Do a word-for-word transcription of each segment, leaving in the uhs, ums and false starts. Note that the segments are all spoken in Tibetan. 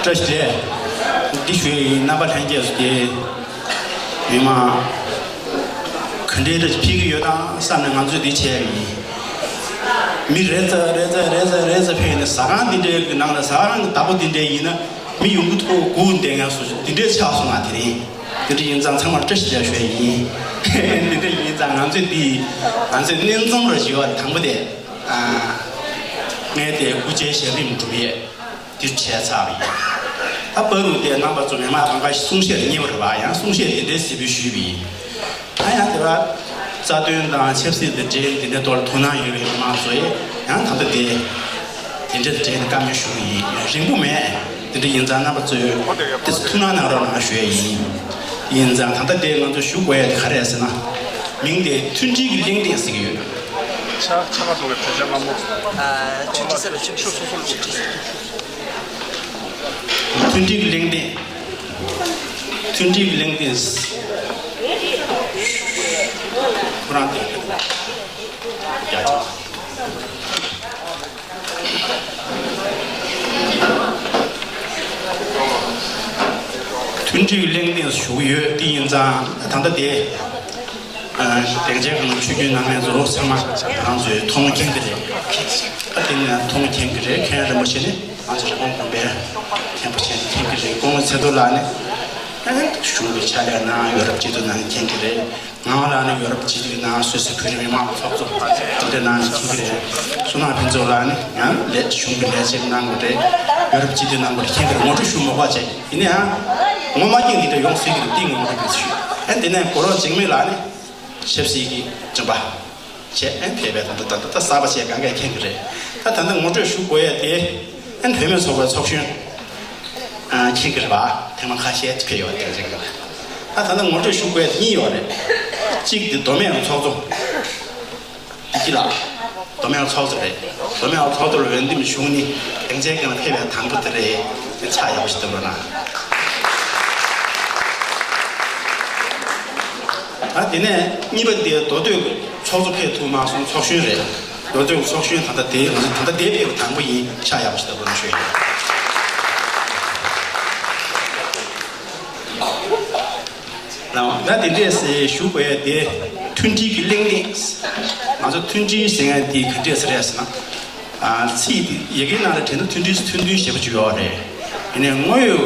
བཀྲ་ཤིས་བདེ་ལེགས། འདི་ཞུ་ཡས་ཡིན། རྣམ་པ་ལྷན་རྒྱས་སུ་དེ། མི་མང་ག་འདྲའི་འདྲ་ཕེབས་ཀྱི་ཡོད་དམ་བསམ་ནས་ང་ཚོས་འདི་བྱས་པ་ཡིན། མི་རེ་ཙམ་རེ་ཙམ་རེ་ཙམ་རེ་ཙམ་ཕེབས་ནས་ཟ་ཁང་འདི་འདྲའི་གི་ནང་ལ། ཟ་ཁང་གི་བདག་པོ་འདི་འདྲའི་ཡིན་ན་མི་ཡོང་གི་ཐོག་སྒུག་བསྡད་མཁན་སོ་སོ་འདི་འདྲའི་ཆགས་སོང་ང་། དེ་རིང་འདི་འདྲ་ཡིན་ཙང་ཚང་མར་བཀྲ་ཤིས་བདེ་ལེགས་ཞུ་ཡས་ཡིན། འདི་འདྲ་ཡིན་ཙང་ང་ཚོས་འདི་ང་ཚོས་སྣེ་འཛོམས་ར་ཞུ་བ་དང་པོ་དེ། ངས་དེ་སྐུ་ཕྱྭའི་ཞབས་རིམ་སྒྲུབ་ཡས། འདིར་བྱས་ཚར་བ་ཡིན། ད་བར་དུ་དེ་རྣམ་པ་ཚོ་མི་མང་གང་ག་གསུང་བཤད་རྙེད་པ་རེད་པ། ཡང་གསུང་བཤད་དེ་འདྲའི་གཟིགས་འབུལ་ཞུས་པ་ཡིན། ད་ཡང་དེ་བ་རྩ་དོན་དང་ཆབ་སྲིད་དང་འབྲེལ་དེ་འདྲའི་ཐོག་ལ་དོ་སྣང་ཡོད་པའི་མི་མང་ཚོ་ཡང་ད་ལྟ་དེ་དེ་འདྲའི་འབྲེལ་ནས་བཀའ་མོལ་ཞུ་གི་ཡིན། རིང་པོ་མེད། དེ་འདྲ་ཡིན་ཙང་རྣམ་པ་ཚོས་དེ་ཚོ་ཐུགས་སྣང་གནང་རོགས་གནང་ཞུ་ཡས་ཡིན། ཡིན་ཙང་ད་ལྟ་དེ་ང་ཚོ་ཞུ་དགོས་ཡས་དེ་ག་རེ་རེད་ཟེར་ན། མིང་དེ་མཐུན་སྒྲིལ་གྱི་གླེང་སྟེགས་ཟེར་གྱི་ཡོད། ཆ་ཆ་ག་འགྲོ་བའི་བོད་ཆ་མ་མོ། ཨ། ཆུ་ཁྲི་ས་ལ་ཆུ་ཁྲི། ཆུ་ཁྲི། མཐུན་སྒྲིལ་གྱི་གླེང་སྟེགས། མཐུན་སྒྲིལ་གྱི་གླེང་སྟེགས། ཁོ་རང་དེ། རྒྱ་ཆེ། མཐུན་སྒྲིལ་གྱི་གླེང་སྟེགས་ཞུ་གི་ཡོད། དེ་ཡིན་ཙང་ད་ལྟ་དེ། སྡིངས་ཆའི་སྒང་ཆོས་བརྒྱུད་ནང་མི་ཚོ་ཚང་མ་རང་ཚོས་མཐོང་མཁྱེན་གྱི་རེད། ཨ། དེ་ནས་མཐོང་མཁྱེན་གྱི་རེད། མཁན་རིན་པོ་ཆེ་ནི་ང་ཚོ་རི་ཀོན་དགོན་པའི་མཁན་པོ་ཆེན་མཁྱེན་གྱི་རེད། སྐུ་ངོ་ཚེ་རྡོར་ལགས་ནི་གཞུང་གི་ཕྱག་ལས་གནང་། ཡོ་རོབ་སྤྱི་འཐུས་གནང་། མཁྱེན་གྱི་རེད། ངག་དབང་ལགས་ནི་ཡོ་རོབ་སྤྱི་འཐུས་གནང་། སུད་སི་བོད་རིགས་མི་མང་ཚོགས་གཙོ་དེ་འདྲ་གནང་། མཁྱེན་གྱི་རེད། བསོད་ནམས་ཕུན་ཚོགས་ལགས་ནི་ཡང་ལས་གཞུང་གི་ལས་བྱེད་གནང་གི་རེད། ཡོ་རོབ་སྤྱི་འཐུས་གནང་བར་མཁྱེན་གྱི་རེད། ངོ་སྤྲོད་ཞུ་མི་དགོས་བྱས། ཡིན་ན་ཡང་ངོ་མ་མཁྱེན་འདི་འདྲ་ཡོང་སྲིད་ཀྱི་རེད། འདི་ངོ་སྤྲོད་ཕུལ་ཞུ། ཨ། འདི་ནས་གོ་རོག་འཇིགས་མེད་ལགས་ནི་ཆབ་སྲིད་ཀྱི་སྦྱིན་པ་བྱས། ཨ། ཕེབས་པའི་ད་ལྟ་ད་ལྟ་གསར་པ་བྱས་གང་གས་མཁྱེན་གྱི་རེད། ད་ད་ལྟ་ངོ་སྤྲོད་ཞུ་དགོས་ཡ་དེ། ཨ། བུད་མེད་ཚོགས་པའི་ཚོགས་གཞོན། ཨ། མཁྱེན་གྱི་རེད་པ། ཐེངས་མ་ཁ་ཤས་ཕེབས་ཡོད་དེ་རེད། ད་ད་ལྟ་ངོ་སྤྲོད་ཞུ་དགོས་ཡ་དེ་གཉིས་ཡོད་རེད། གཅིག་དེ་མདོ་སྨད་ཚོགས་གཙོ། བདེ་སྐྱིད་ལགས། མདོ་སྨད་ཚོགས་གཙོ་རེད། མདོ་སྨད་ཚོགས་གཙོར་འོས་འདེམས་ཞུས་ནས་སྡིངས་ཆའི་སྒང་ལ་ཕེབས་པའི་དང་པོ་དེ་རེད། དེ་ཕྱག་ཡག་པོ་ཞིག་བཏབ་རོགས་གནང་། ཨ། དེ་ནས་གཉིས་པ་དེ་མདོ་སྟོད་ཚོགས་གཙོ་ཕེབས་ཐུབ་མ་སོང་། ཚོགས་གཞོན་རེད། མདོ་སྟོད་ཚོགས་གཞོན་ད་ལྟ་དེ་ང་ཚོ་ད་ལྟ་དེ་ཕེབས་པ་དང་པོ་ཡིན། ཕྱག་ཡག་པོ་ཞིག་བཏབ་རོགས་གནང་ཞུ་ཡ་ཡིན། ལགས། ད་དེ་འདྲས་ཞུ་དགོས་ཡ་དེ། མཐུན་སྒྲིལ་གྱི་གླེང་སྟེགས། ང་ཚོ་མཐུན་སྒྲིལ་ཟེར་མཁན་དེ་ག་འདྲས་ཟེར་ཡ་ཟེར་ན། ཨ། ཚིག་དེ་ཡི་གེ་ནང་ལ་དྲན་ན་མཐུན་སྒྲིལ་ཟེར་ཐུང་ཐུང་ཞེ་པོ་ཅིག་ཡོད་རེད། ཡིན་ནའི་དངོས་ཡོད་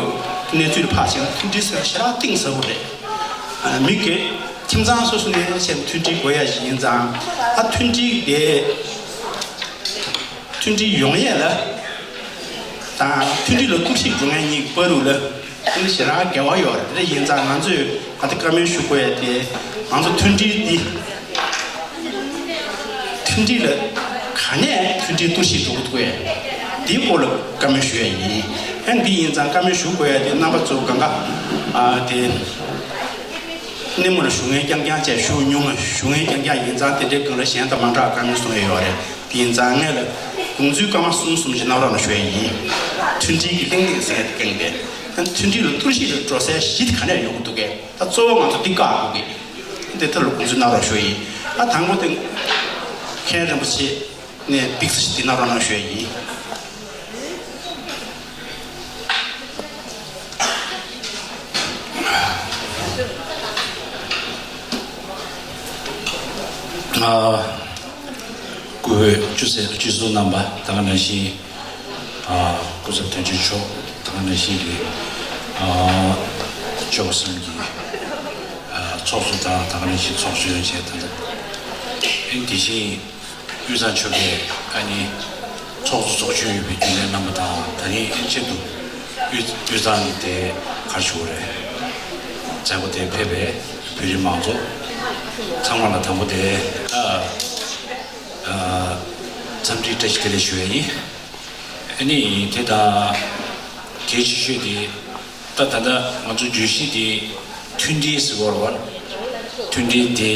གནས་ཚུལ་ལ་ཕར་བྱས་ན་མཐུན་སྒྲིལ་ཟེར་ན་ཞེ་དྲག་གཏིང་ཟབ་པོ་རེད། ཨ། མི་སྒེར་ཁྱིམ་ཚང་སོ་སོ་ནས་བྱས་ན་མཐུན་སྒྲིལ་དགོས་ཡ་ཞིག་ཡིན་ཙང་། ཨ། མཐུན་སྒྲིལ་དེ། མཐུན་སྒྲིལ་ཡོང་ཡས་ལ་དང་མཐུན་སྒྲིལ་ལ་གཏོར་བཤིག་འགྲོ་མཁན་གཉིས་ཀྱི་བར་དུ་ལ་དེ་ནི་ཞེ་དྲག་འགལ་བ་ཡོད་རེད། དེ་འདྲ་ཡིན་ཙང་ང་ཚོས་ད་ལྟ་བཀའ་མོལ་ཞུ་དགོས་ཡ་དེ། ང་ཚོ་མཐུན་སྒྲིལ་འདི། མཐུན་སྒྲིལ་ལ་ག་ནས་མཐུན་སྒྲིལ་གཏོར་བཤིག་འགྲོ་གི་འདུག་གས། འདིའི་སྐོར་ལ་བཀའ་མོལ་ཞུ་ཡ་ཡིན། ཨ། འདི་ཡིན་ཙང་བཀའ་མོལ་ཞུ་དགོས་ཡ་དེ་རྣམ་པ་ཚོ་གང་ག། ཨ། དེ། སྣེ་མོར་ཞུ་མཁན་རྐྱང་རྐྱང་བྱས། ཞུ་མྱོང་། ཞུ་མཁན་རྐྱང་རྐྱང་ཡིན་ཙང་དེ་འདྲའི་སྒང་ལ་གཞན་དང་མ་འདྲ་བ་བཀའ་མོལ་གསུང་ཡས་ཡོད་རེད། དེ་ཡིན་ཙང་ངས་ལ་དགོངས་ཚུལ་སྐར་མ་གསུམ་གསུམ་ཞིག་གནང་རོགས་གནང་ཞུ་ཡས་ཡིན། མཐུན་སྒྲིལ་གྱི་གླེང་སྟེགས་ཟེར་ཡས་དེ་སྒང་དེ། མཐུན་སྒྲིལ་ལ་གཏོར་བཤིག་ལ་འགྲོ་སའི་གཞི་དེ་ག་ནས་ཡོང་གི་འདུག་གས། ད་གཙོ་བོ་ང་ཚོ་འདི་བཀག་དགོས་ཀྱི། དེ་ཐད་ལ་དགོངས་ཚུལ་གནང་རོགས་ཞུ་ཡིན། ཨ་དང་པོ་དེ་མཁན་རིན་པོ་ཆེ་ནས་པིག་ཙམ་ཞིག་འདི་གནང་རོགས་གནང་ཞུ་ཡ་ཡིན། ཨ། སྐུ་ངོ་སྤྱི་ཟུར་སྤྱི་ཟུར་རྣམ་པ་ད་ག་ནང་བཞིན། ཨ། སྐུ་ཚབ་དོན་གཅོད་མཆོག་ད་ག་ནང་བཞིན་གྱི། ཨ། སྐྱོ་བ་གསུམ་གྱི། ཨ། ཚོགས་གཙོ་དང་ད་ག་ནང་བཞིན་ཚོགས་གཙོ་ཡོན་ཆེན་དང་། ཨེ་དེ་བཞིན་དབུས་གཙང་ཆོལ་ཁའི་ཨ་ནི་ཚོགས་གཙོ་ཚོགས་གཞོན་ཡོད་པའི་རྒྱུན་ལས་རྣམ་པ་དང་ད་རིང་ཆེད་དུ་དབུས་དབུས་གཙང་གི་དེ་ག་རེ་ཞུ་དགོས་རེད། མཛད་སྒོ་དེ་ཕེབས་པའི་བོད་རིགས་མང་ཚོགས་ཚང་མ་ལ་དང་པོ་དེ་ཨ་ཨ་འཚམས་འདྲི་བཀྲ་ཤིས་བདེ་ལེགས་ཞུ་ཡ་ཡིན། ཨ་ནི་དེ་དང་གལ་ཆེ་ཤོས་དེ་ད་ད་ལྟ་ང་ཚོ་བརྗོད་གཞི་དེ་མཐུན་སྒྲིལ་ཟེར་བ་རེད་བ། མཐུན་སྒྲིལ་དེ།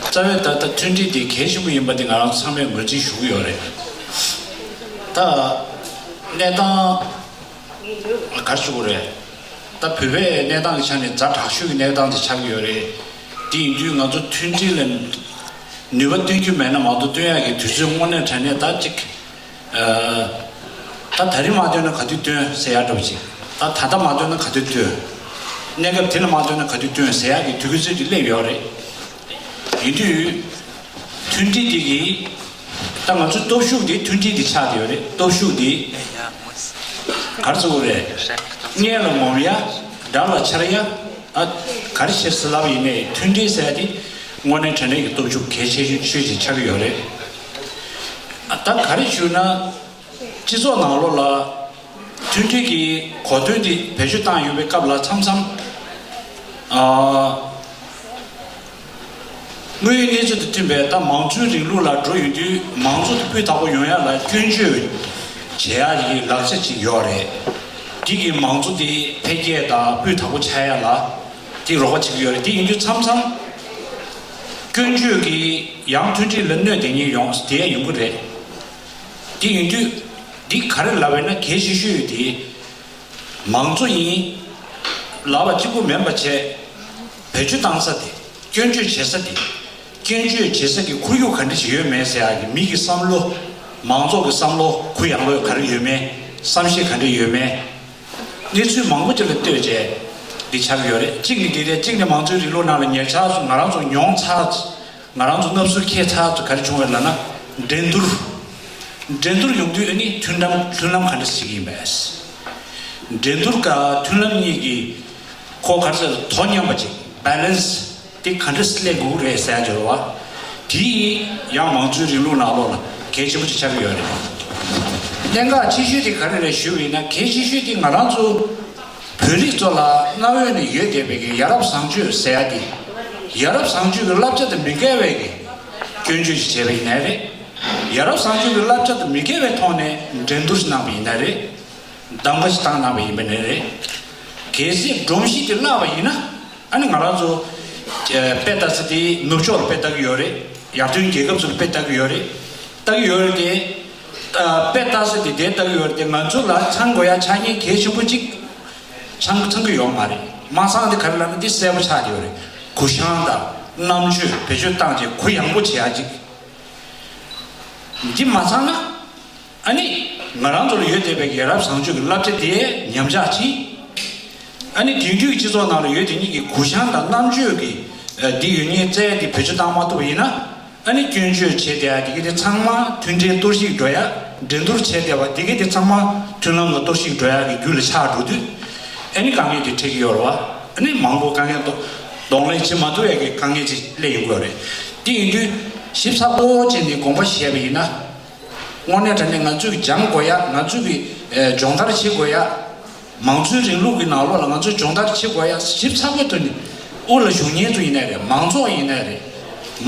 རྩ་བའི་ད་ལྟ་མཐུན་སྒྲིལ་དེ་གལ་ཆེན་པོ་ཡིན་པ་དེ་ང་རང་ཚོ་ཚང་མས་ངོས་འཛིན་ཞུ་གི་ཡོད་རེད། ད་གནས་སྟངས་ག་རེ་ཞུ་དགོས་རེད། ད་བོད་པའི་གནས་སྟངས་ཀྱི་ཆ་ནས་ཛ་དྲག་ཤོས་ཀྱི་གནས་སྟངས་དེ་ཆགས་ཀྱི་ཡོད་རེད། དེ་ཡིན་དུས་ང་ཚོ་མཐུན་སྒྲིལ་ལ་ནུས་པ་བཏོན་རྒྱུ་མེད་ན་མ་གཏོགས་བཏོན་ཡག་གི་དུས་ཚོད་དངོས་གནས་དྲང་གནས་ད་ཅིག་ད་ད་རིང་མ་བཏོན་ན་ག་དུས་བཏོན་ཟེར་ཡ་འདྲ་པོ་ཅིག་ད་ད་ལྟ་མ་བཏོན་ན་ག་དུས་བཏོན། གནས་སྐབས་དེ་ལ་མ་བཏོན་ན་ག་དུས་བཏོན་ཟེར་ཡ་གི་དུས་ཚོད་ཅིག་སླེབས་ཡོད་རེད། ཡིན་དུས། མཐུན་སྒྲིལ་འདི་གི་ད་ང་ཚོའི་སྟོབས་ཤུགས་འདི་མཐུན་སྒྲིལ་འདི་ཆགས་བསྡད་ཡོད་རེད། སྟོབས་ཤུགས་འདི་ག་རེ་ཟེར་དགོས་རེད། སྔོན་ལ་ངོམ་ཡ། དགྲ་ལ་འཆར་ཡ། ཨ། ག་རེ་བྱེད་ཟེར་ལབ་ཡིན་ནའི་མཐུན་སྒྲིལ་ཟེར་ཡ་འདི་དངོས་གནས་དྲང་གནས་ཀྱི་སྟོབས་ཤུགས་གལ་ཆེ་ཤོས་ཤིག་ཆགས་ཀྱི་ཡོད་རེད། ཨ། ད་ག་རེ་ཞུ་ན། སྤྱི་ཚོགས་ནང་ལོགས་ལ་མཐུན་སྒྲིལ་གྱི་གོ་དོན་འདི་བེད་སྤྱོད་བཏང་ཡོང་བའི་སྐབས་ལ་མཚམས་མཚམས། ཨ། དངོས་ཡོད་གནས་ཚུལ་དང་མཐུན་པའི་ད་མང་གཙོའི་རིང་ལུགས་ལ་འགྲོ་ཡོང་དུས་མང་གཙོ་དེ་སྤུས་དག་པོ་ཡོང་ཡ་ལ་སྐྱོན་བརྗོད་བྱེད་ཡ་ཡི་ལག་ཆ་ཅིག་ཡོད་རེད། འདི་གིས་མང་གཙོ་དེ་འཕེལ་རྒྱས་དང་སྤུས་དག་པོ་ཆགས་ཡ་ལ་དེ་རོགས་པ་བྱེད་ཀྱི་ཡོད་རེད། དེ་ཡིན་དུས་མཚམས་མཚམས་སྐྱོན་བརྗོད་ཀྱིས་ཡང་མཐུན་སྒྲིལ་ལ་གནོད་དེ་ཉིད་ཡོང་དེ་ཡ་ཡོང་གི་རེད། དེ་ཡིན་དུས་འདི་ག་རེ་ལབ་པ་ཡིན་ན་གལ་ཆེ་ཤོས་ཡོད་དེ། མང་གཙོ་ཡིན། ལབ་པ་གཅིག་པུ་མིན་པ་བྱས། བེད་སྤྱོད་བཏང་ས་དེ། སྐྱོན་བརྗོད་བྱེད་ས་དེ། སྐྱོན་བརྗོད་བྱེད་ས་ཀྱི་ཁོར་ཡུག་ག་འདྲ་ཞིག་ཡོད་མེད་ཟེར་ཡག་གི་མི་གི་བསམ་བློ། མང་ཚོགས་ཀྱི་བསམ་བློ་གུ་ཡངས་པོ་ག་རེ་ཡོད་མེད། བསམ་ཤེས་ག་འདྲ་ཡོད་མེད། གནས་ཚུལ་མང་པོ་ཅིག་ལ་ལྟོས་བྱས། འདི་ཆགས་ཀྱི་ཡོད་རེད། གཅིག་ནི་འདི་རེད། གཅིག་ནི་མང་གཙོའི་རིང་ལུགས་ནང་ལ་ཉེ་ཆར་སུ་ང་རང་ཚོ་མྱོང་ཚར། ང་རང་ཚོ་མནར་གསོ་འཁྱེར་ཚར་ཚོ་ག་རེ་བྱུང་བ་ལབ་ན། འགྲན་བསྡུར། འགྲན་བསྡུར་ཡོང་དུས་ཨ་ནི་མཐུན་ལམ་མཐུན་ལམ་ག་འདྲ་ཞིག་ཡིན་པས། འགྲན་བསྡུར་ག་མཐུན་ལམ་གཉིས་ཀྱི་ཁོ་ག་རེ་ཟེར་དོ་མཉམ་པ་ཅིག་བེ་ལན་སི་དེ་ག་འདྲ་སླེབས་དགོས་རེད་ཟེར་འབྱོར་བ། དེ་ཡང་མང་གཙོའི་རིང་ལུགས་ནང་ལོགས་ལ་གལ་ཆེན་པོ་ཅིག་ཆགས་ཀྱི་ཡོད་རེད། གནད་འགག་ཆེ་ཤོས་དེ་ག་རེ་རེད་ཞུས་པ་ཡིན་ན། གལ་ཆེ་ཤོས་དེ་ང་རང་ཚོ་བོད་རིགས་ཚོ་ལ་གནའ་བོ་ནས་ཡོད་བསྡད་པའི་གི་ཡ་རབས་བཟང་སྤྱོད་ཟེར་ཡ་དེ། ཡ་རབས་བཟང་སྤྱོད་ཀྱི་བསླབ་བྱ་དང་མི་འགལ་བའི་གི་སྐྱོན་བརྗོད་ཅིག་བྱས་པ་ཡིན་ནའི་རེད། ཡ་རབས་བཟང་སྤྱོད་ཀྱི་བསླབ་བྱ་དང་མི་འགལ་བའི་ཐོག་ནས་འགྲན་བསྡུར་ཞིག་གནང་པ་ཡིན་ནའི་རེད། གདམ་ག་ཞིག་བཏང་གནང་བ་ཡིན་པ་ནའི་རེད། གལ་སྲིད་སྒྲོམ་གཞི་དེ་བརླག་པ་ཡིན་ན། ཨ་ནི་ང་རང་ཚོ་ཨ་དཔེ་ལྟ་ས་དེ་ནུབ་ཕྱོགས་ལ་དཔེ་ལྟ་གི་ཡོད་རེད། ཡར་ཐོན་རྒྱལ་ཁབ་ཚོ་ལ་དཔེ་ལྟ་གི་ཡོད་རེད། ལྟ་གི་ཡོད་རེད་དེ། ཨ་དཔེ་ལྟ་ས་དེ་དེ་ལྟ་གི་ཡོད་རེད་དེ། ང་ཚོ་ལ་ཚང་དགོས་ཡ་ཆ་རྐྱེན་གལ་ཆེན་པོ་གཅིག་ཚང་ཚང་གི་ཡོད་མ་རེད། མ་ཚང་དེ་ག་རེ་ལབ་ན་དེ་གསལ་པོ་ཆགས་ཀྱི་ཡོད་རེད། གུ་བཤངས་དང་རྣམ་དཔྱོད་བེད་སྤྱོད་བཏང་བྱས་གུ་ཡངས་པོ་བྱེད་ཡ་གཅིག་འདི་མ་ཚང་ན། ཨ་ནི་ང་རང་ཚོ་ལ་ཡོད་བསྡད་པའི་ཡ་རབས་བཟང་སྤྱོད་ཀྱི་བསླབ་བྱ་དེ་ཉམས་ཆག་ཕྱིན། ཨ་ནི་དེང་དུས་ཀྱི་སྤྱི་ཚོགས་ནང་ལ་ཡོད་དེ་ཉིད་ཀྱི་གུ་བཤངས་དང་རྣམ་དཔྱོད་ཀྱི་འདི་ཡོད་ཉིད་རྩལ་འདི་བེད་སྤྱོད་བཏང་མ་ཐུབ་པ་ཡིན་ན། ཨ་ནི་སྐྱོན་བརྗོད་བྱས་བསྡད་ཡ་དེ་གི་དེ་ཚང་མ་མཐུན་སྒྲིལ་གཏོར་བཤིག་འགྲོ་ཡ། འགྲན་བསྡུར་བྱས་བསྡད་པ་དེ་གི་དེ་ཚང་མ་མཐུན་ལམ་ལ་གཏོར་བཤིག་འགྲོ་ཡ་གི་རྒྱུ་ལ་ཆགས་འགྲོ་དུས། ཨ་ནི་དཀའ་ངལ་དེ་འཕྲད་ཀྱི་ཡོད་རེད་བ། ཨ་ནི་མང་པོ་དཀའ་ངལ་གདོང་ལེན་བྱེད་མ་ཐུབ་ཡ་གི་དཀའ་ངལ་ཅིག་སླེབས་ཡོང་གི་ཡོད་རེད། དེ་ཡིན་དུས་ཞིབ་ཚགས་པོ་བྱས་ནས་དགོངས་པ་བཞེས་པ་ཡིན་ན། དངོས་གནས་དྲང་གནས་ང་ཚོས་སྦྱང་དགོས་ཡ། ང་ཚོས་ཀྱི་ཨེ་སྦྱོང་བརྡར་བྱེད་དགོས་ཡ། མང་གཙོའི་རིང་ལུགས་ཀྱི་ནང་ལོགས་ལ་ང་ཚོས་སྦྱོང་བརྡར་བྱེད་དགོས་ཡ་ཞིབ་ཚགས་པོ་ཐོག་ནས་དབུ་ལ་བཞུགས་མཁན་ཚོ་ཡིན་ནའི་རེད། མང་ཚོགས་ཡིན་ནའི་རེད།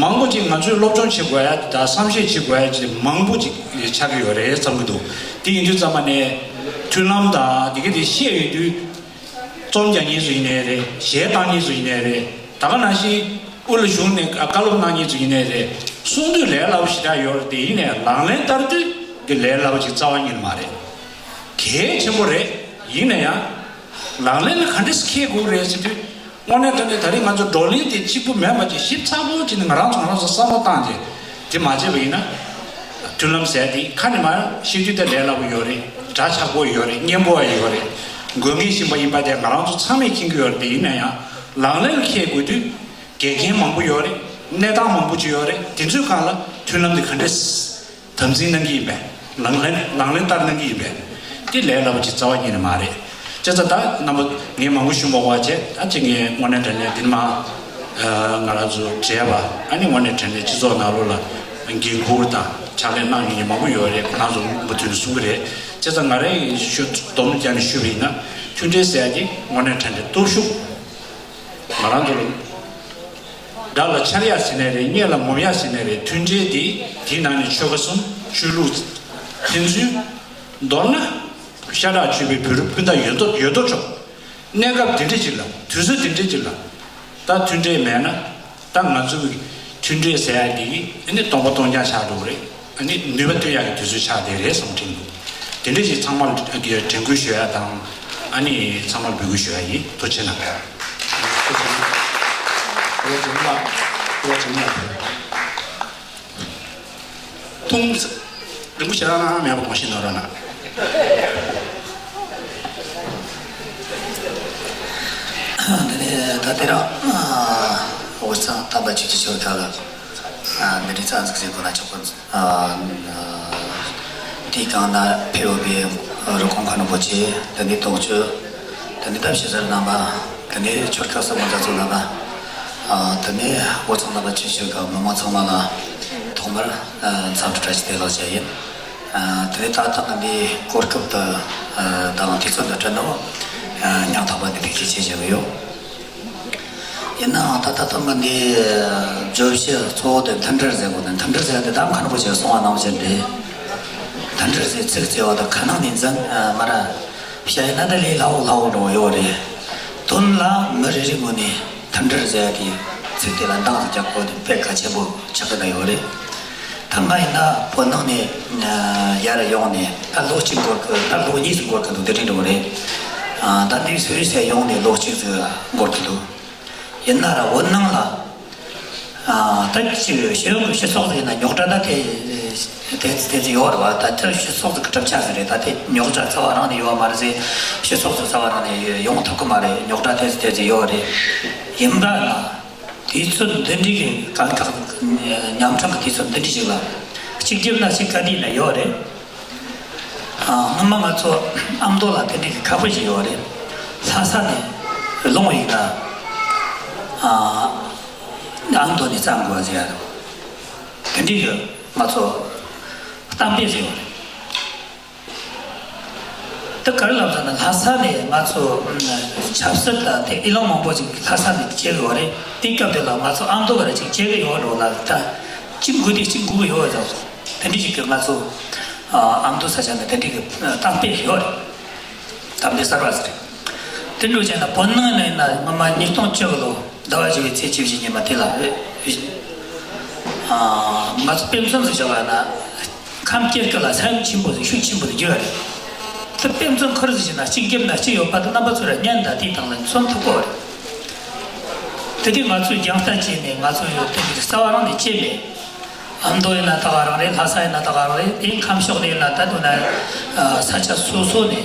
མང་པོ་ཅིག་ང་ཚོས་སློབ་སྦྱོང་བྱེད་དགོས་ཡ་དང་བསམ་ཤེས་བྱེད་དགོས་ཡ་ཅིག་མང་པོ་ཅིག་ཆགས་ཀྱི་ཡོད་རེད་བསམ་གྱི་འདུག་དེ་ཡིན་དུས་ཙམ་པ་ནས་མཐུན་ལམ་དང་དེ་ག་དེ་བཤད་ཡོང་དུས། རྩོམ་རྒྱག་མཁན་ཚོ་ཡིན་ནའི་རེད། གཞས་བཏང་མཁན་ཚོ་ཡིན་ནའི་རེད། ད་ག་ནང་བཞིན་དབུ་ལ་བཞུགས་ནས་བཀའ་སློབ་གནང་མཁན་ཚོ་ཡིན་ནའི་རེད། གསུང་དུས་ལས་སླ་པོ་ཞེ་དྲག་ཡོད་རེད་དེ། ཡིན་ནའི་ལག་ལེན་བསྟར་དུས་འདི་ལས་སླ་པོ་ཅིག་རྩ་བ་ཉིད་མ་རེད། གལ་ཆེན་པོ་རེད། ཡིན་ན་ཡང་ལག་ལེན་ལ་ག་འདྲས་འཁེལ་དགོས་རེད་ཟེར་དུས། དངོས་གནས་དྲང་གནས་ད་རེས་ང་ཚོ་བགྲོ་གླེང་དེ་གཅིག་པུ་མེད་པ་ཅིག་ཞིབ་ཚགས་པོ་བྱས་ནས་ང་རང་ཚོ་ང་རང་ཚོ་བསམ་བློ་བཏང་རྗེས་དེ་མ་བྱས་པ་ཡིན་ན། མཐུན་ལམ་ཟེར་དེ་ཁ་ནས་མར་བཤད་དུས་དེ་ལས་སླ་པོ་ཡོད་རེད། སྒྲ་ཆགས་པོ་ཡོད་རེད། སྙན་པོ་ཡོད་རེད། དགོས་ངེས་བཞིན་པ་ཡིན་པ་དེ་ང་རང་ཚོ་ཚང་མས་མཁྱེན་གྱི་ཡོད་རེད། དེ་ཡིན་ན་ཡང་ལག་ལེན་ལ་འཁེལ་དགོས་དུས་འགལ་རྐྱེན་མང་པོ་ཡོད་རེད། གནས་སྟངས་མང་པོ་ཅིག་ཡོད་རེད། དེ་ཚོའི་སྒང་ལ་མཐུན་ལམ་དེ་ག་འདྲས་དམ་འཛིན་གནང་གི་ཡིན་པས། ལག་ལེན་ལག་ལེན་བསྟར་གནང་གི་ཡིན་པས། དེ་ལས་སླ་པོ་ཅིག་རྩ་བ་ཉིད་ནས་མ་རེད། བྱས་ཙང་ད་རྣམ་པ་ངས་མང་པོ་ཞུ་མ་དགོས་པ་བྱས། ད་ཅིག་ངས་དངོས་གནས་དྲང་གནས་འདི་ནས་མར་ང་རང་ཚོ་བགྲེས་པ། ཨ་ནི་དངོས་གནས་དྲང་གནས་སྤྱི་ཚོགས་ནང་ལོགས་ལ་འགན་འཁུར་དང་ཕྱག་ལས་གནང་མཁན་མང་པོ་ཡོད་རེད། ཁོང་ཚོ་མུ་མཐུད་ནས་གསུང་གི་རེད། བྱས་ཙང་ང་རང་གིས་ཞུ་སྡོམ་རྒྱག་ནས་ཞུས་པ་ཡིན་ན། མཐུན་སྒྲིལ་ཟེར་ཡ་དེ་དངོས་གནས་དྲང་གནས་སྟོབས་ཤུགས། ང་རང་ཚོ་ལ་དགྲ་ལ་འཆར་ཡ་ཟེར་ནའི་རེད། སྙད་ལ་ངོམ་ཡ་ཟེར་ནའི་རེད། མཐུན་སྒྲིལ་འདི་དེའི་ནང་ནས་ཆོལ་ཁ་གསུམ། ཆོས་ལུགས། ཕན་ཚུན། མདོར་ན་ཤ་ཁྲག་གཅིག་པའི་བོད་རིགས་སྤུན་ཟླ་ཡོད་དོ་ཡོད་དོ་ཅོག་གནས་སྐབས་འདི་འདྲ་ཅིག་ལ། དུས་ཚོད་འདི་འདྲ་ཅིག་ལ་ད་མཐུན་སྒྲིལ་མེད་ན། ད་ང་ཚོའི་མཐུན་སྒྲིལ་ཟེར་ཡ་འདི་ཨ་ནི་སྟོང་པ་སྟོང་རྐྱང་ཆགས་འགྲོ་གི་རེད། ཨ་ནི་ནུས་པ་བཏོན་ཡག་གི་དུས་ཚོད་ཆགས་བསྡད་རེད་བསམ་དྲན་འདུག་དེ་འདྲ་ཞིག་ཚང་མར་དྲན་སྐུལ་ཞུ་ཡ་དང་། ཨ་ནི་ཚང་མར་འབོད་སྐུལ་ཞུ་ཡ་ཡིན། ཐུགས་རྗེ་གནང་། ཐུགས་རྗེ་གནང་། ཐུགས་རྗེ་གནང་། ཐུགས་རྗེ་གནང་། ཐུགས་རིང་པོ་ཞེ་དྲག་གནང་མེད་པ་དགོངས་ཞུ་གནང་རོགས་གནང་། འདི་ནས་ད་དེ་རིང་དབུས་གཙང་དམ་པ་ཆོས་ཀྱི་ཆོས་ཁ་ལ་འདི་འདྲའི་རྩ་འཛུགས་བྱེད་དགོས་ན་ཆོག་གི། དེའི་སྒང་ན་ཕེབས་ཡོད་པའི་རུ་ཁག་ཁག་ནས་འགོ་བྱས། དེ་ནས་དོགས་གཅོད། དེ་ནས་ད་ཕྱི་གསར་རྣམ་པ། དེ་ནས་ཆོལ་ཁ་གསུམ་པོ་མཛའ་གཙུག་རྣམ་པ། དེ་ནས་དབུས་གཙང་རྣམ་པ་ཆོས་ཞུ་གི་མི་མང་ཚང་མ་ལ་ཐོག་མར་འཚམས་འདྲི་བཀྲ་ཤིས་བདེ་ལེགས་ཞུ་ཡ་ཡིན། དེ་ནས་ད་ཐེངས་འདིའི་གོ་སྐབས་དེ་དང་དུས་ཚོད་འདི་སྤྲད་ནོ་སྙིང་ཐག་པ་ནས་ཐུགས་རྗེ་ཆེ་ཞུ་གི་ཡོད། ཡིན་ནའང་ད་ལྟ་ཐོག་མ་འདི་བརྗོད་གཞི་གཙོ་བོ་དེ་མཐུན་སྒྲིལ་ཟེར་དགོས་ནས། མཐུན་སྒྲིལ་ཟེར་དེ་ད་མཁན་པོ་ཞིག་གསུང་བ་ནང་བཞིན་རེད། མཐུན་སྒྲིལ་ཟེར་ཚིག་བརྩི་བ་དང་ཁ་ནང་ནས་འཛིན་མ་ར་བཤད་ན་ད་ལས་སླ་བོ་སླ་བོ་འགྲོ་ཡོད་རེད། དོན་ལ་མི་རེ་རེ་ངོས་ནས་མཐུན་སྒྲིལ་ཟེར་དེ་ཚིག་དེ་ལ་འདང་ཟིག་རྒྱག་དགོས་དེ་དཔེ་གལ་ཆེན་པོ་ཆགས་ཀྱི་ན་ཡོད་རེད། ད་ང་ཡིན་ན་བོད་ནང་ནས་ཡར་ཡོང་ནས་ད་ལོ་གཅིག་འགོར་གི། ད་ལོ་གཉིས་ཟིག་འགོར་གི་འདུག་དེ་འདྲ་འགྲོ་གི་རེད། ད་འདི་སུད་སི་ཡོང་ནས་ལོ་གཅིག་ཟིག་འགོར་གི་འདུག་ཡིན་ན་ར་བོད་ནང་ལ་ད་ཅིག་གཞན་གྱི་སྤྱི་ཚོགས་ཟིག་ཡིན་ན་རྙོག་དྲ་ད་དེ་དེ་དེ་ཡོད་རེད་བ། ད་དེ་སྤྱི་ཚོགས་ཟིག་གི་གྲུབ་ཆ་ཟིག་རེད། ད་དེ་རྙོག་དྲ་རྩ་བ་རང་ནས་ཡོད་མ་རེད་ཟེར། སྤྱི་ཚོགས་ཟིག་རྩ་བ་རང་ནས་ཡོང་ཐུབ་གི་མ་རེད། རྙོག་དྲ་དེ་དེ་ཡོད་རེད། ཡིན་པ་ལ། དུས་ཚོད་འདི་འདྲའི་གི་དཀའ་ཁག་ཉམ་ཐག་གི་དུས་ཚོད་འདི་འདྲའི་ཞིག་ལ་གཅིག་གྱུར་ན་ཞིག་ག་དུས་ན་ཡོད་རེད། ཨ། སྔོན་མ་ང་ཚོ་ཨ་མདོ་ལ་དེ་འདྲའི་གི་ཁག་པོ་ཞིག་ཡོད་རེད། ལྷ་ས་ནས་ལུང་ཡིན་ན། ཨ། ཨ་མདོ་ནས་བརྩམ་དགོས་ཟེར་ཡ་རེད། དེ་འདྲའི་གི་ང་ཚོ་གཏམ་དཔེ་ཟེར་ཡོད་རེད། དེ་ག་རེ་ལབ་ཟེར་ན། ལྷ་ས་ནས་ང་ཚོ་ཆབ་སྲིད་དང་དེ་ཨི་ལང་མང་པོ་ཞིག་ལྷ་ས་ནས་སྐྱེལ་གི་ཡོད་རེད། དེའི་སྐབས་དེ་ལ་ང་ཚོ་ཨ་མདོ་ག་རེ་ཅིག་སྐྱེལ་གི་ཡོད་འགྲོ་ལ། ད་གཅིག་དགོས་དེ་གཅིག་དགོས་གི་ཡོད་ཟེར། དེ་འདྲ་ཞིག་གི་ང་ཚོ་ཨ་མདོ་ས་ཆ་ནས་དེ་འདྲ་གི་གཏམ་དཔེ་ཡོད་རེད། གཏམ་དཔེ་གསར་བ་ཟེར། དེ་འདྲ་བྱས་ན་བོད་ནང་ནས་ན་སྔོན་མ་ཉིས་སྟོང་བཅུ་གི་ལོ་ཟླ་བ་བཞི་བའི་ཚེས་བཅུ་བཞི་ཉིན་མ་དེ་ལ། ཨ། ང་ཚོ་དཔེ་མཚོན་ཞིག་བཞག་པ་ན། ཁམས་སྐྱེ་རྒ་ལ་ས་ཡོམ་ཆེན་པོ་ཞིག་ཤུགས་ཆེན་པོ་ཞིག་བརྒྱབ་པ་རེད། དེ་དཔེ་མཚོན་ཁུར་ཟིག་བྱས་ན་གཅིག་བརྒྱབ་ན་གཅིག་ཡོད་པ་དེ་རྣམ་པ་ཚོ་ར་ཉན་ད་དེའི་སྟེང་ལ་མཚོན་ཐུབ་ཀྱི་རེད། དེ་དུས་ང་ཚོས་རྒྱང་ལྟ་བྱས་ནས་ང་ཚོ་ཡོད་དེ་རྩ་བ་རང་ནས་བྱས་མེད། ཨ་མདོ་ཡིན་ན་ད་ག་རང་རེད། ལྷ་ས་ཡིན་ན་ད་ག་རང་རེད། དེའི་ཁམས་ཕྱོགས་ནས་ཡིན་ན་ད་དུང་ན་ས་ཆ་སོ་སོ་ནས།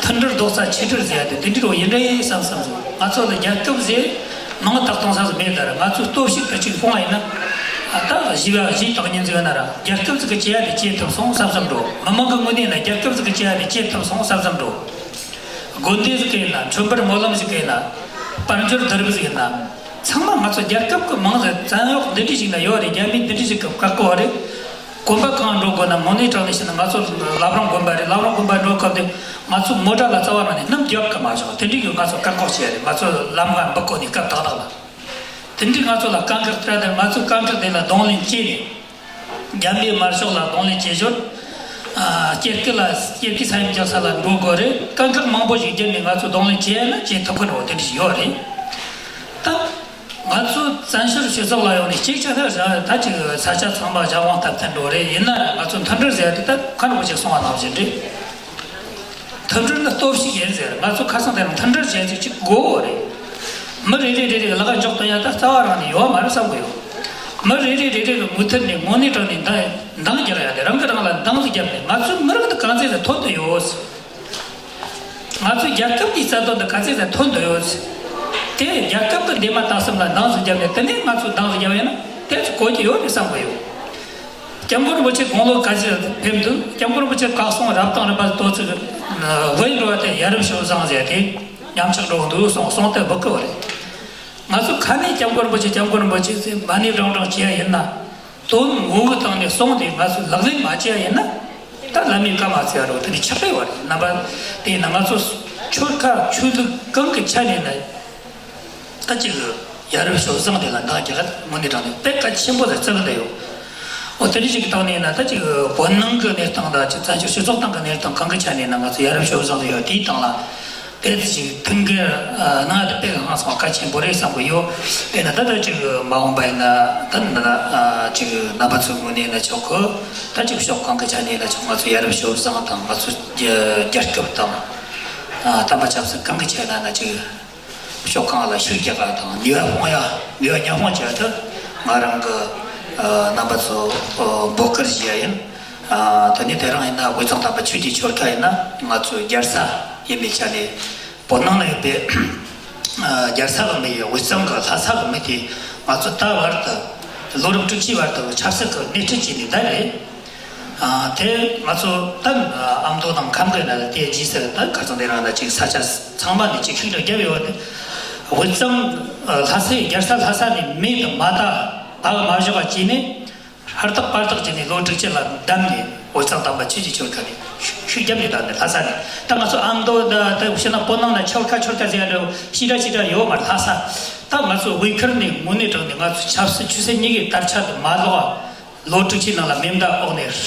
མཐུན་སྒྲིལ་རྡོག་རྩ་ཆིག་སྒྲིལ་ཟེར་ཡ་དེ་དེ་འདྲ་བོ་ཡིན་འདྲ་བསམ་བསམ་སོང་། ང་ཚོ་ལ་རྒྱལ་ཁབ་ཟེར་མིང་བཏགས་གཏོང་ས་ཟིག་མེད་ད་ར། ང་ཚོའི་སྟོབས་ཤུགས་དེ་གཅིག་སྤུངས་པ་ཡིན་ན། ཨ། ད་གཞིས་པ་གཞིས་བཏགས་ཉིན་ཟིག་ཡོད་ན་ར་རྒྱལ་ཁབ་ཟིག་གི་བྱེད་ཡ་དེ་བྱེད་ཐུབ་སོང་བསམ་བསམ་འགྲོ། མི་མང་གི་ངོས་ནས་ན་རྒྱལ་ཁབ་ཟིག་གི་བྱེད་ཡ་དེ་བྱེད་ཐུབ་སོང་བསམ་བསམ་འགྲོ། དགོན་སྡེ་ཟིག་གི་ཡིན་ན། མཆོད་པར་སྨོན་ལམ་ཟིག་གི་ཡིན་ན། དཔལ་འབྱོར་བསྡུ་རུབ་ཟིག་ཡིན་ན། ཚང་མ་ང་ཚོ་རྒྱལ་ཁབ་ཀྱི་མིང་ཟིག་བཙན་གཡོག་འདི་འདྲ་ཞིག་ན་ཡོད་རེད། རྒྱ་མི་འདི་འདྲ་ཞིག་གི་བཀག་གོ་རེད། གོམ་པ་གང་འགྲོ་དགོས་ན་དངོས་གནས་དྲང་གནས་བཤད་ན་ང་ཚོ་བླ་བྲང་དགོན་པ་རེད། བླ་བྲང་དགོན་པ་འགྲོ་སྐབས་དེ་ང་ཚོ་མོ་ཊ་ལ་རྩ་བ་ནང་ནས་གནམ་རྒྱག་གི་མ་བྱུང་། དེ་འདྲའི་གི་ང་ཚོ་བཀག་འགོག་བྱས་རེད། ང་ཚོ་ལམ་ཁ་འབུད་གོ་ནས་སྐབས་ཏག་ཏག་ལ། དེ་འདྲའི་ང་ཚོ་ལ་དཀའ་ཁག་སྤྲད་དེ། ང་ཚོ་དཀའ་ཁག་དེ་ལ་གདོང་ལེན་བྱས་ནས། རྒྱ་མིའི་དམར་ཤོག་ལ་གདོང་ལེན་བྱེད་ཞོར། ཨ། སྐྱེ་རྒ་ལ་སྐྱེ་རྒ་ས་ཡོམ་རྒྱག་ས་ལ་འགྲོ་དགོས་རེད། དཀའ་ཁག་མང་པོ་ཞིག་བརྒྱུད་ནས་ང་ཚོ་གདོང་ལེན་བྱས་ན་བྱེད་ཐུབ་ཀྱི་རེད། དེ་འདྲ་ཞིག་ཡོད་རེད། ད་ང་ཚོ་བཙན་བྱོལ་སྤྱི་ཚོགས་ལ་ཡོང་ནས་གཅིག་ཆ་ན་ད་ཅིག་ས་ཆ་ཚང་མ་རྒྱ་དབང་སྟབས་བསྟུན་འགྲོ་རེད། ཡིན་ན་ང་ཚོ་མཐུན་སྒྲིལ་ཟེར་དེ་ད་ཁ་ནང་ཅིག་གསུང་བ་ནང་བཞིན་རེད། མཐུན་སྒྲིལ་ནི་སྟོབས་ཤིག་ཡིན་ཟེར། ང་ཚོ་ཁ་སང་དེ་རིང་མཐུན་སྒྲིལ་བྱེད་ཅིག་ཅིག་དགོས་རེད། མི་རེ་རེ་རེ་རེ་གི་ལག་ག་འཇོག་ཐུབ་ཡ་ད་རྩ་བ་རང་ནས་ཡོད་མ་རེད་བསམ་གི་ཡོད། མི་རེ་རེ་རེ་རེ་གི་མུ་མཐུད་ནས་དངོས་གནས་དྲང་ནས་འདང་འདང་རྒྱག་ཡ་དེ་རང་གི་རང་ལ་འདང་ཟིག་བརྒྱབ་ནས་ང་ཚོའི་མི་རིགས་འདི་གང་ཚད་ཟིག་ཐོན་དུ་ཡོད། ང་ཚོའི་རྒྱལ་ཁབ་ཀྱི་རྩ་དོན་དེ་ག་ཚད་ཙམ་ཐོན་དུ་ཡོད། དེ་རྒྱལ་ཁབ་ཀྱི་འདས་མ་ད་གསུམ་ལ་འདང་ཟིག་བརྒྱབ་ནས་དེ་ནས་ང་ཚོས་འདང་ཟིག་བརྒྱབ་ཡོད་ན་དེ་ཚོ་གོ་རྒྱུ་ཡོད་རེད་བསམ་གི་ཡོད། སྐྱབས་མགོན་རིན་པོ་ཆེ་དགུང་ལོ་ག་ཚོད་ཕེབས་འདུག་སྐྱབས་མགོན་རིན་པོ་ཆེ་བཀའ་གསུང་རབ་དང་རིམ་པ་དོ་ཚིགས་བོད་འགྲོ་བ་དེ་ཡ་རབས་སྤྱོད་བཟང་ཟེར་ཏེ་ཉམས་ཆག་འགྲོ་འདུག་གསུང་གསུང་དེ་བུ་གི་བ་རེད། ང་ཚོ་ཁ་ནས་སྐྱབས་མགོན་རིན་པོ་ཆེ་སྐྱབས་མགོན་རིན་པོ་ཆེ་ཟེར་མ་ཎི་བགྲང་བགྲང་བྱེད་ཡ་ཡིན་ན། དོན་ངོ་བོའི་སྟེང་ནས་གསུངས་ཏེ་ང་ཚོས་ལག་ལེན་མ་བྱས་ཡིན་ན། ད་བླ་མའི་བཀའ་མ་བརྩི་བ་རེད་དེ་ནི་ཆགས་པའི་བར་རེད། རྣམ་པ་དེ་ཡིན་ན་ང་ཚོ་ཆོལ་ཁ་ཆོས་ལུགས་གང་གི་ཆ་ནས་ན། ད་ཅིག་ཡ་རབས་སྤྱོད་བཟང་དེ་ལ་འདང་རྒྱག་དངོས་གནས་དྲང་ནས་དཔེ་གལ་ཆེན་པོ་ཟེར་བརྩི་གི་བསྡད་ཡོད། འོ་དེ་འདྲ་ཞིག་གི་སྟེང་ནས་ན་ད་ཅིག་བོད་ནང་གི་གནས་སྟངས་དང་ཅིག་བཙན་བྱོལ་སྤྱི་ཚོགས་སྟེང་གི་གནས་སྟངས་གང་གི་ཆ་ནས་ན་ང་ཚོ་ཡ་རབས་སྤྱོད་བཟང་དེ་ཡོད་དེའི་སྟེང་ལ། དེ་ཅིག་ཐུགས་འགན་གནང་ཡ་དེ་དཔེ་ཧང་སང་གལ་ཆེན་པོ་རེད་བསམ་གི་ཡོད། དཔེར་ན་ད་ལྟ་ཅིག་མ་འོངས་པ་ཡིན་ན་ད་ནི་ད་ཅིག་རྣམ་པ་ཚོའི་ངོས་ནས་ན་ཆོག་གི། ད་ཅིག་ཕྱོགས་གང་གི་ཆ་ནས་ན་ཆོག་ང་ཚོ་ཡ་རབས་སྤྱོད་བཟང་དང་ང་ཚོ་རྒྱལ་ཁབ་དང་། དམ་པ་ཆབ་སྲིད་གང་གི་ཆ་ནས་ན་ཅིག་ཕྱོགས་གང་ལ་ཤུགས་རྒྱག་པ་དང་ནུས་པ་སྤུངས་ཡ་ནུས་པ་མཉམ་སྤུངས་བྱས་ཏེ་ང་རང་གི་རྣམ་པ་ཚོ་འབོད་སྐུལ་བྱེད་ཡ་ཡིན། དེ་ནས་དེ་རིང་ཡིན་ན་དབུས་གཙང་དམ་པ་ཆོས་ཀྱི་ཆོལ་ཁ་ཡིན་ན་ང་ཚོའི་རྒྱལ་ས་ཡིན་པའི་ཆ་ནས་བོད་ནང་ལ་ཡོད་པའི་རྒྱལ་ས་གི་མི་ཡི་དབུས་གཙང་གི་ལྷ་ས་གི་མི་དེ་ང་ཚོ་ད་བར་དུ་ལོ་རབས་དྲུག་ཅུའི་བར་དུ་ཆབ་སྲིད་ཀྱི་སྣེ་ཁྲིད་བྱས་ནས་བསྡད་རེད། དེ་ང་ཚོ་ད་ཨ་མདོ་དང་ཁམས་ཀྱི་ན་དེ་རྗེས་སུ་ད་ཁ་སང་དེ་རིང་ན་ཅིག་ས་ཆ་ཚང་མ་ནས་ཅིག་ཤིག་ཏུ་བརྒྱབ་ཡོད་དེ། དབུས་གཙང་ལྷ་སའི་རྒྱལ་ས་ལྷ་ས་ནས་མེ་དང་མ་ད་བག་མ་བཞག་པ་བྱས་ནས། ཧར་ཐག་པར་ཐག་བྱས་ནས་ལོ་དྲུག་ཅུ་ལ་བསྡམས་ནས་དབུས་གཙང་དམ་པ་ཆོས་ཀྱི་ཆོལ་ཁ་ནས་ཤུགས་རྒྱབ་ནས་བསྡམས་ནས་ལྷ་ས་ནས་ད་ང་ཚོ་ཨ་མདོ་ད་ད་ཕྱི་ན་བོད་ནང་ན་ཆོལ་ཁ་ཆོལ་ཁ་ཟེར་ཡ་འདྲ་ཞེ་དྲག་ཞེ་དྲག་ཡོད་མ་རེད། ལྷ་ས་ད་ང་ཚོ་དབུས་ཁུལ་ནས་དངོས་གནས་དྲང་ནས་ང་ཚོ་ཆབ་སྲིད་ཆོས་སྲིད་གཉིས་ཀའི་དར་ཆ་དུ་མ་ལོག་པ་ལོ་དྲུག་ཅུའི་ནང་ལ་མེ་མདའ་འོག་ནས་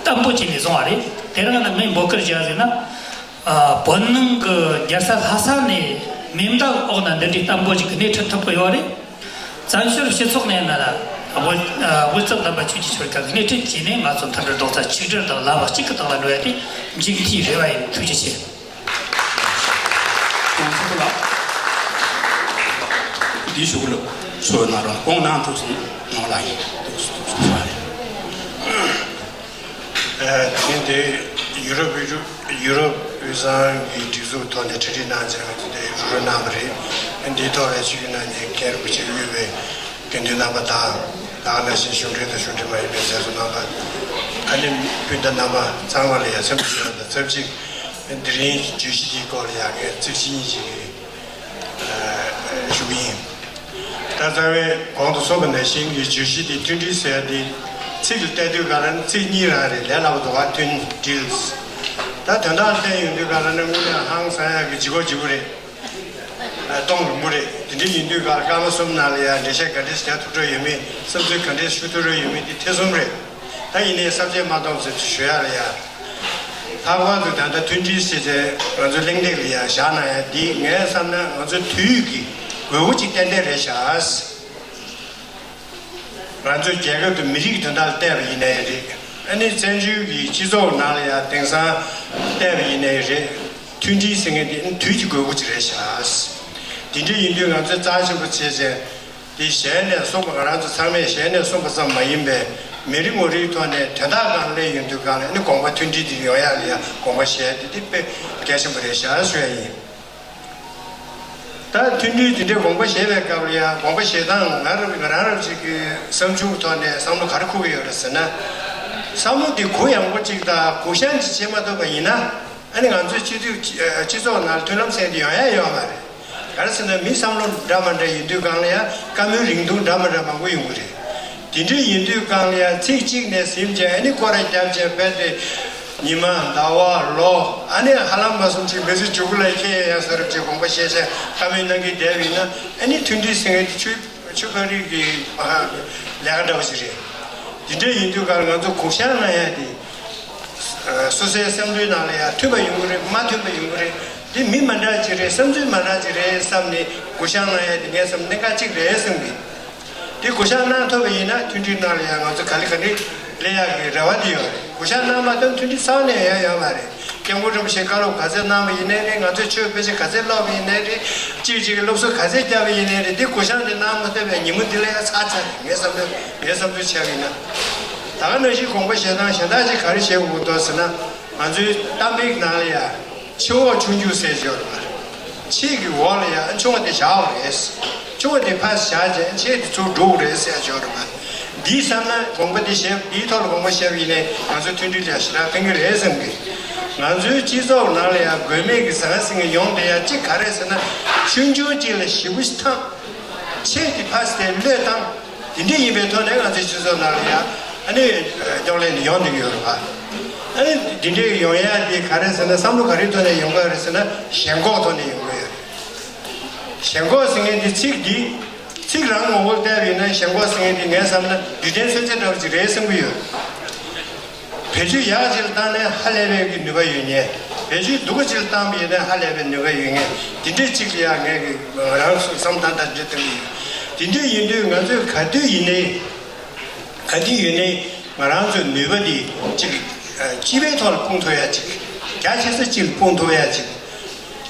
བརྟན་པོ་བྱས་ནས་བཟུང་བ་རེད། དེ་རིང་ན་ངས་འབོད་སྐུལ་བྱས་ཟིན་ན། བོད་ནང་གི་རྒྱལ་ས་ལྷ་ས་ནས་མེ་མདའ་འོག་ན་འདི་འདྲའི་བརྟན་པོ་ཞིག་གི་སྣེ་ཁྲིད་ཐུབ་ཀྱི་ཡོད་རེད། བཙན་བྱོལ་སྤྱི་ཚོགས་ནས་ན་ལ་དབུས་དབུས་གཙང་དམ་པ་ཆོས་ཀྱི་ཆོལ་ཁ་གི་སྣེ་ཁྲིད་བྱས་ནས་ང་ཚོ་མཐུན་སྒྲིལ་རྡོག་རྩ་ཆིག་སྒྲིལ་དང་ལམ་གཅིག་གི་སྟེང་ལ་འགྲོ་ཡ་དེ་མཇུག་མཐའི་རེ་བ་ཡིན། ཐུགས་རྗེ་ཆེ། ཁོང་ཚོ་ལ་འདི་ཞུ་གི་ལ་ཚོ་ན་རང་ཁོང་ནང་ཐུག་སོང་ནང་ལ་ཡིན། ཨ་ནི་དེ་ཡུ་རོབ་ཡུ་རོབ་ཡུ་རོབ་དབུས་གཙང་གི་སྒྲིག་འཛུགས་ཐོག་ནས་གྲ་སྒྲིག་གནང་བྱས་ང་ཚོ་དེ་རུ་རུ་གནང་བ་རེད། འདིའི་ཐོག་ལ་ཆིབས་བསྒྱུར་གནང་མཁན་མཁན་རིན་པོ་ཆེ་དབུས་པའི་དགེ་འདུན་རྣམ་པ་དང་ད་ག་ནང་བཞིན་གཞུང་འབྲེལ་དང་གཞུང་འབྲེལ་མ་ཡིན་པའི་མཛད་གཙོ་རྣམ་པ་ཨ་ནི་སྤུན་ཟླ་རྣམ་པ་ཚང་མ་ལ་ཡ་འཚམས་འདྲི་ཞུ་བ་དང་ཆབས་ཅིག་དེ་རིང་བརྗོད་གཞི་འདིའི་སྐོར་ལ་ཡ་ངས་ཚིག་གཅིག་གཉིས་ཤིག་ཞུ་གི་ཡིན། ད་རྩ་བའི་གོང་དུ་གསུངས་པ་ནང་བཞིན་གྱི་བརྗོད་གཞི་འདི་མཐུན་སྒྲིལ་ཟེར་ཡ་འདི་ཚིག་ལ་བལྟས་དུས་ག་ལ་ནི་ཚིག་གཉིས་རང་རེད། ལས་སླ་པོ་འདུག་ག་མཐུན་སྒྲིལ། ད་དོན་དག་བལྟས་ཡོང་དུས་ག་ལ་ནི་དངོས་གནས་ཧང་སང་ཡག་གི་ལྗིད་ཁོག་ལྗིད་པོ་རེད། གཏོང་རུང་པོ་རེད། དེ་འདྲ་ཡིན་དུས་ག་ལ་སྐར་མ་གསུམ་ནང་ལ་ཡང་འགྲེལ་བཤད་ག་འདྲས་རྒྱག་ཐུབ་འགྲོ་ཡོད་མེད་བསམ་ཚུལ་ག་འདྲས་ཞུ་ཐུབ་འགྲོ་ཡོད་མེད་དེ་ཐེ་ཚོམ་རེད། ད་ཡིན་ནའི་གསར་བརྗེ་མ་གཏོང་ཟེར་ཞུ་ཡ་ལ་ཡ། ལྷག་པར་དུ་ད་ལྟ་མཐུན་སྒྲིལ་ཟེར་ཏེ་ང་ཚོ་གླེང་སྟེགས་ལ་ཡ་བཞག་གནང་ཡ་འདི་ངས་བསམ་ན་ང་ཚོ་དུས་ཀྱི་དགོས་མཁོ་ཅིག་ཏན་ཏན་རེད་ཤག་ང་ཚོའི་རྒྱལ་ཁབ་དང་མི་རིགས་དོན་དག་ལ་བལྟས་པ་ཡིན་ནའི་རེད། ཨ་ནི་བཙན་བྱོལ་གྱི་སྤྱི་ཚོགས་ནང་ལ་ཡང་དེང་སང་བལྟས་པ་ཡིན་ནའི་རེད། མཐུན་སྒྲིལ་ཟེར་མཁན་དེ་ཨ་ནི་དུས་ཀྱི་དགོས་མཁོ་ཅིག་རེད་ཤག་དེ་འདྲ་ཡིན་དུས་ང་ཚོས་རྩ་ཆེན་པོ་བྱས་བྱས་དེ་ཞལ་ནས་གསུངས་པ་ང་རང་ཚོ་ཚང་མས་ཞལ་ནས་གསུངས་པ་ཙམ་མ་ཡིན་པའི་མི་རེ་ངོ་རེའི་ཐོག་ནས་དོན་དག་གང་སླེབས་ཡོང་དུས་གང་ལ་ཨ་ནི་དགོངས་པ་མཐུན་སྒྲིལ་དེ་ཡོང་ཡག་ལ་ཡང་དགོངས་པ་བཞེས་དེ་དེ་དཔེ་གལ་ཆེན་པོ་རེད་ཤག་ཞུ་ཡ་ཡིན། ད་མཐུན་སྒྲིལ་དེ་འདྲའི་དགོངས་པ་བཞེས་པའི་སྐབས་ལ་ཡང་དགོངས་པ་བཞེས་སྟངས་ང་རང་ང་རང་རང་ཅིག་གི་བསམ་ཚུལ་ཐོག་ནས་བསམ་བློ་ག་རེ་འཁོར་གྱི་ཡོད་རེད་ཟེར་ན། བསམ་བློ་དེ་གུ་ཡངས་པོ་ཅིག་དང་གུ་ཡངས་ཅིག་བྱེད་མ་ཐུབ་པ་ཡིན་ན་ཨ་ནི་ང་ཚོའི་སྤྱི་འཐུས་སྤྱི་ཚོགས་ནང་མཐུན་ལམ་ཟེར་དེ་ཡོང་ཡ་ཡོད་མ་རེད། ག་རེ་ཟེར་ན་མི་བསམ་བློ་འདྲ་མ་འདྲ་ཡིན་དུས་སྒང་ལ་ཡང་བཀའ་མོལ་རིང་ཐུང་འདྲ་མ་འདྲ་མང་པོ་ཡོང་གི་རེད། དེ་འདྲ་ཡིན་དུས་སྒང་ལ་ཡང་ཚིག་གཅིག་ནས་ཟིན་བྱས་ཨ་ནི་སྐོར་ར་བརྒྱབ་བྱས་རྦད་དེ་ཉི་མ་ཟླ་བ་ལོ་ཨ་ནི་ཧ་ལམ་མ་སོང་ཅིག་མི་ཚེ་མཇུག་གུ་ལ་འཁེལ་ཡ་ཡང་ས་རབ་ཅིག་དགོངས་པ་བཞེས་བྱས་བཀའ་མོལ་གནང་གི་བསྡད་པ་ཡིན་ན་ཨ་ནི་མཐུན་སྒྲིལ་ཟེར་མཁན་དེ་ཆུ་ཆུ་ཕ་རི་གི་ལས་ཀ་འདྲ་བོ་ཞིག་རེད། དེ་འདྲ་ཡིན་དུས་སྒང་ལ་ང་ཚོ་གུ་ཡངས་གནང་ཡ་དེ། སོ་སོའི་བསམ་བློའི་ནང་ལ་ཡང་མཐུན་པ་ཡོང་གི་རེད་མ་མཐུན་པ་ཡོང་གི་རེད། འདི་མི་མ་འདྲ་ཅིག་རེད་བསམ་ཚུལ་མ་འདྲ་ཅིག་རེད་བསམ་ནས་གུ་ཡངས་གནང་ཡ་དེ་ངས་བསམ་གནད་འགག་ཅིག་རེད་བསམ་གི། འདི་གུ་ཡངས་གནང་ཐུབ་པ་ཡིན་ན་མཐུན་སྒྲིལ་ནང་ལ་ཡང་ང་ཚོ་ག་ལེ་ག་ལེ་སླེབས་ཡག་གི་རེ་བ་འདི་ཡོད་རེད། གུ་ཡངས་གནང་མ་ཐུབ་མཐུན་སྒྲིལ་རྩ་བ་ནས་ཡོང་ཡ་ཡོད་མ་རེད། སྐྱབས་མགོན་རིན་པོ་ཆེས་བཀའ་སློབ་ག་ཚད་གནང་བ་ཡིན་ནའི་རེད། ང་ཚོས་ཆོས་དཔེ་ཆ་ག་ཚད་བཀླགས་པ་ཡིན་ནའི་རེད། གཅིག་གཅིག་གིས་སློབ་གསོ་ག་ཚད་བརྒྱབ་པ་ཡིན་ནའི་རེད། འདི་གུ་ཤང་དེ་གནང་མ་ཐུབ་པའི་ཉིན་མོ་འདི་ལ་ཡང་ཚར་ཚར་རེད། ངའི་བསམ་ཚུལ་ངའི་བསམ་ཚུལ་ཆགས་ཡིན་ན། ད་ག་ནང་བཞིན་དགོངས་པ་བཞེས་སྟངས་གཞན་དག་ཅིག་ག་རེ་བྱེད་དགོས་འདུག་ཟེར་ན། ང་ཚོའི་གཏམ་དཔེའི་ནང་ལ་ཡང་ཆུ་འོག་ཆུང་ཆུང་ཟེར་ཡོད་རེད་པ། ཆེ་གི་འོག་ལ་ཡང་ཆུང་བ་དེ་བཞག་པ་རེད། ཆུང་བ་དེ་ཕར་བཞག་རྗེས་ཆེ་དེ་ཚུར་འགྲོ་དགོས་རེད་ཟེར་ཡག་ཡོད་རེད་པ། འདིའི་བསམ་ན་དགོངས་པ་འདི་བཞེས། འདིའི་ཐོག་ལ་དགོངས་པ་བཞེས་པ་ཡིན་ནའི་ང་ཚོ་མཐུན་སྒྲིལ་ལ་ཞེ་དྲག་ཕན་གྱི་རེད་བསམ་གི། ང་ཚོའི་སྤྱི་ཚོགས་ནང་ལ་ཡང་དགོས་མེད་ཀྱི་ཟང་ཟིང་གི་ཡོང་བསྡད་ཡག་གཅིག་ག་རེ་ཟེར་ན། ཆུང་ཆུང་གཅིག་ལ་ཞེ་པོ་ཅིག་འཐམ། ཆེ་དེ་ཕར་ཟད་བློས་བཏང་། དེ་འདྲ་ཡིན་པའི་ཐོག་ནས་ང་ཚོའི་སྤྱི་ཚོགས་ནང་ལ་ཡང་ཨ་ནི་རྙོག་གླེང་འདི་ཡོང་བསྡད་ཀྱི་ཡོད་རེད་པ། ཨ་ནི་འདི་འདྲའི་ཡོང་ཡག་འདི་ག་རེ་ཟེར་ན། བསམ་བློ་ག་རེའི་ཐོག་ནས་ཡོང་གི་ཡོད་རེད་ཟེར་ན། ཞེན་ཁོག་ཐོག་ནས་ཡོང་གི་ཡོད་རེད། ཞེན་ཁོག་ཟེར་མཁན་དེ་ཚིག་འདི། ཚིག་རང་ངོ་བོར་བལྟས་པ་ཡིན་ན་ཞེན་ཁོག་ཟེར་མཁན་དེ་ངའི་བསམ་ན་རྡུལ་ཕྲན་མཚོན་ཆ་འདྲ་བོ་ཅིག་རེད་བསམ་གྱི་ཡོད། བེད་སྤྱོད་ཡག་ཅིག་ལ་བཏང་ན་ཧ་ལས་པའི་གི་ནུས་པ་ཡོད་མཁན། བེད་སྤྱོད་སྡུག་ཅིག་ལ་བཏང་པ་ཡིན་ན་ཧ་ལས་པའི་ནུས་པ་ཡོད་མཁན། དེ་འདྲའི་ཅིག་ལ་ཡང་ངས་གི་རང་སུ་བསམ་བཏང་དང་འདྲི་བཏང་གི་ཡོད། དེ་འདྲ་ཡིན་དུས་ང་ཚོས་ག་དུས་ཡིན་ནའི། ག་དུས་ཡིན་ནའི་ང་རང་ཚོའི་ནུས་པ་འདི་ཅིག་སྤྱི་པའི་ཐོག་ལ་སྤུངས་ཐུབ་ཡག་ཅིག་རྒྱ་ཆེ་ས་ཅིག་ལ་སྤུངས་ཐུབ་ཡག་ཅིག་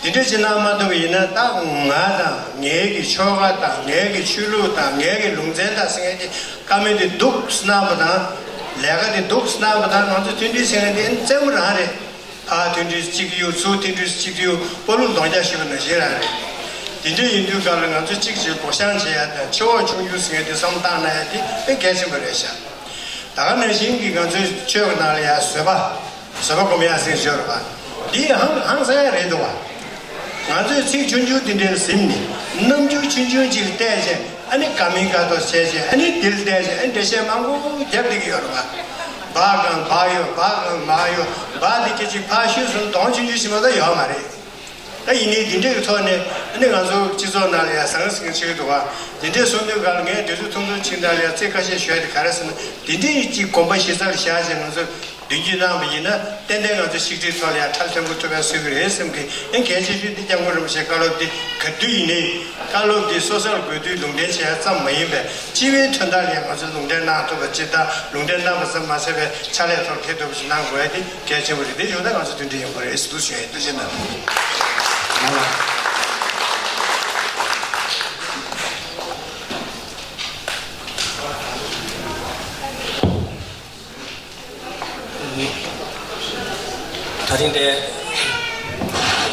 དེ་འདྲ་ཅིག་གནང་མ་ཐུབ་པ་ཡིན་ན། ད་ང་དང་ངའི་གི་ཆོལ་ཁ་དང་ངའི་གི་ཆོས་ལུགས་དང་ངའི་གི་ལུང་ཚན་དང་ཟེར་མཁན་དེ་བཀའ་མོལ་དེ་སྡུག་གནང་པ་དང་། ལས་ཀ་དེ་སྡུག་གནང་པ་དང་། ང་ཚོ་མཐུན་སྒྲིལ་ཟེར་མཁན་དེ་རྩེད་མོ་རང་རེད། ཕར་མཐུན་སྒྲིལ་གཅིག་གཡུག་ཚུར་མཐུན་སྒྲིལ་གཅིག་གཡུག་སྤོ་ལོ་རྡོག་རྒྱག་ཞུས་པ་ནང་བཞིན་རང་རེད། དེ་འདྲ་ཡིན་དུས་སྐབས་ལ་ང་ཚོ་གཅིག་གཅིག་སྒོ་བཤང་བྱེད་ཡག་དང་ཆེ་འོག་ཆུང་ཆུང་ཟེར་མཁན་དེ་བསམ་བཏང་ན་ཡག་དེ་དཔེ་གལ་ཆེན་པོ་རེད་ཤག་ད་ག་ནང་བཞིན་གྱི་ང་ཚོའི་ཆོས་ཀྱི་ནང་ལ་ཡང་བཟོད་པ། བཟོད་པ་སྒོམ་ཡག་ཟེར་ཞོར་བ། འདི་ཧང་ཧང་སང་ཡག་རེད་འདུག་བ། ང་ཚོས་ཚིག་ཆུང་ཆུང་འདི་འདྲར་ཟིན་ནས། རྣམ་འགྱུར་ཆུང་ཆུང་ཅིག་བལྟས་བྱས། ཨ་ནི་དགའ་མིན་དགའ་མདོག་བྱས་བྱས། ཨ་ནི་འདིར་བལྟས་བྱས། ཨ་ནི་འགྲེལ་བཤད་མང་པོ་རྒྱབ་བསྡད་ཀྱི་ཡོད་རེད་བ། བག་གང་བག་ཡོད། བག་གང་མ་ཡོད། བག་འདི་སྐད་ཅིག་ཕར་ཤོད་སོང་གདོང་ཆུང་ཆུང་ཞིག་མ་གཏོགས་ཡོད་མ་རེད། ད་ཡིན་ནའི་འདི་འདྲའི་གི་ཐོག་ནས་ཨ་ནི་ང་ཚོ་སྤྱི་ཚོགས་ནང་ལ་ཡང་ཟང་ཟིང་ཆེ་གི་འདུག་བ། འདི་འདྲའི་གསུང་དུས་སྒང་ལ་ངས་དུས་ཚོད་ཐུང་ཐུང་ཅིག་ནང་ལ་ཡང་ཚིག་ཁ་ཤས་ཞུ་ཡ་དེ་ག་རེ་ཟེར་ན། འདི་འདྲའི་ཅིག་དགོངས་པ་གཞི་རྩར་བཞག་བྱས་ང་ཚོ་མདུན་སྐྱོད་གནང་བ་ཡིན་ན། ཏན་ཏན་ང་ཚོ་ཆིག་སྒྲིལ་ཐོག་ལ་ཡང་ཁྲལ་མཐོན་པོ་ཐུབ་པ་བཟོ་གི་རེད་བསམ་གི། ཨེ་གལ་ཆེ་ཤོས་འདི་སྐྱབས་མགོན་རིན་པོ་ཆེའི་བཀའ་སློབ་འདི་ག་དུས་ཡིན་ནའི་བཀའ་སློབ་འདི་སོ་སོར་དགོས་དུས་ལུང་འདྲེན་བྱེད་ཡ་ཙམ་མ་ཡིན་པའི། སྤྱི་པའི་དོན་དག་ལ་ཡང་ང་ཚོས་ལུང་འདྲེན་གནང་ཐུབ་པ་ཅིག་དང་། ལུང་འདྲེན་གནང་བ་ཙམ་མ་ཟད་པའི་ཕྱག་ལས་ཐོག་ཁེ་ཐུབ་པ་ཞིག་གནང་དགོས་ཡ་དེ་གལ་ཆེན་པོ་རེད། དེ་ཡོད་ན་ང་ཚོ་མཐུན་སྒྲིལ་ཡོང་གི་རེད་ཟེར་དུ་ཞུ་ཡ་ཡིན། ཐུགས་རྗེ་གནང་། ད་རིང་འདིར་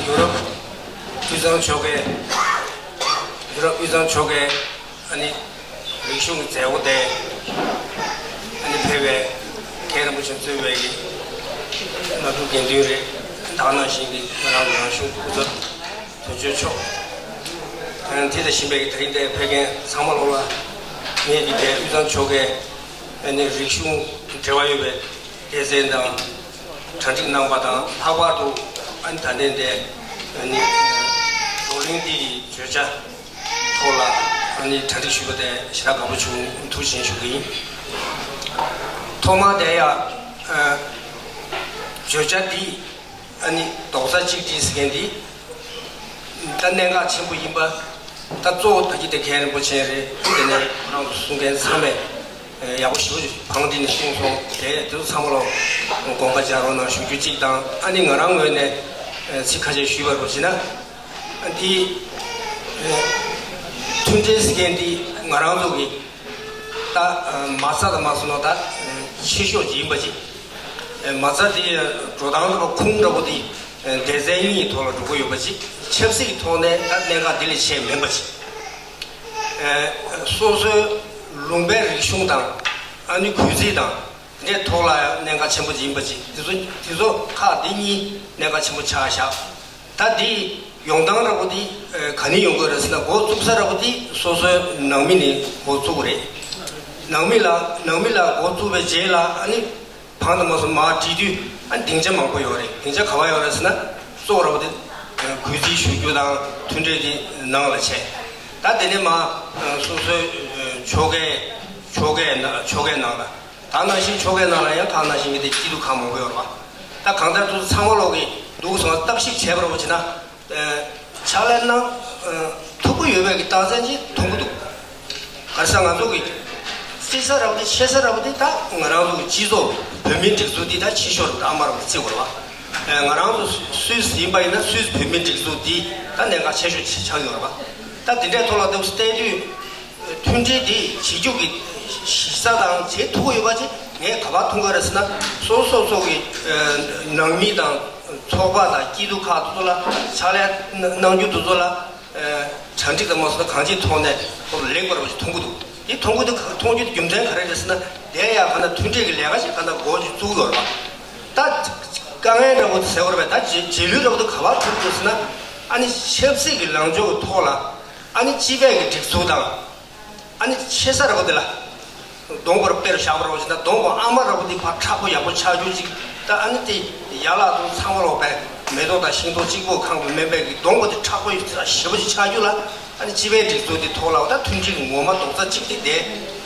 ཡུ་རོབ་དབུས་གཙང་ཕྱོགས་ཁའི། ཡུ་རོབ་དབུས་གཙང་ཕྱོགས་ཁའི་ཨ་ནི་རིག་གཞུང་གི་མཛད་སྒོ་དེར་ཨ་ནི་ཕེབས་པའི་མཁན་རིན་པོ་ཆེ་གཙོས་པའི་གི་མནའ་འབྲུག་དགེ་འདུན་རེད། ད་ག་ནང་བཞིན་གྱི་ང་རང་རང་གཞུང་སྐུ་ཚབ་དོན་གཅོད་མཆོག་ཨ་ནི་དེ་དང་གཞན་པའི་གི་ད་རིང་འདིར་ཕེབས་མཁན་ཚང་མ་ལོག་ལ། ངས་འདི་འདིར་དབུས་གཙང་ཕྱོགས་ཁའི་ཨ་ནི་རིག་གཞུང་འབྲེལ་བ་ཡོད་པའི་སྡེ་ཚན་དང་གྲ་སྒྲིག་གནང་པ་དང་། ལྷག་པར་དུ་ཨ་ནི་ད་ལྟའི་འདིར་ཨ་ནི་བགྲོ་གླེང་འདི་ཡི་བརྗོད་བྱ་ཐོག་ལ་ཨ་ནི་གྲ་སྒྲིག་ཞུས་པ་དེ་ཞེ་དྲག་དགའ་པོ་བྱུང་། ཐུགས་རྗེ་ཆེ་ཞུ་གི་ཡིན། ཐོག་མར་དེ་ཡང་ཨ་བརྗོད་བྱ་འདི་ཨ་ནི་རྡོག་རྩ་གཅིག་སྒྲིལ་ཟེར་མཁན་འདི་ད་གནད་འགག་ཆེན་པོ་ཡིན་པ། ད་གཙོ་བོ་ད་གི་དེ་མཁན་རིན་པོ་ཆེ་རེད། དེ་ནས་ཁོ་རང་ཚོ་གསུང་མཁན་ཚང་མས་ཡག་པོ་ཞེ་པོ་བང་སྒྲིག་ནས་གསུངས་སོང་། དེ་དེ་ཚོ་ཚང་མ་ལ་དགོངས་པ་འཇགས་རོགས་གནང་ཞུ་རྒྱུ་གཅིག་དང་། ཨ་ནི་ང་རང་ངོས་ནས་ཚིག་ཁ་ཤས་ཞུས་པ་རོགས་བྱས་ན། འདི་མཐུན་སྒྲིལ་ཟེར་མཁན་འདི་ང་རང་ཚོ་གི་ད་མ་རྩ་དང་མ་སོང་ན་ད་ཆེ་ཤོས་ཡིན་པ་ཅིག་མ་རྩ་དེ་འགྲོ་སྟངས་འདྲ་པོ་ཁུངས་འདྲ་པོ་དེ་སྡེ་ཚན་གཉིས་ཐོག་ལ་འགྲོ་གི་ཡོད་པ་ཅིག་ཆབ་སྲིད་ཀྱི་ཐོག་ནས་ད་གནད་འགག་དེ་ལས་ཆེ་མིན་པ་ཅིག་སོ་སོའི་ལུང་པའི་རིག་གཞུང་དང་། ཨ་ནི་གུས་བརྩི་དང་། དེ་ཐོག་ལ་གནད་འགག་ཆེན་པོ་ཡིན་པ་ཅིག་དེ་ཚོ་དེ་ཚོ་ཁག་དེ་གཉིས་གནད་འགག་ཆེན་པོ་ཆགས་བཞག་ད་དེ་ཡོང་སྟངས་འདྲ་པོ་དེ་ག་ནས་ཡོང་དགོས་རེད་ཟེར་ན། འགོ་བཙུགས་ས་འདྲ་པོ་དེ་སོ་སོའི་ནང་མི་ནས་འགོ་བཙུགས་དགོས་རེད། ནང་མི་ལ་ནང་མི་ལ་འགོ་བཙུགས་པའི་རྗེས་ལ་ཨ་ནི་བང་དུ་མ་སོང་མར་དྲིལ་དུས། ཨ་ནི་སྡིངས་ཆ་མང་པོ་ཡོད་རེད། སྡིངས་ཆ་ག་པར་ཡོད་རེད་ཟེར་ན། གཙོ་བོ་འདྲ་པོ་དེ་གུས་བརྩི་ཞུ་རྒྱུ་དང་མཐུན་སྒྲིལ་དེ་ནང་ལ་བྱས། ད་དེ་ནས་མར་སོ་སོའི་ཆོལ་ཁའི་ཆོལ་ཁའི་ནང་ཆོལ་ཁའི་ནང་ལ། ད་ནང་བཞིན་ཆོལ་ཁའི་ནང་ལ་ཡང་ད་ནང་བཞིན་གྱི་དེ་སྐྱིད་སྡུག་ཁག་མང་པོ་ཡོད་རེད་བ། ད་གང་ལྟར་དུ་ཚང་མ་ལོག་གི་འདུག་སོང་བ་བརྟག་ཞིབ་བྱས་པ་རོགས་བྱས་ན། ཕྱག་ལས་གནང་ཐུབ་ཀྱི་ཡོད་པའི་གི་རྟགས་མཚན་ཅིག་མཐོང་གི་འདུག་ག་རེ་ཟེར་ང་ཚོ་གི་བརྩི་ས་རབ་དེ་ཆེ་ས་རབ་དེ་ད་ང་རང་ཚོ་གི་སྤྱི་ཚོགས་བོད་མིའི་སྒྲིག་འཛུགས་འདི་ད་ཆེ་ཤོས་རེད། ད་མར་བརྩི་དགོས་རེད་བ། ང་རང་ཚོ་སུད་སི་ཡིན་པ་ཡིན་ན་སུད་སི་བོད་མིའི་སྒྲིག་འཛུགས་འདི་ད་གནད་འགག་ཆེ་ཤོས་ཆགས་ཡོད་རེད་པ། ད་དེ་འདྲའི་ཐོག་ལ་འདུག་བལྟས་དུས་མཐུན་སྒྲིལ་འདི་བྱེད་རྒྱུ་གི་གཞི་རྩ་དང་བྱེད་ཐུབ་ཀྱི་ཡོད་པ་ཅིག་ངས་ག་པར་མཐོང་གི་རེད་ཟེར་ན། སོ་སོ་སོ་གི་ནང་མི་དང་ཚོགས་པ་དང་སྐྱིད་སྡུག་ཁག་དེ་ཚོ་ལ་ཕྱག་ལས་གནང་རྒྱུ་དེ་ཚོ་ལ། གྲ་སྒྲིག་དང་མ་སོང་ན་གང་ཅིའི་ཐོག་ནས་ཁོ་ལེགས་པར་མཐོང་གི་འདུག་དེ་མཐོང་གི་འདུག་མཐོང་རྒྱུ་དེ་རྒྱུ་མཚན་ག་རེ་རེད་ཟེར་ན། དེ་ཡང་ག་ན་མཐུན་སྒྲིལ་གྱི་ལས་ཀ་ཞིག་ག་ན་འགོ་ཅིག་བཙུགས་ཡོད་རེད་པ། ད་དཀའ་ངལ་འདྲ་པོ་དེ་ཟེར་བ་རེད་པས། ད་རྗེས་རྗེས་ལུས་འདྲ་པོ་དེ་ག་པར་ཐུག་འདུག་ཟེར་ན། ཨ་ནི་ཆབ་སྲིད་ཀྱི་ལངས་ཕྱོགས་ཀྱི་ཐོག་ལ་ཨ་ནི་སྤྱི་པའི་གི་སྒྲིག་འཛུགས་དང་། ཨ་ནི་ཆེ་ས་འདྲ་པོ་དེ་ལ་གདོང་པོར་དཔེར་བཞག་པ་རོགས་ཅིག་ན། གདོང་པོ་ཨ་མ་འདྲ་པོ་དེ་ཕར་མཁྲེགས་པོ་ཡག་པོ་ཆགས་རྒྱུ་ཅིག་ད་ཨ་ནི་དེ་ཡར་ལ་དུ་ཚང་མ་ལོག་པའི་མེ་ཏོག་དང་ཤིང་ཏོག་གཅིག་པོ་ཁེངས་པ་མིན་པའི་གི་གདོང་པོ་དེ་མཁྲེགས་པོ་ཞེ་པོ་ཅིག་ཆགས་རྒྱུ་ལ། ཨ་ནི་སྤྱི་པའི་སྒྲིག་འཛུགས་དེ་ཐོག་ལ་ད་མཐུན་སྒྲིལ་གྱི་ངོ་མ་རྡོག་རྩ་གཅིག་སྒྲིལ་དེ་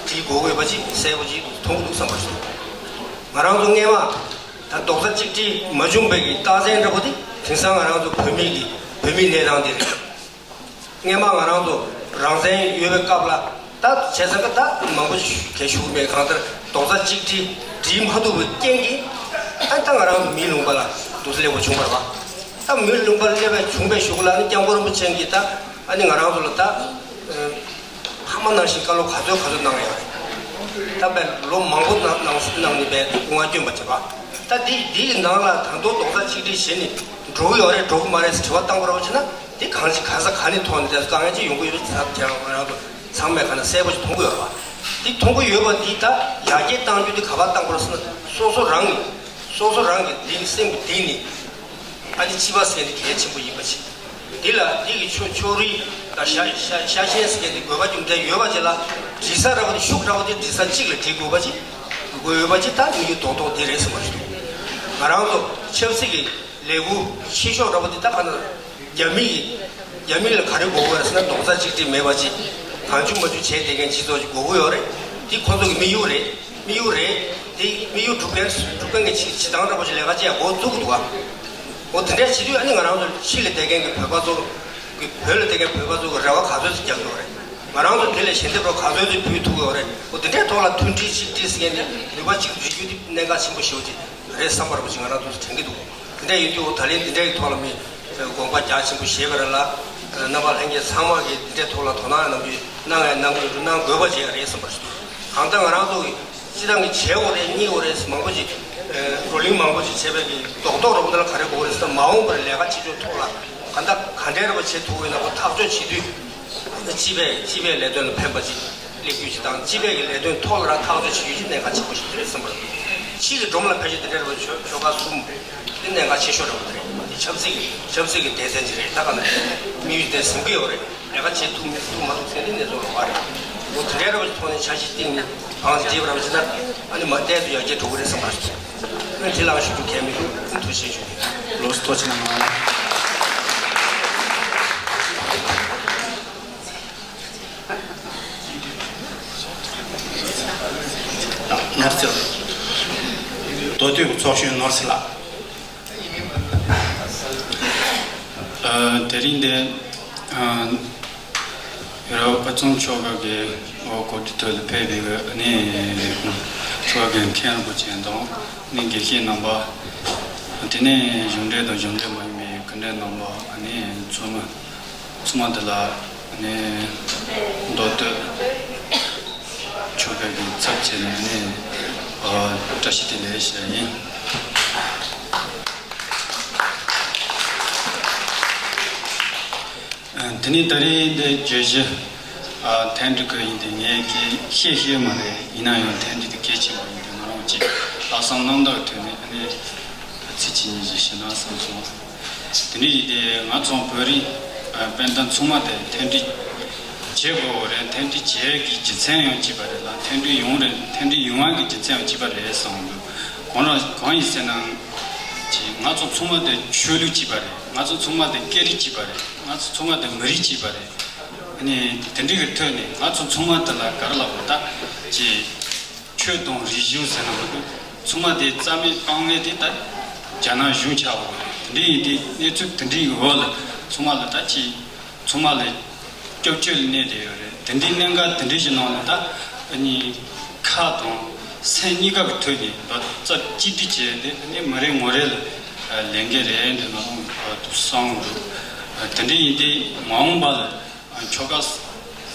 སྒྲིལ་དགོས་ཀྱི་ཡོད་པ་ཅིག་གསལ་པོ་ཅིག་མཐོང་གི་འདུག་བསམ་པ་ཞིག་ང་རང་ཚོ་སྔས་མ་ད་རྡོག་རྩ་གཅིག་སྒྲིལ་མ་བྱུང་བའི་གི་རྟགས་མཚན་འདྲ་པོ་དེ་དེང་སང་ང་རང་ཚོ་བོད་མི་གི་བོད་མིའི་གནས་སྟངས་དེ་རེད། སྔས་མ་ང་རང་ཚོ་རང་བཙན་ཡོད་པའི་སྐབས་ལ་ད་བྱས་ཙང་ཀ་ད་མང་པོ་ཞིག་གས་ཞུ་གི་མེད། གང་ལྟར་རྡོག་རྩ་གཅིག་སྒྲིལ་སྒྲིལ་མ་ཐུབ་པའི་རྐྱེན་གྱིས་ཨ་ད་ང་རང་ཚོ་མིའི་ལུང་པ་ལ་འདུག་སེ་སླེབས་པ་བྱུང་བ་རེད་པ། ད་མིའི་ལུང་པ་ལ་སླེབས་པ་བྱུང་བའི་གཞུག་ལ་ནི་སྐྱབས་མགོན་རིན་པོ་ཆེ་གིས་ད་ཨ་ནི་ང་རང་ཚོ་ལ་ད་ཕ་མ་ནང་བཞིན་བཀའ་སློབ་ག་ཚོད་ག་ཚོད་གནང་ཡོད་རེད། ད་པའི་ལོ་མང་པོ་གནང་གནང་གནང་ནི་པའི་སྐུ་ངལ་བསྐྱོན་པ་བྱས་པ། ད་འདི་འདི་ཡི་ནང་ལ་ད་དུང་རྡོག་རྩ་གཅིག་སྒྲིལ་བྱས་ནས་འགྲོ་གི་ཡོད་རེད་འགྲོ་གི་མ་རེད་ཟེར་དྲི་བ་བཏང་བ་རོགས་བྱས་ན། དེ་གང་ཅི་ག་ས་ག་ནས་ཐོག་ནས་དེ་དཀའ་ངལ་ཅི་ཡོང་གི་ཡོད་པ་ཚ་ཁྱེད་རང་རང་ཚོ་ཚང་མས་ག་ན་གསལ་པོ་ཞིག་མཐོང་གི་ཡོད་རེད་པ། དེ་མཐོང་གི་ཡོད་པ་འདི་ད་ཡར་རྒྱས་གཏང་རྒྱུ་དེ་ག་པར་གཏང་དགོས་ཟེར་ན། སོ་སོ་རང་གི་སོ་སོ་རང་གི་གཏིང་སེམས་ཀྱི་གཏིང་ནས་ཨ་ནི་སྤྱི་པ་ཟེར་འདི་གལ་ཆེན་པོ་ཡིན་པ་ཅིག་འདི་ལ་འདི་གི་ཕྱོགས་ཕྱོགས་རིས་དང་ཤ་ཤ་ཤ་ཞེན་ཟེར་འདི་དགོས་པ་རྒྱུ་མཚན་ཡོད་པ་ཅིག་ལ་སྒྲིལ་ས་འདྲ་པོ་དེ་ཤུགས་འདྲ་པོ་དེ་སྒྲིལ་ས་གཅིག་ལ་སྒྲིལ་དགོས་པ་ཅིག་དགོས་ཡོད་པ་ཅིག་ད་དམིགས་ཡུལ་རྡོག་རྡོག་འདི་རེད་ཟེར་བ་ཞིག་འདུག་ང་རང་ཚོ་ཆབ་སྲིད་ཀྱི་ལས་འགུལ་ཆེ་ཤོས་འདྲ་པོ་འདི་ད་ག་ན་རྒྱ་མི་ཡི་རྒྱ་མི་ལ་ག་རེ་དགོས་ཀྱི་ཡོད་ཟེར་ན། རྡོག་རྩ་གཅིག་སྒྲིལ་མེད་པ་ཅིག་གང་བྱུང་མ་བྱུང་བྱས་བསྡད་མཁན་སྤྱི་ཚོགས་ཅིག་དགོས་ཀྱི་ཡོད་རེད། འདི་ཁོ་ཚོ་གི་དམིགས་ཡུལ་རེད། དམིགས་ཡུལ་རེད། འདི་དམིགས་ཡུལ་སྒྲུབ་མཁན་སྒྲུབ་མཁན་གྱི་བྱེད་བྱེད་སྟངས་འདྲ་པོ་ཅིག་ལས་ཀ་བྱེད་ཡ་འགོ་བཙུགས་འདུག་ག་འོ་དེ་འདྲ་བྱེད་དུས་ཨ་ནི་ང་རང་ཚོ་ཕྱི་ལ་བསྡད་མཁན་གྱི་བོད་པ་ཚོ་གི་བོད་ལ་བསྡད་མཁན་བོད་པ་ཚོ་གི་རེ་བ་ག་ཚོད་ཅིག་རྒྱག་གི་ཡོད་རེད། ང་རང་ཚོ་དེ་ལ་ཞལ་འདེབས་རོགས་ག་ཚོད་ཅིག་ཕུལ་ཐུབ་ཀྱི་ཡོད་རེད། འོ་དེ་འདྲའི་ཐོག་ལ་མཐུན་སྒྲིལ་གཅིག་སྒྲིལ་ཟེར་མཁན་དེ་ནུས་པ་གཅིག་སྒྲིལ་རྒྱུ་དེ་གནད་འགག་ཆེན་པོ་ཞེ་པོ་ཅིག་རེད་བསམ་པ་རེད་པ་ཅིག་ང་རང་ཚོ་དྲན་གྱི་འདུག་དེ་འདྲ་ཡིན་དུས་འོ་ད་ལན་དེ་འདྲའི་ཐོག་ལ་མི་དགོངས་པ་རྒྱ་ཆེན་པོ་བཞེས་པ་རེད་ལ། རྣམ་པ་ལྷན་རྒྱས་ཚང་མ་གིས་དེ་འདྲའི་ཐོག་ལ་དོ་སྣང་གནང་རྒྱུ་གནང་ཡ་གནང་གི་ཡོད་འདུག་གནང་དགོས་པ་བྱས་ཡ་རེད་བསམ་པ་ཞིག་འདུག་གང་ལྟར་ང་རང་ཚོ་གི་སྤྱི་བཏང་གི་བྱས་འོ་རེད་གཉིས་འོ་རེད་མང་པོ་ཅིག་བགྲོ་གླེང་མང་པོ་ཅིག་བྱས་པའི་གི་རྡོག་རྡོག་རོགས་འདི་ལ་ག་རེ་དགོས་རེད་ཟེར་ན། མ་འོངས་པར་ལས་ཀ་བྱེད་ཕྱོགས་ཐོག་ལ་ག་འདྲ་ག་འདྲའི་རེ་བ་བྱེད་ཐུབ་ཡོད་ན་ཁོ་ཐག་གཅོད་བྱེད་དུས་སྤྱི་པའི་སྤྱི་པའི་ལས་དོན་ལ་ཕན་པ་ཅིག་སླེབས་རྒྱུ་ཅིག་དང་། སྤྱི་པའི་གི་ལས་དོན་ཐོག་ལ་རང་ཐག་གཅོད་བྱེད་རྒྱུ་ཅིག་གནད་འགག་ཆེན་པོ་ཞིག་རེད་བསམ་པ་རེད། ཕྱི་གི་སྒྲོམ་ལ་ཕལ་ཆེར་དེ་འདྲའི་རེ་བ་ཆོལ་ཆོལ་ཁ་གསུམ་དེ་གནད་འགག་ཆེ་ཤོས་འདྲ་པོ་དེ་རེད། འདི་ཆབ་སྲིད་ཀྱི་ཆབ་སྲིད་ཀྱི་སྡེ་ཚན་ཅིག་རེད། ད་ག་ནས་དམིགས་ཡུལ་དེ་ཟིན་གྱི་ཡོད་རེད། ལས་ཀ་བྱེད་ཐུབ་མི་ཐུབ་མ་ཐུབ་ཟེར་ནི་གནས་ཚུལ་ལོགས་ཀ་རེད། འོ་དེ་འདྲའི་རེ་བ་ཐོག་ནས་འཆར་གཞི་བཏིང་ནས་གང་ཅི་བྱེད་པ་རེད་ཟེར་ན། ཨ་ནི་མ་ཏོག་ཙམ་ཡར་རྒྱས་འགྲོ་གི་རེད་བསམ་པ་རེད། ཨ་ནི་དེ་ལ་ཞུ་རྒྱུ་གལ་མི་འདུག་ཨ་ནི་ཐུགས་རྗེ་ཆེ་ཞུ་གི་ཡིན། ལོ་སི་ཐོག་ཆེ་ན་མ། ནོར་སི། མདོ་སྟོད་ཀྱི་ཚོགས་གཞོན་ནོར་སི་ལགས། ཨ། དེ་རིང་འདི། ཨ། ཡུ་རོབ་དཔའ་མཛངས་ཆོལ་ཁ་གི་འོ་གོ་སྒྲིག་ཐོག་ལ་ཕེབས་པའི་ཨ་ནི་ཆོལ་ཁ་གི་མཁན་རིན་པོ་ཆེ་དང་ཨ་ནི་དགེ་བཤེས་རྣམ་པ། དེ་ནས་གཞུང་འབྲེལ་དང་གཞུང་འབྲེལ་མ་ཡིན་པའི་སྐུ་མགྲོན་རྣམ་པ། ཨ་ནི་ཚོགས་མི་ཚང་མ་འདི་ལ་ཨ་ནི་མདོ་སྟོད་ཆོལ་ཁ་གི་ཚབ་བྱས་ནས་ཨ་ནི་ཨ་བཀྲ་ཤིས་བདེ་ལེགས་ཞུ་ཡ་ཡིན། ཨ། དེ་ནས་ད་རེས་འདི་བརྗོད་གཞི་ཨ་མཐུན་སྒྲིལ་གི་ཡིན་ཏེ། ངས་ཀྱིས་བཤད་ཤེས་མ་རེད། ཡིན་ན་ཡང་མཐུན་སྒྲིལ་དེ་གལ་ཆེན་པོ་ཡིན་ཏེ། ང་རང་གཅིག་ལྷག་བསམ་རྣམ་དག་གི་ཐོག་ནས་ཨ་ནི་ཚིག་གཅིག་གཉིས་ཤིག་ཞུ་ན་བསམ་སོང་། དེ་འདྲ་ཡིན་ཏེ་ང་ཚོ་བོད་རིགས་ཨ་སྤུན་ཟླ་ཚང་མ་དེ་མཐུན་སྒྲིལ་བྱེད་དགོས་རེད། མཐུན་སྒྲིལ་བྱེད་ཀྱི་རྒྱུ་མཚན་ཡང་གཅིག་པ་རེད་ལ། མཐུན་སྒྲིལ་ཡོང་རེད། མཐུན་སྒྲིལ་ཡོང་བ་གི་རྒྱུ་མཚན་ཡང་གཅིག་པ་རེད་བསམ་འདུག་གང་ར་གང་ཡིན་ཟེར་ན། ཅིག་ང་ཚོ་ཚང་མ་དེ་ཆོས་ལུགས་གཅིག་པ་རེད། ང་ཚོ་ཚང་མ་དེ་སྐད་རིགས་གཅིག་པ་རེད། ང་ཚོ་ཚང་མ་དེ་མི་རིགས་གཅིག་པ་རེད། ཨ་ནི་དེ་འདྲའི་གི་ཐོག་ནས་ང་ཚོ་ཚང་མ་དེ་ལ་ག་རེ་ལབ་དགོས། ད་ཅིག་ཆོས་དང་རིག་གཞུང་ཟེར་ན་མི་འདུག་ཚང་མ་དེ་རྩ་མེད་བཏང་ནས་དེ་ད་རྒྱ་ནག་གཞུང་ཆགས་པ་རེད། དེ་འདྲ་ཡིན་དུས་གནས་ཚུལ་དེ་འདྲའི་གི་འོག་ལ་ཚང་མ་ལ་ད་ཅིག་ཚང་མ་ལ་སྐྱབས་བཅོལ་ལ་གནས་བསྡད་ཡོད་རེད། དེ་འདྲའི་གནད་འགག་དེ་འདྲའི་ཞིག་ནང་ནས་ད་ཨ་ནི་ཁ་དང་སེམས་གཉིས་ཀ་གི་ཐོག་ནས་ད་རྩ་གཅིག་སྒྲིལ་བྱས་ཏེ། ཨ་ནི་མི་རེ་ངོ་རེ་ལ་ ལས་འགན་རེད་འདྲ་ང་རང་དུ་བསམ་འདུག་དེ་འདྲ་ཡིན་དུས་མ་འོངས་པ་ལ་ཆོལ་ཁ་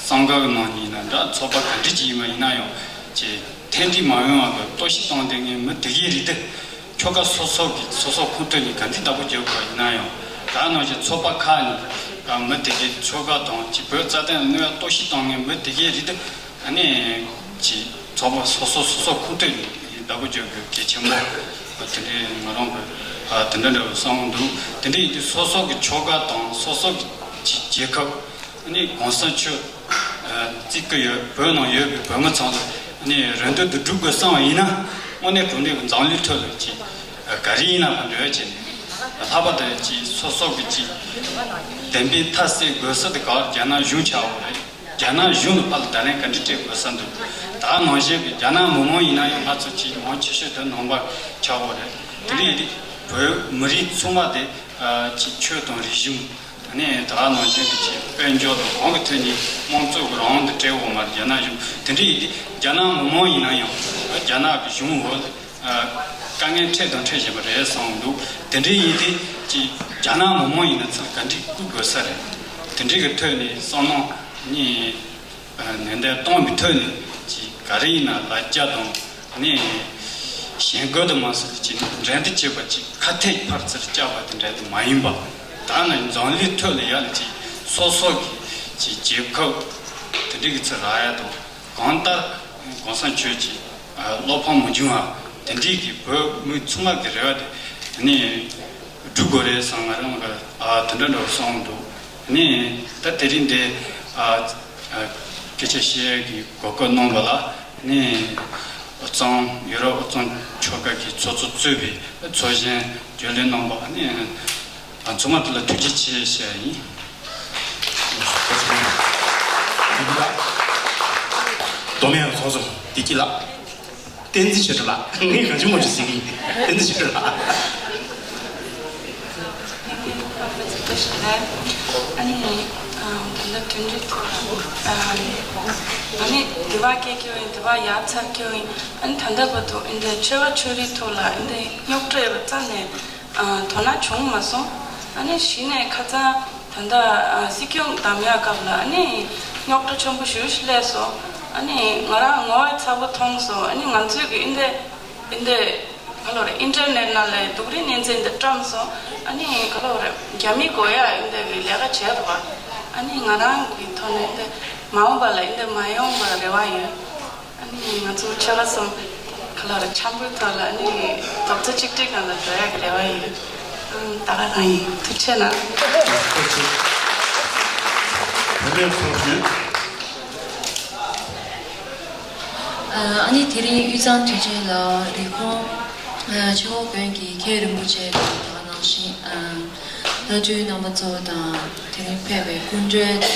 གསུམ་ཀ་གི་ནང་ནས་ཡིན་ན་འདྲ། ཚོགས་པ་ག་འདྲ་ཅིག་ཡིན་པ་ཡིན་ན་ཡང་ཅིག་འཐེན་འཁྲིད་མ་ཡོང་བ་གི་གཏོར་བཤིག་བཏང་བསྡད་མཁན་མི་དེ་གའི་རིགས་དེ། ཆོལ་ཁ་སོ་སོ་གི་སོ་སོ་ཁོངས་གཏོགས་ནས་ག་འདྲ་བདག་པོ་རྒྱག་དགོས་པ་ཡིན་ན་ཡང་། ད་ནང་བཞིན་ཚོགས་པ་ཁག་ནས་མི་དེ་གའི་ཆོལ་ཁ་དང་ཅིག་བོད་རྩ་དོན་ལ་གནོད་པ་གཏོར་བཤིག་བཏང་མཁན་མི་དེ་གའི་རིགས་དེ། ཨ་ནི་ཅིག་ཚོགས་པ་སོ་སོ་སོ་སོ་ཁོངས་གཏོགས་ནས་བདག་པོ་རྒྱག་དགོས་གལ་ཆེན་པོ་དེ་འདྲའི་ང་རང་གི་དེ་འདྲ་འདྲ་བོ་བསམ་འདུག་དེ་འདྲ་ཡིན་དུས་སོ་སོ་གི་ཆོལ་ཁ་དང་སོ་སོ་གི་ཅིག་རྒྱལ་ཁབ། ཨ་ནི་གོང་ས་མཆོག་བརྩི་གི་ཡོད། བོད་ནང་ཡོད་པའི་བོད་མི་ཚང་ལ་ཨ་ནི་རེ་འདུན་དུ་སྒྲུབ་དགོས་བསམ་པ་ཡིན་ན། དངོས་གནས་དྲང་གནས་ཀྱི་འཛམ་གླིང་ཁྲོད་ལ་ཅིག་ག་རེ་ཡིན་ན་ཕར་འགྲོ་ཡ་བྱས་ནས། ལྷག་པར་དུ་ཅིག་སོ་སོ་གི་ཅིག་བདེན་པའི་མཐའ་གསལ་དགོས་ས་དེ་ག་རྒྱ་ནག་གཞུང་ཆགས་ཡོད་རེད། རྒྱ་ནག་གཞུང་ལ་ཕར་ལ་བརྡ་ལན་ག་འདྲ་སྤྲད་དགོས་བསམ་འདུག་ད་ནང་བཞིན་གྱི་རྒྱ་ནག་མི་མང་ཡིན་ན་ཡང་ང་ཚོ་ཅིག་མང་ཆེ་ཤོས་དེ་ནང་པ་ཆགས་ཡོད་རེད། དེ་འདྲ་ཡིན་དུས་བོད་མི་རིགས་ཚང་མ་དེ་ཅིག་ཆོས་དང་རིག་གཞུང་། ཨ་ནི་ད་ག་ནང་བཞིན་གྱི་ཅིག་དཔལ་འབྱོར་དང་གང་གི་ཐད་ནས་དམངས་གཙོ་གི་རང་དབང་དེ་སྤྲད་ཡོད་མ་རེད། རྒྱ་ནག་གཞུང་། དེ་འདྲ་ཡིན་དུས་རྒྱ་ནག་མི་མང་ཡིན་ན་ཡང་རྒྱ་ནག་གི་གཞུང་འོག་ལ་དཀའ་ངལ་འཕྲད་དང་འཕྲད་བཞིན་པ་རེད་བསམ་འདུག་དེ་འདྲ་ཡིན་དུས་ཅིག་རྒྱ་ནག་མི་མང་ཡིན་ན་ཚུར་ག་འདྲས་བསྐུལ་དགོས་ས་རེད། དེ་འདྲའི་གི་ཐོག་ནས་བསམ་མནོ་གཉིས། ཨ། ནན་ཏན་གཏོང་བའི་ཐོག་ནས་ཅིག་ག་རེ་ཡིན་ན་ལ་རྒྱ་དང་ནི་ཞེན་སྐུལ་དུ་མ་ཟད་ཅིག་འགྲན་བསྡུར་བྱེད་པ་ཅིག་ཁ་གཏད་ཕར་ཚུར་བཅག་པ་དེ་འདྲ་དུ་མ་ཡིན་པ། ད་ནི་འཛམ་གླིང་ཐོག་ལ་ཡ་ལ་ཅིག་སོ་སོ་གི་ཅིག་རྒྱལ་ཁབ་དེ་འདྲ་གི་ཚུར་རག་ཡ་དང་། གང་ལྟར་གོང་ས་མཆོག་ཅིག་བློ་ཕམ་མ་བྱུང་བ་དེ་འདྲའི་གི་བོད་མི་ཚང་མ་གི་རེ་བ་དེ་ནི་སྒྲུབ་དགོས་རེད་བསམ། ང་རང་གི་ཨ་དེ་འདྲ་འདྲ་བོ་བསམ་འདུག་ནི་ད་དེ་རིང་འདི་ཨ་ཨ་སྐད་ཆ་བཤད་ཀྱི་གོ་སྐབས་གནང་བ་ལ་ནི་ཨོ་ཙང་ཡུ་རོབ་ཨོ་ཙང་ཆོལ་ཁ་གི་ཚོགས་གཙོ་གཙོས་པའི་ཚོགས་གཞོན་རྒྱུན་ལས་རྣམ་པ་ནི་ཨ་ཚང་མ་དེ་ལ་ཐུགས་རྗེ་ཆེ་ཞུ་ཡ་ཡིན། བདེ་སྐྱིད་ལགས། མདོ་སྨད་ཚོགས་གཙོ་བདེ་སྐྱིད་ལགས། བསྟན་འཛིན་ཆོས་སྒྲོན་ལགས། ངས་གང་བྱུང་མང་བྱུང་ཟེར་གི་ཡིན། བསྟན་འཛིན་ཆོས་སྒྲོན་ལགས། ཨ་ནི་ད་ལྟ་དོན་འགྲིག་ཐོག་ཨ་ནི་དེ་བ་སྐད་སྐྱོ་ཡིན། དེ་བ་ཡག་ཚར་སྐྱོ་ཡིན། ཨ་ནི་ད་ལྟ་བར་དུ་འདི་ཆོལ་ཁ་ཆོས་རིག་ཐོག་ལ་འདི་རྙོག་དྲ་ཡོད་པ་རྩ་ནས་དོ་སྣང་བྱུང་མ་སོང་། ཨ་ནི་གཞི་ནས་ཁ་སང་ད་ལྟ་སྲིད་སྐྱོང་བདམས་ཡག་སྐབས་ལ་ཨ་ནི་རྙོག་དྲ་ཆེན་པོ་ཞེ་པོ་ཞིག་སླེབས་སོང་། ཨ་ནི་ང་རང་ངོ་བོ་ཚ་པོ་མཐོང་སོང་། ཨ་ནི་ང་ཚོས་ཀྱི་ཨིན་དེ་ཨིན་དེ་ག་ལོ་རེད། ཨིན་ཊར་ནེཊ་ནང་ལ་སྡུག་རུས་གནས་ཚད་འདི་བཀྲམ་སོང་། ཨ་ནི་ག་ལོ་རེད། རྒྱ་མི་དགོས་ཡག་ཨིན་དེ་གི་ལས་ཀ་བྱས་འདུག་བ། ཨ་ནི་ང་རང་གི་ཐོག་ནས་ཨིན་དེ་མ་འོངས་པ་ལ་ཨིན་དེ་མ་ཡོང་བར་རེ་བ་ཡོད། ཨ་ནི་ང་ཚོ་ཆོལ་ཁ་གསུམ་ག་ལ་རེ་འཆམ་པོའི་ཐོག་ལ་ཨ་ནི་རྡོག་རྩ་གཅིག་སྒྲིལ་སྒང་ལ་འགྲོ་ཡག་གི་རེ་བ་ཡོད། ཨང་། ད་ག་རང་ཡིན། ཐུགས་རྗེ་གནང་། བོད་པའི་ཚོགས་གཞོན། ཨ་ནི་དེ་རིང་དབུས་གཙང་དོན་གཅོད་ལ་རི་ཁོང་ཆོས་འཁོར་དགོན་གྱི་མཁན་རིན་པོ་ཆེ་དང་། ད་ག་ནང་བཞིན་བླ་སྤྲུལ་རྣམ་པ་ཚོ་དང་། དེ་རིང་ཕེབས་པའི་སྐུ་མགྲོན་དང་།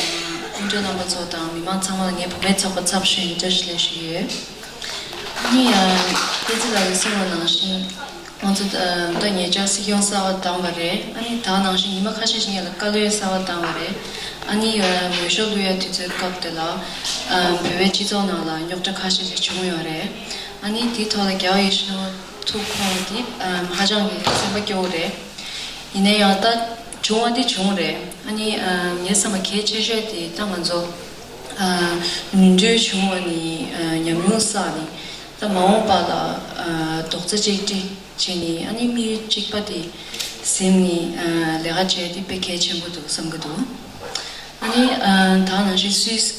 སྐུ་མགྲོན་རྣམ་པ་ཚོ་དང་མི་མང་ཚང་མ་ལ་ངས་བུད་མེད་ཚོགས་པ་ཚབ་ཞུས་ནས་བཀྲ་ཤིས་བདེ་ལེགས་ཞུ་གི་ཡོད། ཨ་ནི་བསྟན་འཛིན་ལགས་ཀྱིས་གསུངས་པ་ནང་བཞིན་ང་ཚོ་ད་ད་ཉེ་ཆར་སྲིད་སྐྱོང་གསར་པ་བདམས་པ་རེད། ཨ་ནི་ད་ག་ནང་བཞིན་ཉི་མ་ཁ་ཤས་ཤིག་སྔོན་ལ་བཀའ་བློན་གསར་པ་བདམས་པ་རེད། ཨ་ནི་འོས་ཤོག་བླུག་ཡ་དུས་ཚོད་སྐབས་དེ་ལ་བོད་པའི་སྤྱི་ཚོགས་ནང་ལ་རྙོག་དྲ་ཁ་ཤས་ཤིག་བྱུང་ཡོད་རེད། ཨ་ནི་དེའི་ཐོག་ལ་རྒྱལ་བ་ཡིད་བཞིན་ནོར་བུ་ཐུགས་ཁུར་དེ་ཧ་ཅང་གི་སེམས་པ་སྐྱོ་བོ་རེད། ཡིན་ན་ཡང་ད་བྱུང་བ་འདི་བྱུང་རེད། ཨ་ནི་ངའི་བསམ་པ་གལ་ཆེ་ཤོས་དེ་ད་ང་ཚོ་ནོར་འཁྲུལ་བྱུང་བ་ནི་ཉམས་མྱོང་བསགས་ནི། ད་མ་འོངས་པ་ལ་རྡོག་རྩ་གཅིག་སྒྲིལ་བྱས་ནི། ཨ་ནི་དམིགས་ཡུལ་གཅིག་པ་དེ་ཟིན་ནི་ལས་ཀ་བྱས་དེ་དཔེ་གལ་ཆེན་པོ་འདུག་བསམ་གི་འདུག་ཨ་ནི་ད་ག་ནང་བཞིན་སུད་སི་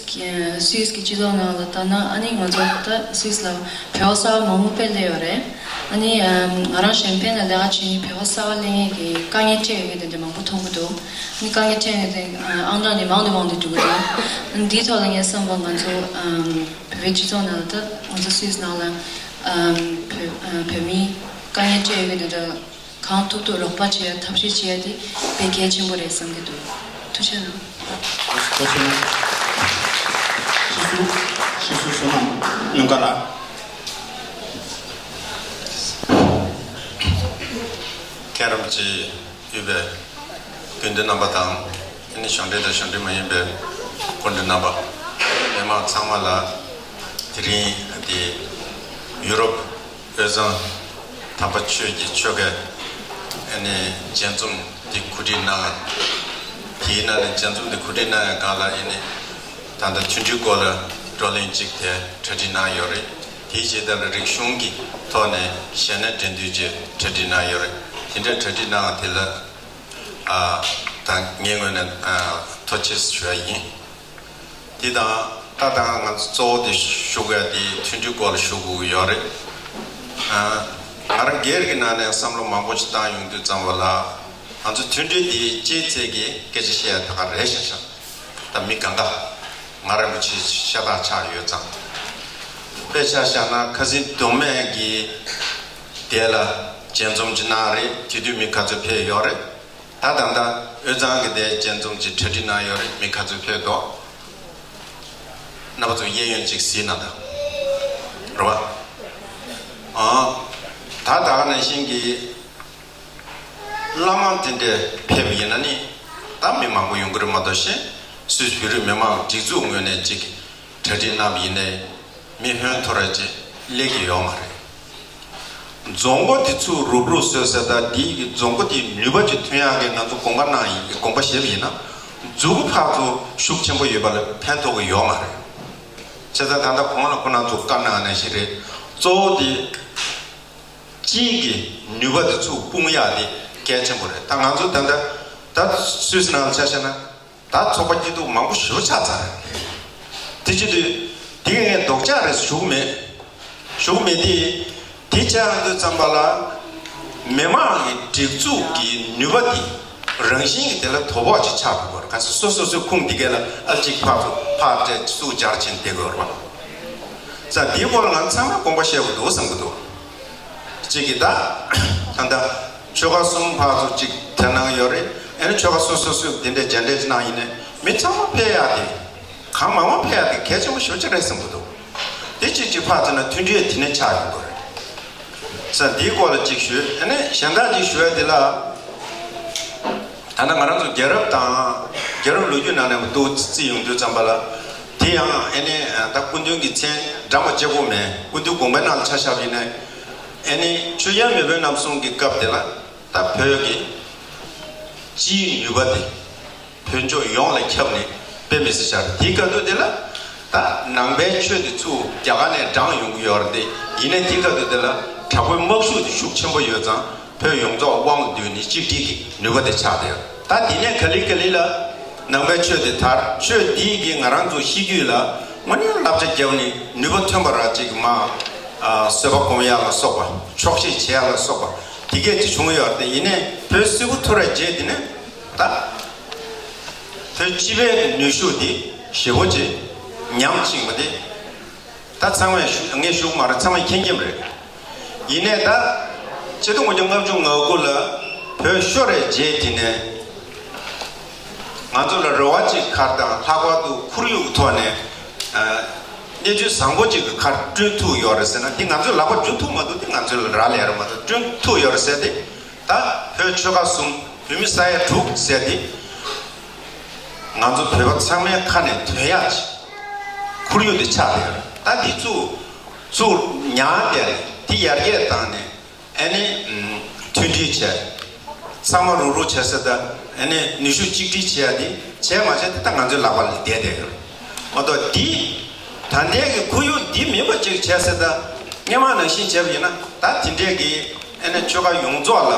སུད་སི་གི་སྤྱི་ཚོགས་ནང་ལ་ལྟ་ན། ཨ་ནི་ང་ཚོ་ད་སུད་སི་ལ་བོད་པ་གསར་པ་མང་པོ་དཔེ་སླེབས་ཡོད་རེད། ཨ་ནི་ང་རང་གཞན་ཕན་ལ་ལས་ཀ་བྱེད་མཁན་བོད་པ་གསར་པ་སླེབས་མཁན་གྱི་དཀའ་ངལ་འཕྲད་ཡོད་མཁན་དེ་འདྲ་མང་པོ་མཐོང་གི་འདུག་ཨ་ནི་དཀའ་ངལ་འཕྲད་མཁན་དེ་ཨང་གྲངས་དེ་མང་དུ་མང་དུ་འགྲོ་གི་འདུག་ཨ་ནི་འདིའི་ཐོག་ལ་ངའི་བསམ་པ་ང་ཚོ་བོད་པའི་སྤྱི་ཚོགས་ནང་ལ་ད་ང་ཚོ་སུད་སི་ནང་ལ་བོད་བོད་མིའི་དཀའ་ངལ་འཕྲད་ཡོད་མཁན་དེ་འདྲ། གང་ཐུབ་ཐུབ་རོགས་པ་བྱེད་ཡ་ཐབས་ཤེས་བྱེད་ཡ་དེ་དཔེ་གལ་ཆེན་པོ་རེད་བསམ་གྱི་འདུག་ཐུགས་རྗེ་གནང་། ཐུགས་རྗེ་གནང་། སྤྱི་ཟུར་སྤྱི་ཟུར་བསོད་ནམས་གླིང་དཀར་ལགས། མཁན་རིན་པོ་ཆེ་ཡོད་པའི་དགེ་འདུན་རྣམ་པ་དང་། ཨ་ནི་གཞུང་འབྲེལ་དང་གཞུང་འབྲེལ་མ་ཡིན་པའི་སྐུ་མགྲོན་རྣམ་པ། མི་མང་ཚང་མ་ལ་དེ་རིང་འདི་ཡུ་རོབ་དབུས་གཙང་དམ་པ་ཆོས་ཀྱི་ཆོལ་ཁའི་ ཨ་ནི་མཇལ་འཛོམས་འདི་གོ་སྒྲིག་གནང་། དེའི་ནང་ནས་མཇལ་འཛོམས་འདི་གོ་སྒྲིག་གནང་ཡ་སྒང་ལ་ཨ་ནི་ད་ལྟ་མཐུན་སྒྲིལ་སྐོར་ལ་བགྲོ་གླེང་གཅིག་དེ་གྲ་སྒྲིག་གནང་ཡོད་རེད། དེའི་རྗེས་དེ་ལ་རིག་གཞུང་གི་ཐོག་ནས་གཞས་སྣ་འགྲན་བསྡུར་ཅིག་གྲ་སྒྲིག་གནང་ཡོད་རེད། དེ་འདྲ་གྲ་སྒྲིག་གནང་བ་དེ་ལ་ཨ་ད་ངའི་ངོས་ནས་ཨ་ཐུགས་རྗེ་ཆེ་ཞུ་ཡ་ཡིན། དེ་དང་ད་ལྟ་ང་ཚོ་གཙོ་བོ་དེ་ཞུ་དགོས་དེ་མཐུན་སྒྲིལ་སྐོར་ལ་ཞུ་དགོས་ཀྱི་ཡོད་རེད། ཨ་ང་རང་སྒེར་གྱི་ནང་ནས་བསམ་བློ་མང་པོ་ཞིག་བཏང་ཡོང་དུས་ཙམ་པ་ལ། ང་ཚོ་མཐུན་སྒྲིལ་དེ་གཅེས་ཚད་ཀྱི་སྐད་ཆ་བཤད་ཡ་ད་ག་རེད་ཤག་ཤག་ད་མི་གང་ག་ང་རང་གི་ཆེས་ཤ་སྟག་ཆགས་ཡོད་ཙང་། དཔེ་ཆ་བཞག་ན་ཁ་སང་མདོ་སྨད་ཀྱི་དེ་ལ་མཇལ་འཛོམས་ཅིག་གནང་རེད། དེ་དུས་མི་ག་ཚོད་ཕེབས་ཡོད་རེད། ད་ད་ལྟ་དབུས་གཙང་གི་དེ་མཇལ་འཛོམས་ཀྱི་གྲ་སྒྲིག་གནང་ཡོད་རེད། མི་ག་ཚོད་ཕེབས་འདུག་རྣམ་པ་ཚོ་གཡས་གཡོན་གཅིག་གཟིགས་གནང་དང་། རེད་བ། ཨ། ད་ད་ག་ནང་བཞིན་གྱི་བླ་མ་དེ་འདྲས་ཕེབས་པ་ཡིན་ན་ནི་ད་མི་མང་པོ་ཡོང་གི་རེད་མ་གཏོགས། གཞན་སུད་སི་བོད་རིགས་མི་མང་སྒྲིག་འཛུགས་ངོས་ནས་གཅིག་གྲ་སྒྲིག་གནང་བ་ཡིན་ནའི་མི་ཧོན་ཐོར་ར་ཅིག་སླེབས་ཀྱི་ཡོད་མ་རེད། རྫོང་སྒོ་དེ་ཚུར་རུབ་རུབ་བཟོས་ཟེར། ད་འདི་གི་རྫོང་སྒོ་དེ་ནུས་པ་ཅིག་ཐོན་ཡག་གི་ང་ཚོ་དགོངས་པ་གནང་ཡིན། དགོངས་པ་བཞེས་པ་ཡིན་ན། མཛུབ་གུ་ཕར་ཚུར་ཤུགས་ཆེན་པོ་ཡོད་པ་ལ་ཕན་ཐོགས་ཀྱི་ཡོད་མ་རེད། བྱས་ཙང་ད་ལྟ་གོང་ལ་ཁོ་རང་ཚོ་བཀའ་གནང་ནང་བཞིན་རེད། གཙོ་བོ་དེ་སྤྱིའི་གི་ནུས་པ་དེ་ཚུར་སྤུངས་ཡག་དེ་གལ་ཆེན་པོ་རེད། ད་ང་ཚོ་ད་ལྟ་ད་སུད་སི་ནང་ཆ་བཞག་ན། ད་ཚོགས་པ་སྐྱིད་སྡུག་མང་པོ་ཞེ་པོ་ཆགས་ཚར་རེད། དེ་བྱེད་དུས་དེ་ངས་ལྡོག་ཆ་རེད་ཞུ་གི་མེད། ཞུ་གི་མེད་དེ། དེ་བྱས་ཡོང་དུས་ཙམ་པ་ལ་མི་མང་གི་སྒྲིག་འཛུགས་ཀྱི་ནུས་པ་དེ་རང་བཞིན་གྱིས་དེ་ལ་དོ་ཕོག་ཅིག་ཆགས་འགྲོ་གི་རེད། ག་ཚོད་སོ་སོ་སོའི་ཁུངས་དེ་ག་ལ་ཨ་ཅིག་ཕར་ཚུར་ཕར་སྤྲད་ཚུར་སྦྱར་བྱས་བསྡད་དགོས་རེད་པ། ཙང་དེའི་སྐོར་ལ་ང་ཚང་མས་དགོངས་པ་བཞེས་དགོས་འདུག་བསམ་གྱི་འདུག་གཅིག་གིས་ད་ད་ལྟ་ཆོལ་ཁ་གསུམ་ཕར་ཚུར་གཅིག་དེ་གནང་ཡོད་རེད། ཨ་ནི་ཆོལ་ཁ་སོ་སོ་སོས་དེ་འདྲའི་མཇལ་འཕྲད་ཅིག་གནང་ཡིན་ནའི་མི་ཚང་མ་ཕེབས་ཡག་དེ། གང་མང་མང་ཕེབས་ཡག་དེ་གལ་ཆེན་པོ་ཞེ་པོ་ཅིག་རེད་བསམ་གྱི་འདུག་དེ་གཅིག་གཅིག་ཕར་ཚུར་ན་མཐུན་སྒྲིལ་དེ་ནས་ཆགས་ཡོང་གི་རེད། ཙང་དེའི་སྐོར་ལ་གཅིག་ཞུས། ཨ་ནི་གཞན་དག་གཅིག་ཞུ་ཡ་དེ་ལ། ད་ལྟ་ང་རང་ཚོ་རྒྱལ་རབས་དང་རྒྱལ་རབས་ལོ་རྒྱུས་ནང་ནས་འདུག་བརྩི་ཡོང་དུས་ཙམ་པ་ལ། དེ་ཡང་ཨ་ནི་ད་སྐུ་མདུན་གྱི་མཚན་བགྲངས་པ་གཅིག་པོ་མེད། སྐུ་མདུན་དགོངས་པའི་ནང་ལ་ཆ་བཞག་པ་ཡིན་ན། ཨ་ནི་ཆོས་རྒྱལ་མེས་དབོན་རྣམ་གསུམ་གྱི་སྐབས་དེ་ལ་ད་བོད་ཀྱི་སྤྱིའི་ནུས་པ་དེ་བོད་ལྗོངས་ཡོངས་ལ་ཁྱབ་ནས་དཔེ་མི་སྲིད་ཤར། དེའི་སྐབས་དུས་དེ་ལ་ད་ནང་པའི་ཆོས་དེ་ཚུར་རྒྱ་གར་ནས་བགྲངས་ཡོང་གི་ཡོད་རེད་དེ། ཡིན་ནའི་དེའི་སྐབས་དུས་དེ་ལ་དྲག་པོའི་དམག་ཤུགས་དེ་ཤུགས་ཆེན་པོ་ཡོད་ཙང་། བོད་ཡོངས་རྫོགས་དབང་བསྡུས་ནས་གཅིག་སྒྲིལ་གྱི་ནུས་པ་དེ་ཆགས་བསྡད་ཡོད། ད་དེ་ནས་ག་ལེ་ག་ལེ་ལ་ནང་པའི་ཆོས་དེ་དར། ཆོས་འདིས་ཀྱིས་ང་རང་ཚོ་ཤེས་རྒྱུད་ལ་དངོས་གནས་བསླབ་བྱ་བརྒྱབ་ནས་ནུས་པ་ཐོན་པ་ར་ཅིག་མ། ཨ། བཟོད་པ་སྒོམ་ཡག་ལ་སོགས་པ། ཆོག་ཤེས་བྱེད་ཡག་ལ་སོགས་པ་དེ་གས་ཅིག་བྱུང་ཡོད་རེད་དེ། ཡིན་ནའི་བོད་སིལ་བུ་ཐོར་བའི་རྗེས་དེ་ནས་ད་བོད་སྤྱི་པའི་ནུས་ཤུགས་དེ་ཞེ་པོ་ཅིག་ཉམས་ཕྱིན་པ་དེ། ད་ཚང་མས་ཞུ་ངས་ཞུ་གི་མ་རེད། ཚང་མས་མཁྱེན་མཁྱེན་རེད། ཡིན་ནའི་ད་ཆིག་སྟོང་དགུ་བརྒྱ་ལྔ་བཅུ་ང་དགུ་ལ་བོད་ཤོར་བའི་རྗེས་དེ་ནས་ང་ཚོ་ལ་རེ་བ་ཅིག་ག་རེ་དང་། ལྷག་པར་དུ་ཁོར་ཡུག་གི་ཐོག་ནས་ཨ་གནས་ཚུལ་བཟང་པོ་ཅིག་གི་ག་རེ་བསྐྲུན་ཐུབ་ཡོད་རེད་ཟེར་ན། དེ་ང་ཚོའི་ལག་པ་འཇུ་ཐུབ་མ་ཐུབ་དེ་ང་ཚོའི་རག་ལས་རེད་མ་གཏོགས། བསྐྲུན་ཐུབ་ཡོད་རེད་ཟེར་དེ། ད་བོད་ཆོལ་ཁ་གསུམ། བོད་མི་ས་ཡ་དྲུག་ཟེར་དེ། ང་ཚོ་བོད་པ་ཚང་མའི་ཁ་ནས་ཐོན་ཡག་ཅིག་ཁོར་ཡུག་དེ་ཆགས་བསྡད་ཡོད་རེད། ད་འདི་ཚུར་ཚུར་ཉར་བསྡད་རེད། དེ་ཡར་རྒྱས་བཏང་ནས་ཨ་ནི་མཐུན་སྒྲིལ་བྱས། ཚང་མ་རུག་རུག་བྱས་ཟེར། ད་ཨ་ནི་ནུས་ཤུགས་གཅིག་སྒྲིལ་བྱས་ཡག་དེ་བྱས་མ་བྱས་དེ་ད་ང་ཚོའི་ལག་པ་ལ་བསྡད་བསྡད་ཡོད་རེད་མ་གཏོགས། འདི་ད་ལྟའི་གི་ཁོར་ཡུག་འདི་མིན་པ་ཅིག་བྱས་ཟེར། ད་སྔོན་མ་ནང་བཞིན་བྱས་པ་ཡིན་ན་ད་དེ་འདྲས་ཀྱི་ཨ་ནི་ཆོལ་ཁ་ཡོངས་རྫོགས་ལ་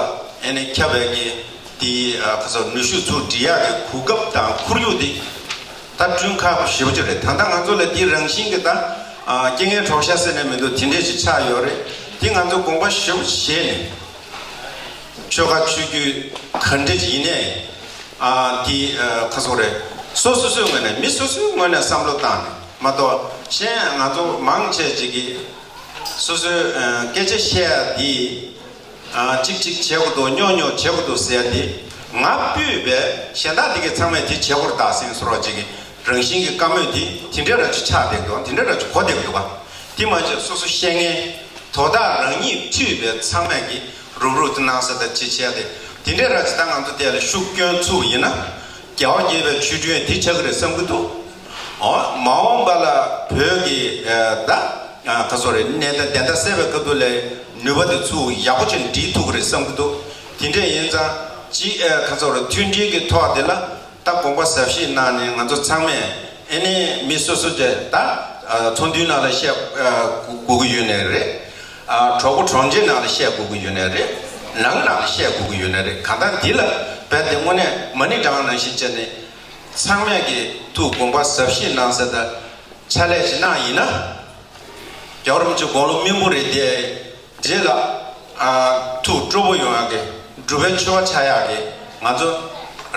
ཨ་ནི་ཁྱབ་པའི་གི་དེ་ཨ་ཁ་སོ་ནུས་ཤུགས་ཚུར་སྒྲིལ་ཡག་གི་གོ་སྐབས་དང་ཁོར་ཡུག་དེ་ད་བསྐྲུན་ཁག་པོ་ཞེ་པོ་ཅིག་རེད། ད་ལྟ་ང་ཚོ་ལ་དེ་རང་བཞིན་གྱི་ད་ཨ་རྐྱེན་ངན་གྲོགས་ཤ་ཟེར་ནས་མི་འདུག་དེ་འདྲས་ཅིག་ཆགས་ཡོད་རེད། དེ་ང་ཚོ་དགོངས་པ་ཞེ་པོ་བཞེས་ནས་ཆོལ་ཁ་ཆོས་བརྒྱུད་ག་འདྲས་ཅིག་ཡིན་ནའི་ཨ་དེ་ཨ་ཁ་སོ་རེད། སོ་སོ་སོའི་ངོས་ནས། མི་སོ་སོའི་ངོས་ནས་བསམ་བློ་བཏང་ནས་མ་གཏོགས། གཞན་ང་ཚོ་མང་ཆེ་ཅིག་གིས་སོ་སོའི་ཨ་སྐད་ཆ་བཤད་ཡ་དེ། ཨ་གཅིག་གཅིག་བྱེད་དགོས་འདུག་སྨྱོ་སྨྱོ་བྱེད་དགོས་འདུག་ཟེར་ཡ་དེ། ང་སྤུས་པའི་གཞན་དག་དེ་གས་ཚང་མས་དེ་བྱེད་དགོས་རེད་ད་ཟེར་སོ་ར་ཅིག་གི་རང་བཞིན་གྱི་བཀའ་མོལ་དེ་དེ་འདྲ་ར་ཅིག་ཆགས་བསྡད་འདུག་དེ་འདྲ་ར་ཅིག་གོ་བསྡད་འདུག་ག་དེ་མ་བྱས་སོ་སོ་བཤད་མཁན་དོ་བདག་རང་ཉིད་འཁྲུལ་པའི་ཚང་མས་ཀྱི་རུག་རུག་དེ་གནང་ས་ད་ཅི་བྱས་ཏེ། དེ་འདྲ་ར་ཅིག་ད་ང་ཚོ་དེ་ལ་ཤུགས་སྐྱོན་ཚུགས་ཡིན་ན། རྒྱལ་བ་དགྱེས་པའི་ཆོ་འཕྲུལ་དེ་ཆགས་ཀྱི་རེད་བསམ་གྱི་འདུག་འོ། མ་འོངས་པ་ལ་བོད་ཀྱི་ཨ་ད་ཨ་ག་སོ་རེད། གནས་སྟངས་བདེན་མཐའ་གསལ་བའི་སྐབས་དུ་ལ་ནུས་པ་དེ་ཚུར་ཡག་པོ་ཅིག་སྒྲིལ་ཐུབ་ཀྱི་རེད་བསམ་གྱི་འདུག་དེ་འདྲ་ཡིན་ཙང་ཅི་ཨ་ཁ་ཚོར་མཐུན་སྒྲིལ་གྱི་ཐོག་དེ་ལ་ད་དགོངས་པ་ཟབ་བཞེས་གནང་ནས་ང་ཚོ་ཚང་མས་ཨེ་ནས་མི་སོ་སོ་དེ་ད་ཚོགས་འདུའི་ནང་ལ་བཤད་དགོས་ཀྱི་ཡོད་ནའི་རེད། གྲོགས་པོ་གྲོང་ཁྱེར་ནང་ལ་བཤད་དགོས་ཀྱི་ཡོད་ནའི་རེད། ནང་ནང་ལ་བཤད་དགོས་ཀྱི་ཡོད་ནའི་རེད། གང་ལྟར་འདི་ལ་རྦད་དེ་དངོས་གནས་མ་ཎི་བགྲང་ནང་བཞིན་བྱས་ནས་ཚང་མས་ཀྱི་ཐུགས་དགོངས་པ་ཟབ་བཞེས་གནང་ཟེར་ད་ཕྱག་ལས་ཅིག་གནང་ཡིན་ན། རྒྱལ་བ་རིན་པོ་ཆེ་དགུང་ལོ་སྨིན་པོ་རེད་དེ། རྗེས་ལ་ཨ་ཐུགས་སྤྲོ་པོ་ཡོང་ཡག་གི་སྒྲུབ་པའི་ཆོ་ག་ཆགས་ཡག་གི་ང་ཚོ་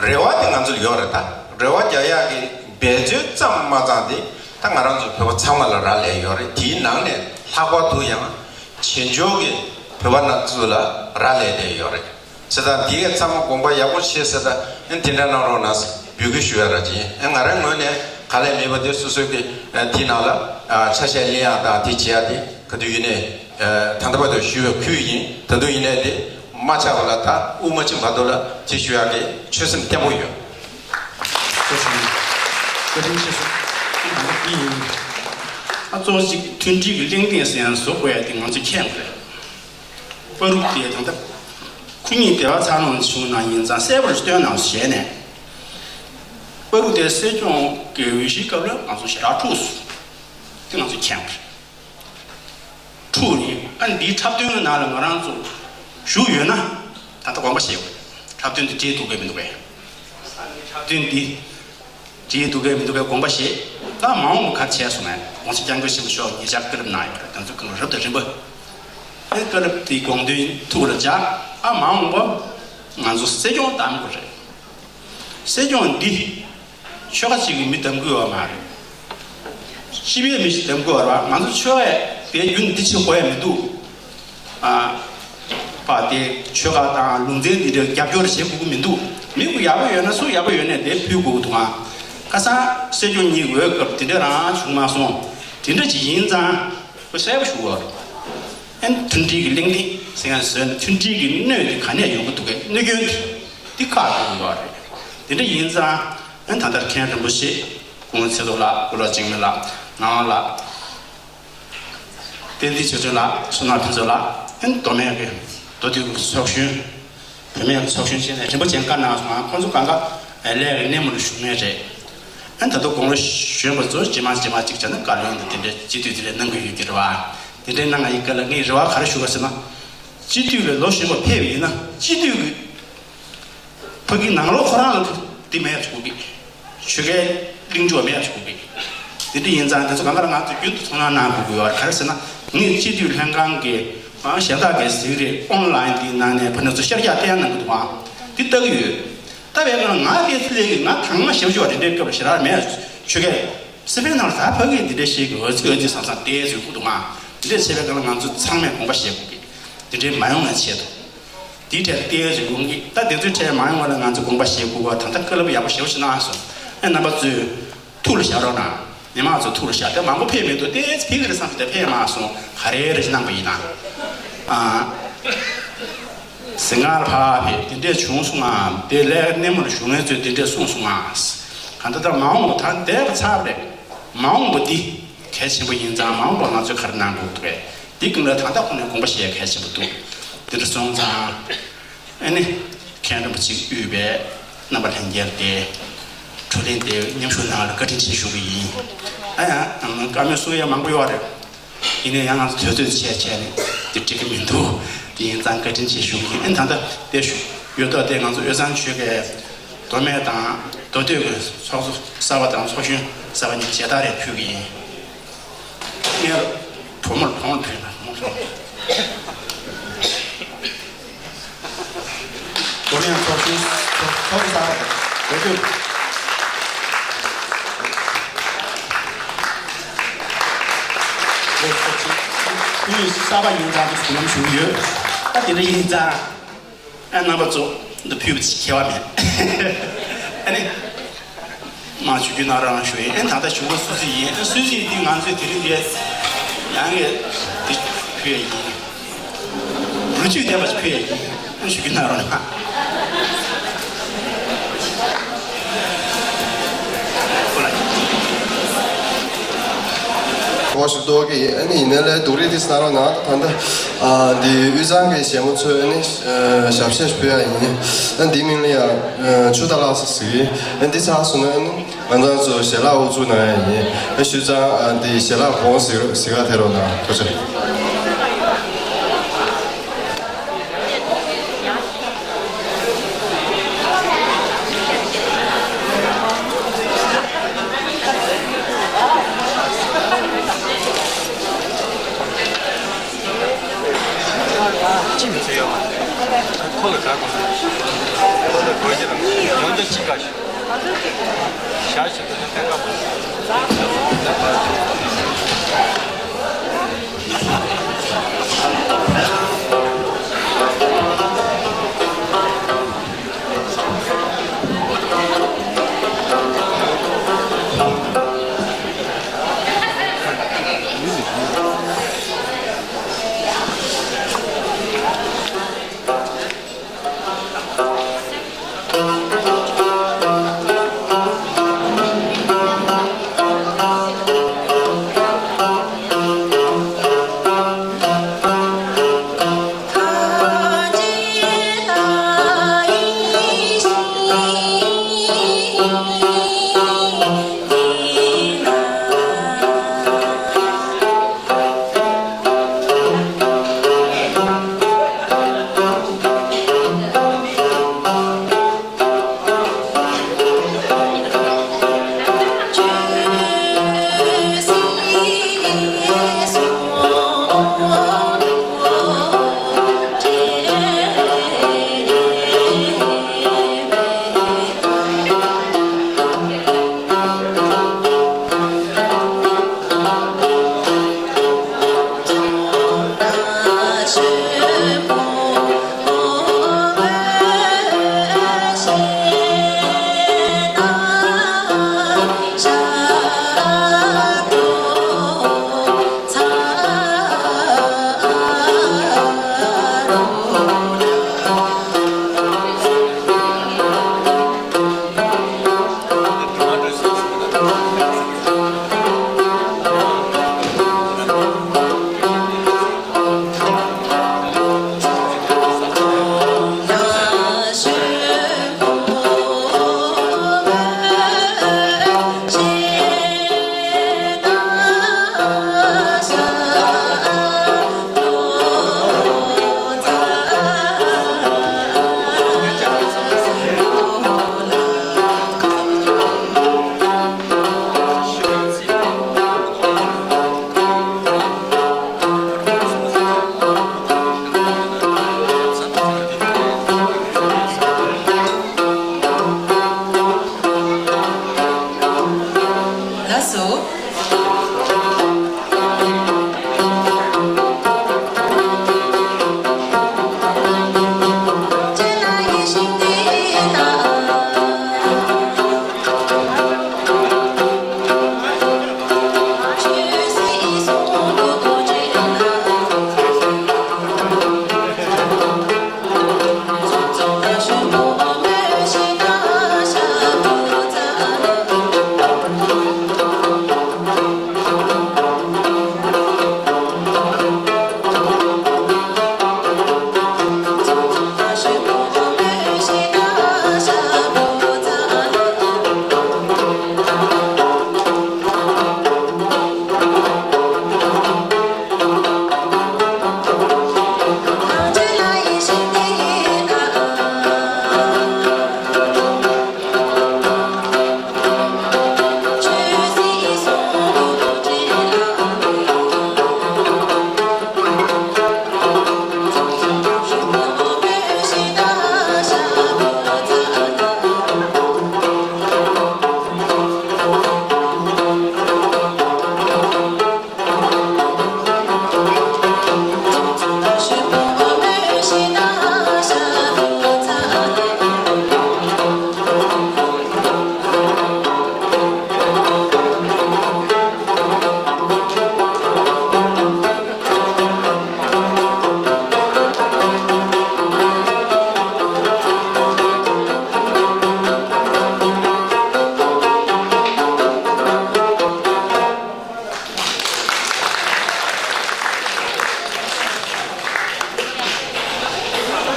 རེ་བ་དེ་ང་ཚོ་ལ་ཡོད་རེད། ད་རེ་བ་རྒྱག་ཡག་གི་འབད་བརྩོན་ཙམ་མ་ཙམ་དེ་ད་ང་རང་ཚོ་བོད་པ་ཚང་མ་ལ་རག་ལས་ཡོད་རེད། དེའི་ནང་ནས་ལྷག་པར་དུ་ཡང་བྱེས་འབྱོར་གྱི་བོད་པ་རྣམས་ཚོ་ལ་རག་ལས་བསྡད་ཡོད་རེད། བྱས་ཙང་འདི་གས་ཚང་མ་དགོངས་པ་ཡག་པོ་བཞེས་ཟེར་ད་ཨེ་དེ་འདྲ་གནང་རོགས་གནང་ཟེར་འབོད་སྐུལ་ཞུ་ཡ་ར་ཅིག་ཡིན། ཨེ་ང་རང་ངོས་ནས་ག་ལས་མེད་པ་དེ་སོ་སོའི་གི་ཨེ་དེ་ནང་ལ་ཨ་ཆ་ཤས་ལེན་ཡ་དང་དེ་བྱེད་ཡ་དེ་ག་དུས་ཡིན་ནའི་ཨེ་ད་ལྟ་བར་དུ་ཞུ་བའི་ཁུལ་ཡིན། ད་དུང་ཡིན་ནའི་དེ་མ་ཆག་པ་ལ་ད་དབུགས་མ་ཕྱིན་བར་དུ་ལ་དེ་ཞུ་ཡ་གི་ཆོད་སེམས་བརྟན་པོ་ཡོད། བཀའ་དྲིན་ཆེ་ཞུ། ཨ་གཙོ་བོ་གཅིག་མཐུན་སྒྲིལ་གྱི་གླེང་སྟེགས་ཟེར་ཡ་བཟོ་དགོས་ཡ་དེ་ང་ཚོ་མཁྱེན་དགོས་རེད། བར་དུ་དེ་ད་ལྟ། ཁོ་གཉིས་སྡེ་བ་ཚ་ནང་བྱུང་ན་ཡིན་ཙང་གསལ་པོར་སྟོན་གནང་ཞེས་ནས། པ་རུ་དེ་སྲིད་སྐྱོང་གི་འོས་གཞིའི་སྐབས་ལ་ང་ཚོ་ཞེ་དྲག་འཁྲུགས་སོང་། དེ་ང་ཚོ་མཁྱེན་པ་རེད། འཁྲུགས་ནས་ཨ་འདིའི་འཁྲབ་སྟོན་གྱི་ནང་ལ་ང་རང་ཚོ་ཞུགས་ཡོད་ན་ད་ལྟ་དགོངས་པ་བཞེས་དགོས། འཁྲབ་སྟོན་འདི་བྲིས་འདུག་གས་མི་འདུག་གས། འཁྲབ་སྟོན་འདི། བྲིས་འདུག་གས་མི་འདུག་གས་དགོངས་པ་བཞེས། ད་མ་འོངས་པ་ག་རེ་བྱས་སོང་ངས་༸གོང་ས་༸སྐྱབས་མགོན་ཆེན་པོ་མཆོག་ཉེ་ཆར་བཀའ་སློབ་གནང་ཡོད་རེད། དེ་ཚོ་གང་རབ་དང་རིམ་པ། ཨེ་བཀའ་སློབ་དེའི་དགོངས་དོན་ཐུགས་ལ་འཇགས། ཨ་མ་འོངས་པ་ང་ཚོ་སྲིད་སྐྱོང་བདམས་དགོས་རེད། སྲིད་སྐྱོང་འདི་ཆོལ་ཁ་གཅིག་གི་མི་བདམས་དགོས་པ་མ་རེད། སྤྱི་པའི་མི་ཞིག་བདམས་དགོས་པ་རེད་པ། ང་ཚོ་ཆོལ་ཁ་དེ་རྒྱུན་འདི་ཕྱིར་དགོས་ཡ་མི་འདུག་ཨ། པ་དེ་ཆོལ་ཁ་དང་ལུང་ཚན་འདི་འདྲ་རྒྱབ་སྐྱོར་བྱེད་དགོས་ཀྱི་མི་འདུག་མི་དགུ་ཡག་པོ་ཡོད་ན་སུ་ཡག་པོ་ཡོད་ནས་དེ་ཕུལ་དགོས་ཀྱི་འདུག་ཨ། ཁ་སང་སྲིད་སྐྱོང་གཉིས་འོས་སྐབས་དེ་འདྲ་རང་བྱུང་མ་སོང་། དེ་འདྲ་ཅིག་ཡིན་ཙང་ཁོ་གསལ་པོ་ཞུ་དགོས་རེད། ཨན་མཐུན་སྒྲིལ་གྱི་གླེང་སྟེགས་ཟེར་ཡང་ཟེར་ན་མཐུན་སྒྲིལ་གྱི་སྣོད་དེ་ག་ནས་ཡོང་གི་འདུག་གས། གནོད་སྐྱོན་དེ་དེ་ཁག་ཐུག་གི་ཡོད་རེད། དེ་འདྲ་ཡིན་ཙང་ཨན་ད་ལྟར་མཁན་རིན་པོ་ཆེ་སྐུ་ངོ་ཚེ་རྡོར་ལགས། སྐུ་ལོ་འཇིགས་མེད་ལགས། ངག་དབང་ལགས། བསྟན་འཛིན་ཆོས་སྒྲོན་ལགས། བསོད་ནམས་ཕུན་ཚོགས་ལགས། ཨན་མདོ་སྨད་ཀྱི་མདོ་སྟོད་ཀྱི་ཚོགས་གཞོན། བུད་མེད་ཚོགས་གཞོན་བཅས་ནས་རིན་པོ་ཆེ་བཀའ་གནང་སོང་། ཁོང་ཚོ་གང་ག་ལས་ཀྱི་སྣེ་མོ་ལ་ཞུགས་མཁན་རེད། ཨ་ད་དུང་དགུང་ལོ་གཞོན་པ་ཚོ་རྗེས་མ་རྗེས་མ་གཅིག་བྱས་ན་བཀའ་བློན་དང་དེ་འདྲའི་སྤྱི་འཐུས་དེ་འདྲ་གནང་གི་ཡོད་ཀྱི་རེད་བ། དེ་འདྲའི་གནང་བ་ཡི་ག་ལ་ངས་རེ་བ་ག་རེ་ཞུ་ག་ཟེར་ན། སྤྱི་འཐུས་ལ་ལོ་གཞོན་པ་ཕེབས་ཡིན་ན་སྤྱི་འཐུས་ཀྱི་ཕ་གི་ནང་ལོགས་ཁོ་རང་ལ་འདི་མེད་ཟེར་གི། ཆོལ་ཁའི་གླེང་ཕྱོགས་མེད་ཟེར་གི། དེ་འདྲ་ཡིན་ཙང་དེ་ཚོ་གང་ག་ལ་ང་ཚོ་རྒྱུན་དུ་ཚོར་སྣང་གནང་དགོས་ཀྱི་ཡོད་རེད། ག་རེ་ཟེར་ན་ངས་སྤྱི་འཐུས་ལྷན་ཁང་གི་ཨང་གཞན་དག་གི་ཟིག་རེད། ཨོན་ལའིན་འདིའི་ནང་ནས་ཕ་ནས་ཚོ་ཤར་རྒྱག་བསྟན་གནང་གི་འདུག་ཨང་། འདི་ལྟ་གི་ཡོད། ལྟ་བའི་སྒང་ལ་ང་དེ་ཚོ་ལས་ཀྱི་ང་དང་མ་ཞབས་ཞུ་བ་དེ་འདྲའི་སྐབས་ལ་ཞེ་དྲག་མེད། ཆོལ་ཁའི་སི་པན་ནང་ལ་ད་ཕ་གིའི་འདི་འདྲའི་ཤེས་ཀྱི་འོ་ཚིག་འོ་ཚིག་བཟང་བཟང་བལྟས་ཚོད་ཁུ་འདུག་ང་། འདི་འདྲའི་བྱས་པའི་སྒང་ལ་ང་ཚོ་ཚང་མས་དགོངས་པ་བཞེས་དགོས་ཀྱི། འདི་འདྲའི་མ་ཡོང་བའི་ཆེད་དུ། འདིའི་གྲས་བལྟས་ཚོད་ཁུ་གི་ད་དེ་ཚོའི་གྲས་མ་ཡོང་བ་ལ་ང་ཚོ་དགོངས་པ་བཞེས་དགོས་པ་ད་ལྟ་བཀའ་སློབ་ཡག་པོ་ཞེ་པོ་ཞིག་གནང་སོང་། ཨེ་རྣམ་པ་ཚོས་ཐུགས་ལ་བཞག་རོགས་གནང་། མི་མང་ཚོ་ཐུགས་ལ་བཞག་དེ་མང་པོ་ཕེབས་མི་འདུག་དེ་ཕེབས་ཀྱི་རེད་བསམ་སོང་། དེ་ཕེབས་མ་སོང་། ག་རེ་རེ་ཞིག་གནང་པ་ཡིན་ན། ཨ། ཟིང་ངར་ཕ་ཕེབས་དེ་འདྲས་བྱུང་སོང་ངམ། དེ་ལས་སྣེ་མོར་བཞུགས་མཁན་ཚོས་དེ་འདྲས་གསུངས་སོང་ངམ། གང་ལྟར་ད་མ་འོངས་པ་ད་འདས་པ་ཚར་རེད། མ་འོངས་པ་འདི་གལ་ཆེན་པོ་ཡིན་ཙང་མ་འོངས་པ་ང་ཚོས་ག་རེ་གནང་དགོས་འདུག་གས། འདི་སྒང་ལ་ད་ལྟ་ཁོ་ནས་དགོངས་པ་བཞེས་གལ་ཆེན་པོ་འདུག་དེ་འདྲ་སོང་ཙང་། ཨ་ནི། མཁན་རིན་པོ་ཆེས་དབུས་པའི་རྣམ་པ་ལྷན་རྒྱས་དེ། བགྲོ་གླེང་དེ་མཉམ་ཞུགས་གནང་བར་བཀའ་དྲིན་ཆེ་ཞུ་གི་ཡིན། ཨ་ཡང་བཀའ་མོལ་གསུང་ཡ་མང་པོ་ཡོད་རེད། ཡིན་ནའི་ཡང་ང་ཚོ་དུས་ཚོད་ཆད་བྱས་ནས་དེ་འགྲིག་གི་མི་འདུག་དེ་ཡིན་ཙང་བཀའ་དྲིན་ཆེ་ཞུ་གི་ཡིན། ཨ་ནི་ད་ལྟ་དེ་ཞུ་ཡོད་མདོག་དེ་ང་ཚོ་དབུས་གཙང་ཆོལ་ཁའི་མདོ་སྨད་དང་མདོ་སྟོད་ཀྱི་ཚོགས་གཙོ་གསར་པ་དང་ཚོགས་གཞོན་གསར་པ་གཉིས་མཇལ་དར་རེ་ཕུལ་གི་ཡིན། ངས་བུ་མོར་བུ་མོར་ཕུལ་ན་བུ་མོར་ཕུལ། བུ་མོ་ཡང་ཚོགས་ཆུང་ཚོགས་ཚོགས་གཙོ་གསར་པ་དང་འབྲེལ་མཐུད། ངས་ཚོགས་ཆུང་དབུས་གསར་པ་ཡིན་ཙང་དུ་ཟུར་ལམ་ཞུ་གི་ཡོད། ད་དེ་འདྲ་ཡིན་ཙང་། ཨ་རྣམ་པ་ཚོ་འདི་ཕུལ་བ་ཁྱད་པར་མེད། ཨ་ནི། མ་ཞུ་རྒྱུ་ན་རང་ཞུ་ཡིན། ཨ་ད་ལྟ་ཞུ་བ་སུ་ཞིག་ཡིན། ཨ་སུ་ཞིག་འདི་ང་ཚོས་དེ་རིང་འདི་ཡང་གི་འདི་ཕུལ་ཡ་ཡིན། རུ་ཅུས་བསྟན་པ་ཞིག་ཕུལ་ཡ་ཡིན། ཨ་ཞུ་རྒྱུ་ན་རང་ན། བ་ཞིག་གཏོགས་ཀྱི་ཨ་ནི་ཡིན་ནའི་ལས་སྡུག་རིགས་དེ་གནང་རོགས་གནང་། ད་ལྟ་ཨ་འདི་དབུས་གཙང་གི་གཞས་མ་ཚོས་ཨ་ནི་ཨ་ཞབས་ཕྱི་ཕུལ་ཡ་ཡིན། ཨ་འདིའི་མིང་ལ་ཡ་ཨ་ཆུ་དང་ལ་སོགས་ཟེར་གི། ཨ་འདི་ཚར་སོང་ན་ཨ་ནི་ང་ཚང་ཚོ་ཞལ་ལག་དབུ་འཛུགས་གནང་ཡ་ཡིན། ཨ་ཞུས་ཙང་ཨ་འདི་ཞལ་ལག་བོང་ཟེར་ཟེར་ག་དེ་རོགས་གནང་། ཐུགས་རྗེ་ཆེ། ཅི་མི་ཚེ་ཡོད་མ་རེད། ཁོ་ལ་དགའ་དགོས། ཁོ་ལ་དགོས་ཀྱི་རེད། ཡོང་རྒྱུ་ཅི་དགའ་ཞིག་ཞག་ཞིག་ཏུ་ནི་ཕན་ཁ་མ། ལགས་སོ།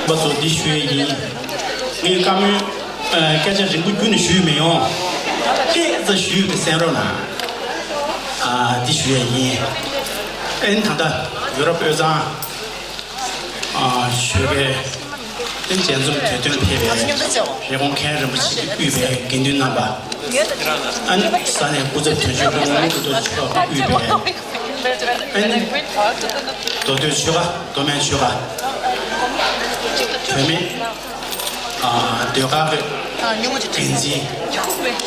པ་ཚོ་འདི་ཞུ་ཡས་ཡིན། ངས་བཀའ་མོལ་ཨ་སྐད་ཆ་རིང་པོ་རྒྱུན་ནས་ཞུས་མི་ཡོང་། སྐད་ཆ་ཞུས་པའི་གསན་རོགས་གནང་། ཨ་འདི་ཞུ་ཡས་ཡིན། ཨན་ད་ལྟ་ཡུ་རོབ་དབུས་གཙང་ཨ་ཞུ་བའི་ཨན་མཇལ་འཛོམས་དུས་སྟོན་ཕེབས་པའི་རི་ཀོན་མཁན་རིན་པོ་ཆེ་གིས་དབུས་པའི་དགེ་འདུན་རྣམ་པ། ཨན་ས་གནས་སྐུ་ཚབ་དོན་གཅོད་སྐུ་ངོ་དངུལ་ཀྲུང་མཆོག་གིས་དབུས་པའི་ཨན་མདོ་སྟོད་ཆོལ་ཁ་མདོ་སྨད་ཆོལ་ཁ་བུད་མེད། ཨ་ཟློས་གར་གྱི་འགན་འཛིན་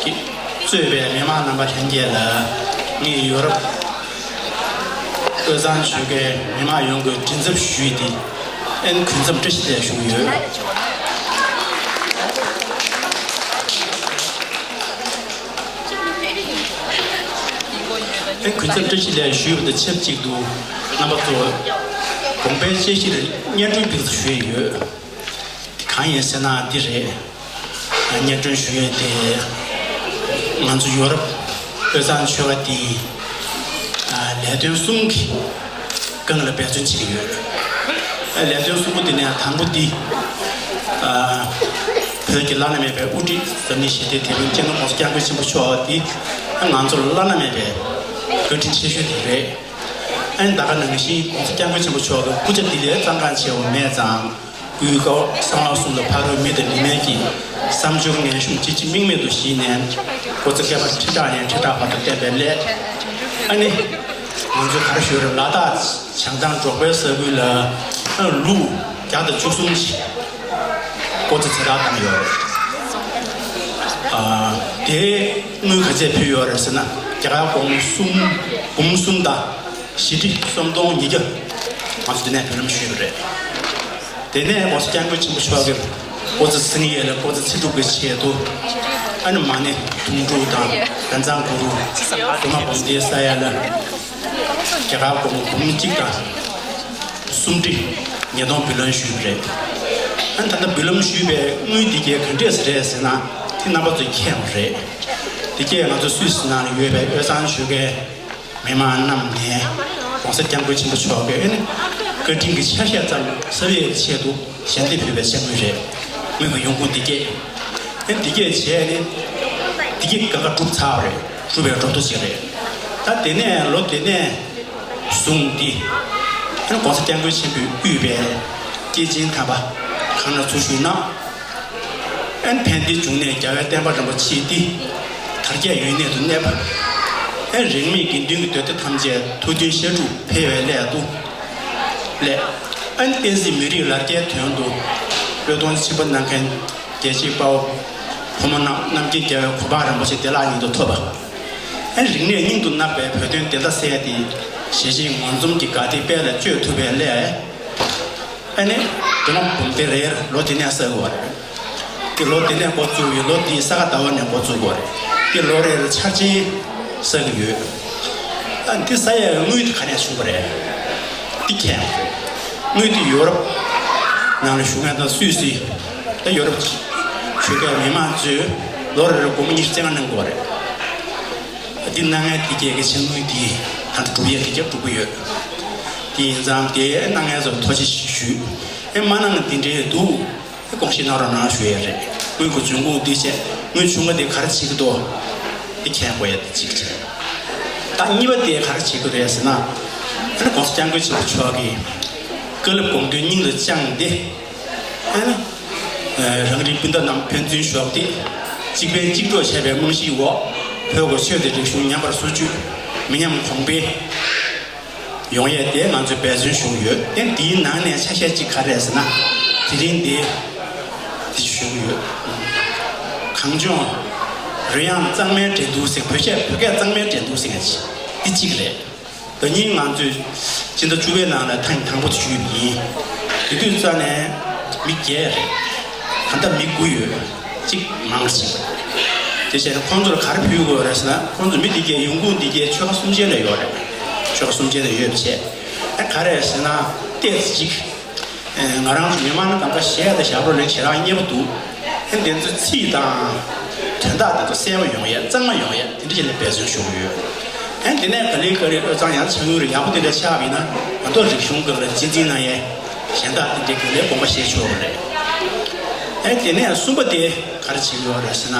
གྱིས་གཙོས་པའི་མི་མང་རྣམ་པ་ལྷན་རྒྱས་ལ་ངས་ཡོ་རོབ་དབུས་གཙང་ཆོལ་ཁའི་མི་མང་ཡོངས་ཀྱི་མགྲིན་ཚབ་ཞུས་ཏེ་ཨན་གུས་འཛོམས་བཀྲ་ཤིས་བདེ་ལེགས་ཞུ་གི་ཡོད། ཨན་གུས་འཛོམས་བཀྲ་ཤིས་བདེ་ལེགས་ཞུས་པ་དང་ཆབས་ཅིག་ཏུ་རྣམ་པ་ཚོ་དགོངས་པའི་དཔྱད་གཞིར་སྙན་སྒྲོན་ཏོག་ཙམ་ཞུ་ཡས་ཡོད། གང་ཡིན་ཟེར་ན་འདི་རེད། སྙན་སྒྲོན་ཞུ་ཡས་དེ་ང་ཚོ་ཡོ་རོབ་དབུས་གཙང་ཆོལ་ཁ་འདིའི་ལས་དོན་གསུམ་གྱི་སྒང་ལ་འབད་བརྩོན་བྱེད་ཀྱི་ཡོད། ལས་དོན་གསུམ་པོ་དེ་ནས་དང་པོ་འདི་བོད་ཀྱི་བླ་ན་མེད་པའི་དབུ་ཁྲིད་འཛམ་གླིང་ཞི་བདེའི་དེད་དཔོན་སྤྱི་ནོར་༸གོང་ས་༸སྐྱབས་མགོན་ཆེན་པོ་མཆོག་འདི་ང་ཚོར་བླ་ན་མེད་པའི་བཀའ་དྲིན་ཆེ་ཤོས་དེ་རེད། ཨ་ནི་ད་ག་ནང་བཞིན་༸གོང་ས་༸སྐྱབས་མགོན་ཆེན་པོ་མཆོག་གི་སྐུ་ཕྱྭ་ལྡི་ལིར་གཙང་ཁང་ཆེ་བ་མེད་ཙང་། སྐུའི་སྐུ་གསང་བ་གསུམ་ལ་ཕ་རོལ་མི་དང་མི་མིན་གྱི་བསམ་སྦྱོར་ངན་ཤོམ་ཅི་མཆིས་དམིགས་མེད་དུ་ཞིག་ནས་སྐུ་ཚེ་བསྐལ་པ་ཁྲི་ཕྲག་ནས་ཁྲི་ཕྲག་བར་དུ་བརྟན་པའི་སླད། ཨ་ནི་ང་ཚོ་ག་རེ་ཞུ་རེད། ལ་དྭགས་བྱང་ཐང་འབྲོག་པའི་ས་ཁུལ་ལ་ཨ་ལུག་བརྒྱ་དང་བཅུ་གསུམ་ཞིག་སྐུ་ཚེ་ཚེ་རབས་བཏང་ཡོད་རེད། ཨ་དེ་དངུལ་ག་ཚད་ཕུལ་ཡོད་རེད་ཟེར་ན་རྒྱ་གར་སྒོར་མོ་གསུམ་འབུམ་གསུམ་དང་། བཞི་ཁྲི་སུམ་སྟོང་ཉིས་བརྒྱ་ང་ཚོ་དེ་ནས་འབུལ་ལམ་ཞུས་པ་རེད། དེ་ནས་༸གོང་ས་༸སྐྱབས་མགོན་ཆེན་པོ་མཆོག་གིས་སྐུ་ཚེ་ཚེ་རིང་ཡས་ལ་སྐུ་ཚེ་ཚེ་སྒྲུབ་ཀྱི་ཆེད་དུ་ཨ་ནི་མ་ཎི་དུང་སྒྲུབ་དང་བན་ཚང་གུ་རུ་སྒྲོལ་མ་འབུམ་སྡེའི་ས་ཡ་ལ་རྒྱ་གར་སྒོར་མོ་འབུམ་གཅིག་དང་སུམ་ཁྲི་ཉིས་སྟོང་འབུལ་ལམ་ཞུས་པ་རེད། ཨ་ནི་ད་ལྟ་འབུལ་ལམ་ཞུས་པའི་དངུལ་འདི་གའི་ག་འདྲས་རེད་ཟེར་ན་དེ་རྣམ་པ་ཚོས་མཁྱེན་པ་རེད། འདི་གས་ང་ཚོ་སུད་སི་ནང་ལ་ཡོད་པའི་དབུས་གཙང་ཆོལ་ཁའི་མི་མང་རྣམས་ནས་༸གོང་ས་༸སྐྱབས་མགོན་ཆེན་པོ་མཆོག་གིས་ཨ་ནི་བཀའ་དྲིན་གྱི་ཆ་ཤས་ཙམ་གསབ་ཡས་ཆེད་དུ་ཞལ་འདེབས་ཕུལ་བའི་ཕྱག་དངུལ་རེད། དངུལ་གྱི་ཡོང་ཁུངས་འདི་གས། ཨ་ནི་འདི་གས་བྱས་ནས་འདི་གས་ག་ག་གྲུབ་ཚར་བ་རེད། གྲུབ་པའི་གྲུབ་ཐོ་ཞིག་རེད། ད་དེ་ནས་ལོ་དེ་ནས་བཟུང་སྟེ་ཨ་ནི་༸གོང་ས་༸སྐྱབས་མགོན་ཆེན་པོས་དབུས་པའི་སྐྱེས་ཆེན་དམ་པ་གང་ལ་ཚུར་ཞུགས་གནང་། ཨན་ཕན་བདེའི་འབྱུང་གནས་རྒྱལ་བའི་བསྟན་པ་རིན་པོ་ཆེ་འདི་དར་རྒྱས་ཡུན་གནས་སུ་གནས་པ། ཨན་རིས་མེད་དགེ་འདུན་གྱི་སྡེ་སྣོད་ཐམས་ཅད་ཐུགས་མཐུན་བཤད་སྒྲུབ་འཕེལ་བའི་སླད་དུ་སླད། ཨན་བསྟན་སྲིད་མི་རིགས་ལ་རྒྱའི་དོན་དུ་བློས་གཏོང་ཆེན་པོ་གནང་མཁན་རྒྱལ་གཅེས་དཔའ་བོ་ཕོ་མོ་རྣམས་རྣམ་རྒྱལ་རྒྱལ་བའི་གོ་འཕང་རིན་པོ་ཆེ་བདེ་བླག་ཉིད་དུ་ཐོབ་པ། ཨན་རིག་གནས་སྙིང་དུ་བརྣག་པའི་བོད་དོན་བདེན་མཐའ་གསལ་ཏེ་ཞེ་ཆེན་ངོ་འཛོམས་ཀྱི་དགའ་བདེ་དཔལ་ལ་སྤྱོད་ཐུབ་པའི་སླད། ཨ་ནི་སྒྲོལ་མ་འབུམ་སྡེ་རེ་ལོ་དེ་ནས་གསར་དགོས་པ་རེད། དེ་ལོ་དེ་ནས་འགོ་བཙུགས་ཡོད། ལོ་དེའི་ས་ག་ཟླ་བ་ནས་འགོ་བཙུགས་དགོས་རེད། དེ་ལོ་རེ་རེ་འཆར་ཅན་གསར་གྱི་ཡོད། ཨ་འདི་ས་ཡའི་དངུལ་དེ་ག་ནས་བྱུང་བ་རེད། འདི་མཁྱེན་དགོས་རེད། དངུལ་དེ་ཡོ་རོབ་ནང་ལ་བཞུགས་མཁན་དང་སུད་སི་ད་ཡོ་རོབ་ཆོལ་ཁའི་མི་མང་ཚོས་ལོ་རེ་རེ་སྒོར་མོ་ཉི་ཤུ་རྩ་ལྔ་གནང་དགོས་རེད། འདི་གནང་མཁན་དེ་གས་ཀྱི་ཕྱི་དངུལ་འདི་ད་ལྟ་སྒྲུབ་ཡས་དེ་གས་སྒྲུབ་ཀྱི་ཡོད། དེ་ཡིན་ཙང་དེ་གནང་མཁན་ཚོར་ཐུགས་རྗེ་ཆེ་ཞུ། ཨེ་མ་གནང་འདི་འདྲའི་འདུག་ཨེ་དགོངས་བཞེས་གནང་རོགས་གནང་ཞུ་ཡས་རེད། དངུལ་གྱི་འབྱུང་ཁུངས་འདི་བྱས་དངུལ་བྱུང་བ་དེ་ག་རེ་བྱེད་ཀྱི་འདུག་འདི་མཁྱེན་དགོས་ཡས་དེ་གཅིག་བྱས། ད་གཉིས་པ་དེ་ག་རེ་བྱེད་ཀྱི་རེད་ཟེར་ན། ཨེ་ན་༸གོང་ས་༸སྐྱབས་མགོན་ཆེན་པོ་མཆོག་གིས་བཀའ་སློབ་དགོངས་དོན་སྙིང་ལ་བཅངས་ཏེ། ཨ་ནི། རང་རིགས་སྤུན་ཟླ་རྣམས་ཕན་ཚུན་ཞོགས་ཏེ་གཅིག་ཕན་གཅིག་གྲོགས་བྱས་པའི་རྨང་གཞིའི་འོག་བོད་ཀྱི་ཆོས་དང་རིག་གཞུང་ཉམས་པར་སོར་ཆུད་མི་ཉམས་གོང་འཕེལ་ཡོང་ཡས་དེ་ང་ཚོས་འབད་བརྩོན་ཞུ་གི་ཡོད། ཨ་ནི་དེའི་ནང་ནས་ཆ་ཤས་གཅིག་ག་རེ་རེད་ཟེར་ན་དེ་རིང་འདི་འདི་ཞུ་གི་ཡོད། གངས་ལྗོངས་རོལ་དབྱངས་གཙང་མའི་འགྲན་བསྡུར་ཟེར། བོད་ཆས་བོད་སྐད་གཙང་མའི་འགྲན་བསྡུར་ཟེར་མཁན་ཅིག་འདི་གཅིག་རེད། ད་ཉིན་ང་ཚོས་སྤྱི་ཟླ་བཅུ་པའི་ནང་ལ་ཐེངས་དང་པོ་དེ་ཞུས་པ་ཡིན། དེ་དུས་རྩ་ནས་མི་བརྒྱད་རེད། ད་ལྟ་མི་དགུ་ཡོད། གཅིག་མང་ཞིག་དེ་བྱས་ན་ཁོང་ཚོར་ག་རེ་ཕུལ་དགོས་རེད་ཟེར་ན། ཁོང་ཚོ་མི་དེ་གའི་ཡོང་ཁུངས་དེ་གའི་ཆོལ་ཁ་གསུམ་ཆའི་ནས་ཡོད་རེད། ཆོལ་ཁ་གསུམ་ཆའི་ནས་ཡོད་པ་བྱས། ཨ་ག་རེ་ཟེར་ན་ཏོག་ཙམ་ཅིག་ང་རང་ཚོ་མི་མང་ནི་གང་ག་གཞས་དང་ཞབས་བྲོ་ལེན་ཞེ་དྲག་མཉེས་པོ་འདུག་ཨེ་འདི་ཚོའི་ཚིག་དང་དོན་དག་དེ་ཚོ་གསལ་པོ་ཡོང་ཡས་གཙང་མ་ཡོང་ཡས་དེ་འདྲ་བྱས་ནས་འབད་བརྩོན་ཞུ་གི་ཡོད། ཨེ་འདི་ནས་ག་ལེ་ག་ལེ་དབུས་གཙང་ཡང་ཆ་དངུལ་རེ་ཡག་པོ་དེ་འདྲ་ཆགས་པ་ཡིན་ན་ང་ཚོ་རིག་གཞུང་སྐོར་ལ་གཅེས་འཛིན་གནང་ཡས་ གཞན་དག་དེ་འདྲའི་རྒྱུན་ལས་དགོངས་པ་བཞེས་ཆོག་པ་རེད། ཨེ་དེ་ནས་གསུམ་པ་དེ་ག་རེ་བྱེད་ཀྱི་ཡོད་རེད་ཟེར་ན།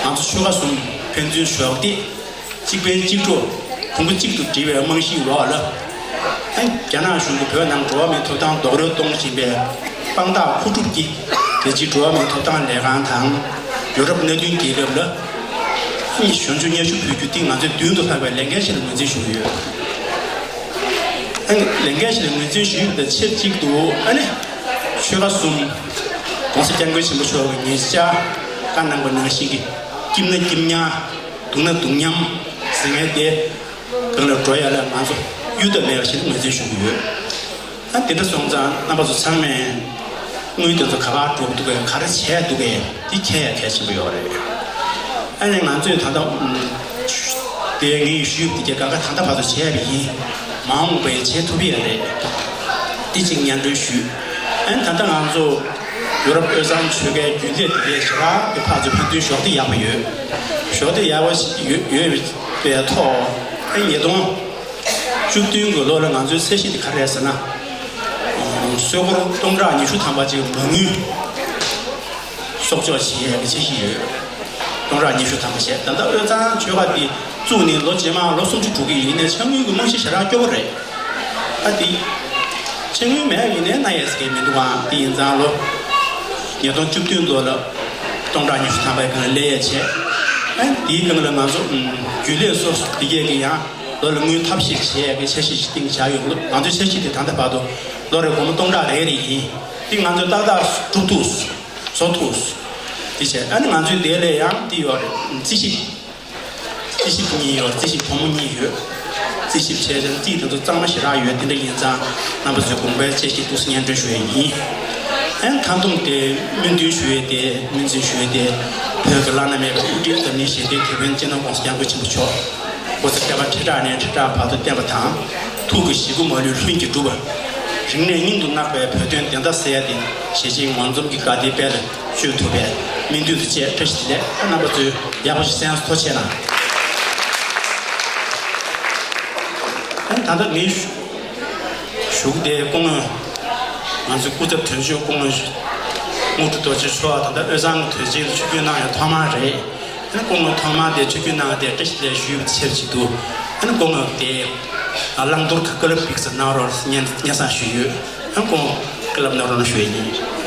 ང་ཚོ་ཆོལ་ཁ་གསུམ་ཕན་ཚུན་ཞབས་འདེགས། གཅིག་ཕན་གཅིག་གྲོགས། གོང་བུ་གཅིག་ཏུ་སྒྲིལ་བའི་རྨང་གཞིའི་འོག་ལ། ཨེ་རྒྱ་ནག་གཞུང་གིས་བོད་ནང་འགྲོ་བ་མིའི་ཐོབ་ཐང་རྡོག་རོལ་གཏོང་བཞིན་པའི་དཔང་རྟགས་མཁོ་སྒྲུབ་ཀྱིས། རྒྱལ་སྤྱིའི་འགྲོ་བ་མིའི་ཐོབ་ཐང་ལས་ཁང་དང་། ཡོ་རོབ་མནའ་མཐུན་རྒྱལ་ཁབ་ལ། ཨེ་ཞབས་ཞུ་སྙན་ཞུ་ཕུལ་རྒྱུ་དེ་ང་ཚོའི་མདུན་དུ་ལྷག་པའི་ལས་འགན་ཞིག་ལ་ངོས་འཛིན་ཞུ་གི་ཡོད། ཨེ་ལས་འགན་ཞིག་ལ་ངོས་འཛིན་ཞུས་པ་དང་ཆབས་ཅིག་ཏུ། ཨ་ནི་ཆོལ་ཁ་གསུམ་༸གོང་ས་༸སྐྱབས་མགོན་ཆེན་པོ་མཆོག་གིས་ཉེ་ཆར་བཀའ་གནང་པ་ནང་བཞིན་གྱི། སྐྱིད་ན་སྐྱིད་མཉམ། སྡུག་ན་སྡུག་མཉམ་ཟེར་མཁན་དེ་སྒང་ལ་འགྲོ་ཡ་ལ་ང་ཚོ་གཡོལ་ཐབས་མེད་པ་ཞིག་ངོས་འཛིན་ཞུ་གི་ཡོད། ཨ་དེ་འདྲ་སོང་ཙང་རྣམ་པ་ཚོ་ཚང་མས་དངུལ་དེ་ཚོ་ག་པར་འགྲོ་གི་འདུག་གས། ག་རེ་བྱས་འདུག་གས། དེ་མཁྱེན་ཡ་གལ་ཆེན་པོ་ཡོད་རེད། ཨ་ནི་ང་ཚོས་ད་ལྟ་ཨུམ། དེ་ངས་ཞུས་པ་དེ་ག་ག་ད་ལྟ་བར་དུ་བྱས་པ་ཡིན། མ་འོངས་པ་ཡང་བྱེད་ཐུབ་ཡ་རེད། དེ་གཅིག་སྙན་སྒྲོན་ཞུས། ཨ་ནི་ད་ལྟ་ང་ཚོ་ཡོ་རོབ་དབུས་གཙང་ཆོལ་ཁའི་རྒྱུན་ལས་དེ་གའི་ཞེ་དྲག་གི་ཕར་ཚུར་ཕན་ཚུན་གཞོགས་འདེགས་ཡག་པོ་ཡོད། གཞོགས་འདེགས་ཡག་པོ་ཞིག་ཡོད་ཡོད་པའི་ཐོག་ཨ་ནི་ཉིས་སྟོང་བཅུ་བདུན་གྱི་ལོ་ལ་ང་ཚོའི་ཚད་གཞི་དེ་ག་རེ་རེད་ཟེར་ན། སོ་སྐོར་སྟོང་ཕྲག་ཉི་ཤུ་ཐམ་པ་ཅིག་མ་དངུལ་གསོག་འཇོག་བྱེད་ཡས་ཀྱི་འཆར་གཞི་ཡོད། སྟོང་ཕྲག་ཉི་ཤུ་ཐམ་པ་བྱས། ད་ལྟ་དབུས་གཙང་ཆོལ་ཁ་འདི་བཙུགས་ནས་ལོ་རྗེས་མ་ལོ་སུམ་ཅུ་འགྲོ་གི་ཡོད། ཡིན་ནའི་ཕྱག་དངུལ་གྱི་རྨང་གཞི་ཞེ་དྲག་སྐྱོ་པོ་རེད། ཨ་འདི། ཕྱག་དངུལ་མེད་ཡིན་ནའི་གནང་ཡས་ཟེར་མཁན་མི་འདུག་ཨང་། དེ་ཡིན་ཙང་ལོ། ཉིས་སྟོང་བཅུ་བདུན་ལོ་ལ། སྟོང་ཕྲག་ཉི་ཤུ་ཐམ་པའི་སྒང་ལ་སླེབས་ཡས་བྱས། ཨ་འདིའི་སྒང་ལ་ང་ཚོ་རྒྱུན་ལས་སོ་སོ་འདི་གས་ཀྱི་ཡང་ལོ་ལ་དངུལ་ཐབས་ཤེས་བྱེད་ཡས་ཀྱི་འཆར་གཞི་ཞིག་བཏིང་བཞག་ཡོད། ང་ཚོའི་འཆར་གཞི་དེ་ད་ལྟ་བར་དུ་ལོ་རེར་སྒོར་མོ་སྟོང་ཕྲག་རེ་རེ་ཡིན། དེ་ང་ཚོས་ཏག་ཏག་སྒྲུབ་ཐུབ། བཟོ་ཐུབ། དེ་བྱས་ཨ་ནི་ང་ཚོའི་དེ་ལས་ཡང་དེ་ཡོད་རེད། རྩིས་ཞིབ། རྩིས་ཞིབ་གཉིས་ཡོད། རྩིས་ཞིབ་ཕོ་མོ་གཉིས་ཡོད། རྩིས་ཞིབ་བྱས་ཙང་རྩིས་དེ་ཚོ་གཙང་མ་ཞེ་དྲག་ཡོད། དེ་འདྲ་ཡིན་ཙང་རྣམ་པ་ཚོས་དགོངས་པའི་དཔྱད་གཞིར་ཐུགས་སུ་སྙན་སྒྲོན་ཞུ་ཡས་ཡིན། ཨན་ད་དུང་དེ་སྨོན་འདུན་ཞུ་ཡས་དེ་སྨོན་ཚིག་ཞུ་ཡས་དེ། བོད་ཀྱི་བླ་ན་མེད་པའི་དབུ་ཁྲིད་འཛམ་གླིང་ཞི་བདེའི་དེད་དཔོན་སྤྱི་ནོར་༸གོང་ས་༸སྐྱབས་མགོན་ཆེན་པོ་མཆོག་སྐུ་ཚེ་བསྐལ་པ་ཁྲི་ཕྲག་ནས་ཁྲི་ཕྲག་བར་དུ་བརྟན་པ་དང་། ཐུགས་ཀྱི་བཞེད་དགུ་མ་ལུས་ལྷུན་གྱིས་གྲུབ་པ། རིང་ནས་སྙིང་དུ་བརྣག་པའི་བོད་དོན་བདེན་མཐའ་གསལ་ཡ་དེ། གཞིས་བྱེས་ངོ་འཛོམས་ཀྱི་དགའ་བདེའི་དཔལ་ལ་སྤྱོད་ཐུབ་པའི་སྨོན་འདུན་དུ་བཅས། བཀྲ་ཤིས་བདེ་ལེགས། རྣམ་པ་ཚོས་ཡག་པོ་ཞིག་གསན་སོང་། ཐུགས་རྗེ་ཆེ་གནང་། ད་ལྟ་ངའི་ཞུ་ཞུ་གི་དེ་སྐུ་ངོ་། ང་ཚོའི་སྐུ་ཚབ་དོན་གཅོད་སྐུ་ངོ་དངོས་གྲུབ་རྡོ་རྗེ་མཆོག་ད་ལྟ་དབུས་གཙང་གི་དོན་ཆེན་ལ་ཆིབས་བསྒྱུར་གནང་ཡ་ཐོག་མ་རེད། ཨ་ནི་སྐུ་ངོ་ཐོག་མ་དེ་ཆིབས་བསྒྱུར་གནང་སྟེ་བཀྲ་ཤིས་བདེ་ལེགས་ཞུས་པ་ཆེད་ཅིག་ཏུ། ཨ་ནི་སྐུ་ངོ་དེ་བླང་དོར་གྱི་བཀའ་སློབ་ཡིག་ཚང་གནང་རོགས་སྙན་སྙན་སེང་ཞུས་ཡོད། ཨ་ནི་སྐུ་ངོ་བཀའ་སློབ་གནང་རོགས་གནང་ཞུ་ཡས་ཡིན།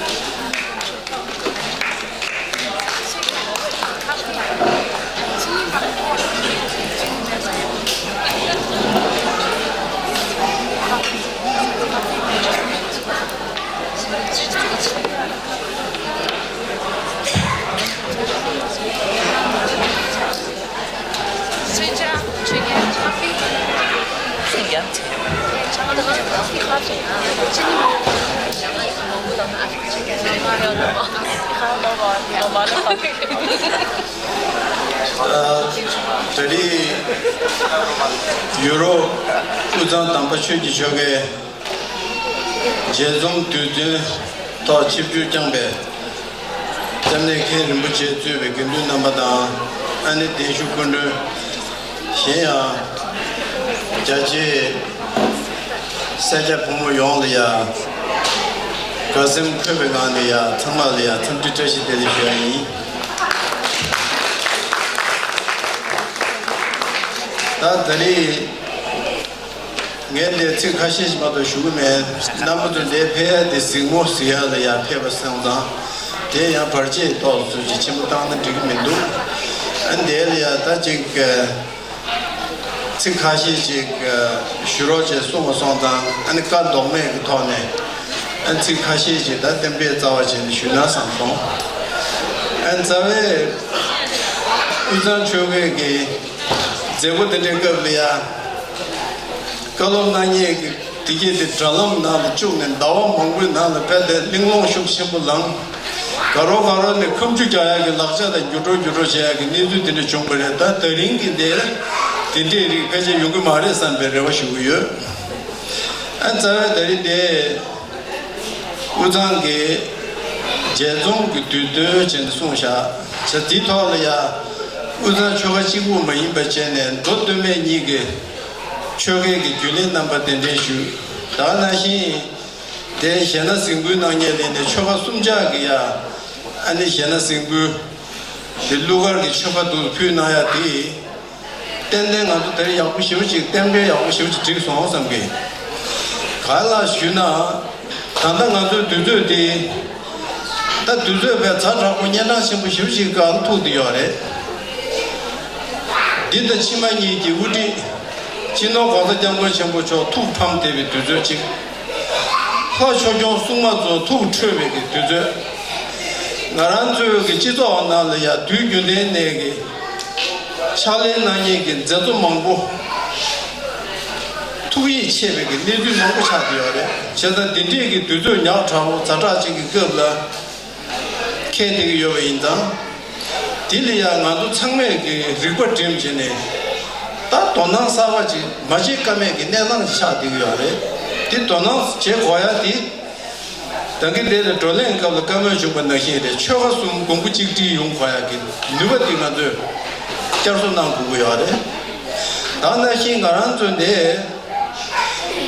ད་རེས་ཡུ་རོབ་དབུས་གཙང་དམ་པ་ཆོས་ཀྱི་ཆོལ་ཁའི་མཇལ་འཛོམས་དུས་སྟོན་ཐོག་ཆིབས་བསྒྱུར་བསྐྱངས་པའི་སྐྱབས་གནས་མཁན་རིན་པོ་ཆེ་གཙོས་པའི་དགེ་འདུན་རྣམ་པ་དང་། ཨ་ནི་གདན་ཞུ་སྐུ་མགྲོན། གཞན་ཡང་རྒྱ་ཆེའི་སེར་སྐྱ་ཕོ་མོ་ཡོངས་ལ་ཡ། དགའ་སེམས་འཁོལ་བའི་ངང་ནས་ཡ་ཚང་མ་ལ་ཡ་འཚམས་འདྲི་བཀྲ་ཤིས་བདེ་ལེགས་ཞུ་ཡ་ཡིན། ད་ད་རེས། ངས་འདིར་ཚིག་ཁ་ཤས་ཤིག་མ་གཏོགས་ཞུ་གི་མེད། རྣམ་པ་ཚོ་འདིར་ཕེབས་ཡ་དེ་གཟིགས་མོ་གཟིགས་ཡ་ལ་ཡ་ཕེབས་པ་སོང་ཙང་། དེ་ཡང་བར་ཆད་ཏོག་ཙམ་ཅིག་ཆེན་པོ་བཏང་ན་འགྲིག་གི་མི་འདུག་ཨ་འདི་ལ་ཡ་ད་ཅིག་ཚིག་ཁ་ཤས་ཤིག་ཞུ་རོགས་བྱས་གསུངས་པ་སོང་ཙང་། ཨ་ནི་བཀའ་ལྡོག་མེད་ཀྱི་ཐོག་ནས་ཨ་ཚིག་ཁ་ཤས་ཤིག་ད་གཏན་འབེབས་རྩ་བ་བྱས་ནས་ཞུས་ན་བསམ་སོང་། ཨ་རྩ་བའི་དབུས་གཙང་ཆོལ་ཁའི་གི་མཛད་སྒོ་དེ་འདྲའི་སྐབས་ལ་ཡ། བཀའ་སློབ་གནང་མཁན་གྱི་དེ་གྱད་དེ་དྲ་ལམ་ནང་ལ་བཅུག་ནས་ཟླ་བ་མང་པོའི་ནང་ལ་རྦད་དེ་གླེང་སློང་ཤུགས་ཆེན་པོ་ལངས། ག་རོ་ག་རོ་ནས་ཁ་མཆུ་རྒྱག་ཡག་གི་ལག་ཆ་དང་འགྱུར་འགྲོ་འགྱུར་འགྲོ་བྱེད་ཡག་གི་གནས་ཚུལ་དེ་འདྲ་བྱུང་བ་རེད། ད་ད་རིང་གི་འདིར་དེ་འདྲའི་རིགས་ཕལ་ཆེར་ཡོང་གི་མ་རེད་བསམ་པའི་རེ་བ་ཞུ་གི་ཡོད། ཨ་རྩ་བའི་ད་རིང་འདི་དབུས་གཙང་གི་མཇལ་འཛོམས་ཀྱི་དུས་སྟོན་བྱས་ནས་གསུངས་བཞག་བྱས། དེའི་ཐོག་ལ་ཡ་དབུས་གཙང་ཆོལ་ཁ་གཅིག་པུ་མ་ཡིན་པ་བྱས་ནས་མདོ་སྟོད་སྨད་གཉིས་ཀྱི་ཆོལ་ཁའི་གི་རྒྱུན་ལས་རྣམ་པ་གདན་འདྲེན་ཞུས། ད་ག་ནང་བཞིན་ དེ་གཞས་སྣ་གཟིགས་འབུལ་གནང་མཁན་དེ་ནས་ཆོལ་ཁ་གསུམ་ཆར་གྱི་ཡ། ཨ་ནི་གཞས་སྣ་གཟིགས་འབུལ་དེ་གླུ་གར་གྱི་མཆོད་པ་འདུག་ཕུལ་གནང་ཡ་དེ། ཏན་ཏན་ང་ཚོ་དེར་ཡག་པོ་ཞེ་པོ་ཅིག་གཏན་འཁེལ་ཡག་པོ་ཞེ་པོ་ཅིག་བསྒྲིགས་སོང་བསམ་གི། ག་ལ་ཞུས་ན། ད་ལྟ་ང་ཚོའི་དུས་ཚོད་དེ། ད་དུས་ཚོད་དཔེ་ཛ་དྲག་པོ་སྙན་གྲགས་ཆེན་པོ་ཞེ་པོ་ཅིག་སྒང་ཐུག་བསྡད་ཡོད་རེད། འདི་ད་ཕྱི་མ་གཉིས་ཀྱི་དབུ་ཁྲིད་སྤྱི་ནོར་༸གོང་ས་༸སྐྱབས་མགོན་ཆེན་པོ་མཆོག་ཐུགས་ཕམ་བསྡད་པའི་དུས་ཚོད་ཅིག། ལྷོ་ཕྱོགས་སྐྱོང་སྲུང་མ་ཚོ་ཐུགས་ཁྲོས་པའི་གི་དུས་ཚོད། ང་རང་ཚོའི་གི་སྤྱི་ཚོགས་ནང་ལ་ཡ་དུས་རྒྱུན་ལྡན་ནས་གི་ཕྱག་ལས་གནང་མཁན་གྱི་མཛད་གཙོ་མང་པོ་ཐུགས་ཡིད་ཆད་པའི་གི་གནས་ཚུལ་མང་པོ་ཆགས་ཀྱི་ཡོད་རེད། བྱས་ཙང་འདི་འདྲའི་གི་དུས་ཚོད་ཉག་ཕྲ་བོ་ཛ་དྲག་ཅིག་གི་སྐབས་ལ་འཁེལ་བསྡད་ཀྱི་ཡོད་པ་ཡིན་ཙང་། དེ་ལ་ཡང་ང་ཚོ་ཚང་མས་ཀྱི་རིག་པ་སྒྲིམ་བྱས་ནས། ད་དོ་སྣང་གསར་པ་ཅིག་མ་བྱེད་ཀ་མེད་ཀྱི་གནས་སྟངས་ཤིག་ཆགས་བསྡད་ཀྱི་ཡོད་རེད། དེ་དོ་སྣང་བྱེད་དགོས་ཡ་དེ། ད་གིན་དེ་ལ་བགྲོ་གླེང་སྐབས་ལ་བཀའ་མོལ་བྱུང་བ་ནང་བཞིན་རེད། ཆོལ་ཁ་གསུམ་གོང་བུ་གཅིག་སྒྲིལ་ཡོང་དགོས་ཡ་གི་ནུས་པ་དེ་ང་ཚོས་བསྐྱར་གསོ་གནང་དགོས་ཀྱི་ཡོད་རེད། ད་ནང་བཞིན་ང་རང་ཚོ་འདི་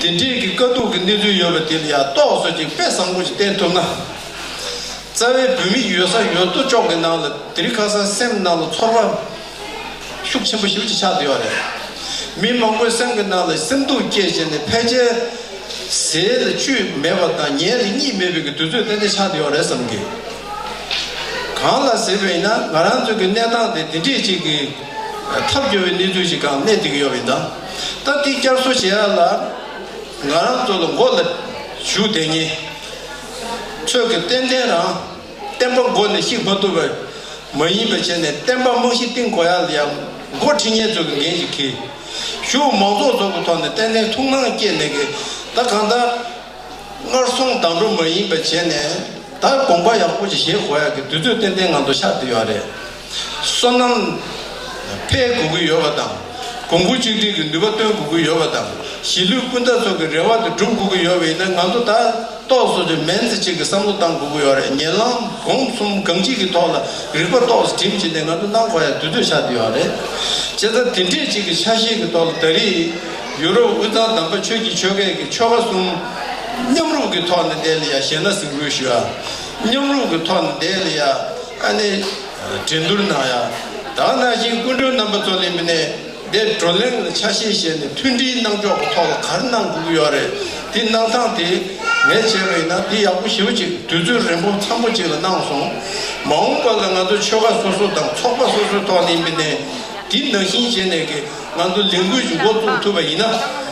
དེ་འདྲའི་གི་དཀའ་སྡུག་གི་གནས་ཚུལ་ཡོད་པ་དེ་ལ་ཡ་རྟོག་བཟོ་ཅིག་དཔེ་བཟང་པོ་ཅིག་བསྟན་ཐུབ་ན། རྩ་བའི་བོད་མི་ཡོད་ས་ཡོད་དོ་ཅོག་གི་ནང་ལ་དེ་རིང་ཁ་སང་སེམས་ནང་ལ་ཚོར་བ་ཤུགས་ཆེན་པོ་ཞེ་པོ་ཅིག་ཆགས་བསྡད་ཡོད་རེད། མི་མང་པོའི་སེམས་ཀྱི་ནང་ལ་སེམས་སྡུག་སྐྱེས་བྱས་ནས་ཕལ་ཆེར་ཟས་ལ་བཅུད་མེད་པ་དང་ཉལ་ལ་གཉིད་མེད་པའི་གི་དུས་ཚོད་ཏན་ཏན་ཆགས་བསྡད་ཡོད་རེད་བསམ་གི། གང་ལ་ཟེར་བ་ཡིན་ན་ང་རང་ཚོ་གི་གནས་སྟངས་དེ་དེ་འདྲས་ཅིག་གི་ཐབས་སྐྱོ་བའི་གནས་ཚུལ་ཞིག་གང་གནས་བསྡད་ཀྱི་ཡོད་པ་ཡིན་ཙང་། ད་དེ་བསྐྱར་གསོ་བྱེད་ཡ་ལ་ང་རང་ཚོ་ལ་མགོ་ལ་བཞུགས་བསྡད་མཁན་ཚོས་གི་ཏན་ཏན་རང་བསྟན་པ་མགོ་ནས་བཤིག་མ་ཐུབ་པ་མ་ཡིན་པ་བྱས་ནས་བསྟན་པ་རྨང་གཞི་བཏིང་དགོས་ཡ་ལ་ཡང་འགོ་ཁྲིད་མཁན་ཚོ་གི་འགན་ཞིག་འཁྱེར། གཞུང་མང་ཚོགས་ཚོ་གི་ཐོག་ནས་ཏན་ཏན་ཐུགས་སྣང་བསྐྱེད་ནས་གི་ད་གང་ལྟར་སྔར་སོང་དང་འགྲོ་མ་ཡིན་པ་བྱས་ནས་ད་དགོངས་པ་ཡག་པོ་ཅིག་བཞེས་དགོས་ཡ་གི་དུས་ཚོད་ཏན་ཏན་ང་ཚོ་ཤར་བསྡད་ཡོད་རེད། བསོད་ནམས་འཕེལ་དགོས་ཀྱི་ཡོད་པ་དང་། གོང་བུ་གཅིག་སྒྲིལ་གྱི་ནུས་པ་བཏོན་དགོས་ཀྱི་ཡོད་པ་དང་། གཞིས་ལུས་སྤུན་ཟླ་ཚོ་གི་རེ་བ་དེ་སྒྲུབ་དགོས་ཀྱི་ཡོད་པ་ཡིན་ན་ང་ཚོ་ད་ཏོག་ཙམ་ཅིག་མིན་ཙམ་ཅིག་གི་བསམ་བློ་བཏང་དགོས་ཀྱི་ཡོད་རེད། ཉེ་ལམ་གོམ་གསུམ་གང་ཅིག་གི་ཐོག་ལ་རིག་པ་ཏོག་ཙམ་སྒྲིམ་བྱས་ནས་ང་ཚོ་གནང་དགོས་ཡ་དུས་ཚོད་ཤར་བསྡད་ཡོད་རེད། བྱས་ཙང་དེ་འདྲས་ཅིག་གི་ཆ་ཤས་ཀྱི་ཐོག་ལ་ད་རེས་ཡུ་རོབ་དབུས་གཙང་དམ་པ་ཆོས་ཀྱི་ཆོལ་ཁའི་གི་ཆོལ་ཁ་གསུམ་མཉམ་རུབ་ཀྱི་ཐོག་ནས་དེ་ལ་ཡ་གཞས་སྣ་གཟིགས་འབུལ་ཞུ་ཡ། མཉམ་རུབ་ཀྱི་ཐོག་ནས་དེ་ལ་ཡ་ཨ་ནི་འགྲན་བསྡུར་གནང་ཡ། ད་ནང་བཞིན་སྐུ་མགྲོན་རྣམ་པ་ཚོ་ལ་ཡིན་པ་ནས་དེ་བགྲོ་གླེང་ལ་ཆ་ཤས་བཞག་ནས་མཐུན་སྒྲིལ་གནང་ཕྱོགས་ཀྱི་ཐོག་ལ་ག་རེ་གནང་དགོས་ཀྱི་ཡོད་རེད། དེ་གནང་སྟངས་དེ་ངས་བྱས་པ་ཡིན་ན་དེ་ཡག་པོ་ཞེ་པོ་ཅིག་དུས་ཚོད་རིང་པོ་འཚམ་པོ་ཅིག་ལ་གནང་སོང་། མ་འོངས་པ་ལ་ང་ཚོ་ཆོལ་ཁ་སོ་སོ་དང་ཚོགས་པ་སོ་སོའི་ཐོག་ནས་ཡིན་པ་ནས་དེ་ནང་བཞིན་བྱས་ནས་ཀྱི་ང་ཚོ་ལས་འགུལ་ཞིག་འགོ་བཙུགས་ཐུབ་པ་ཡིན་ན།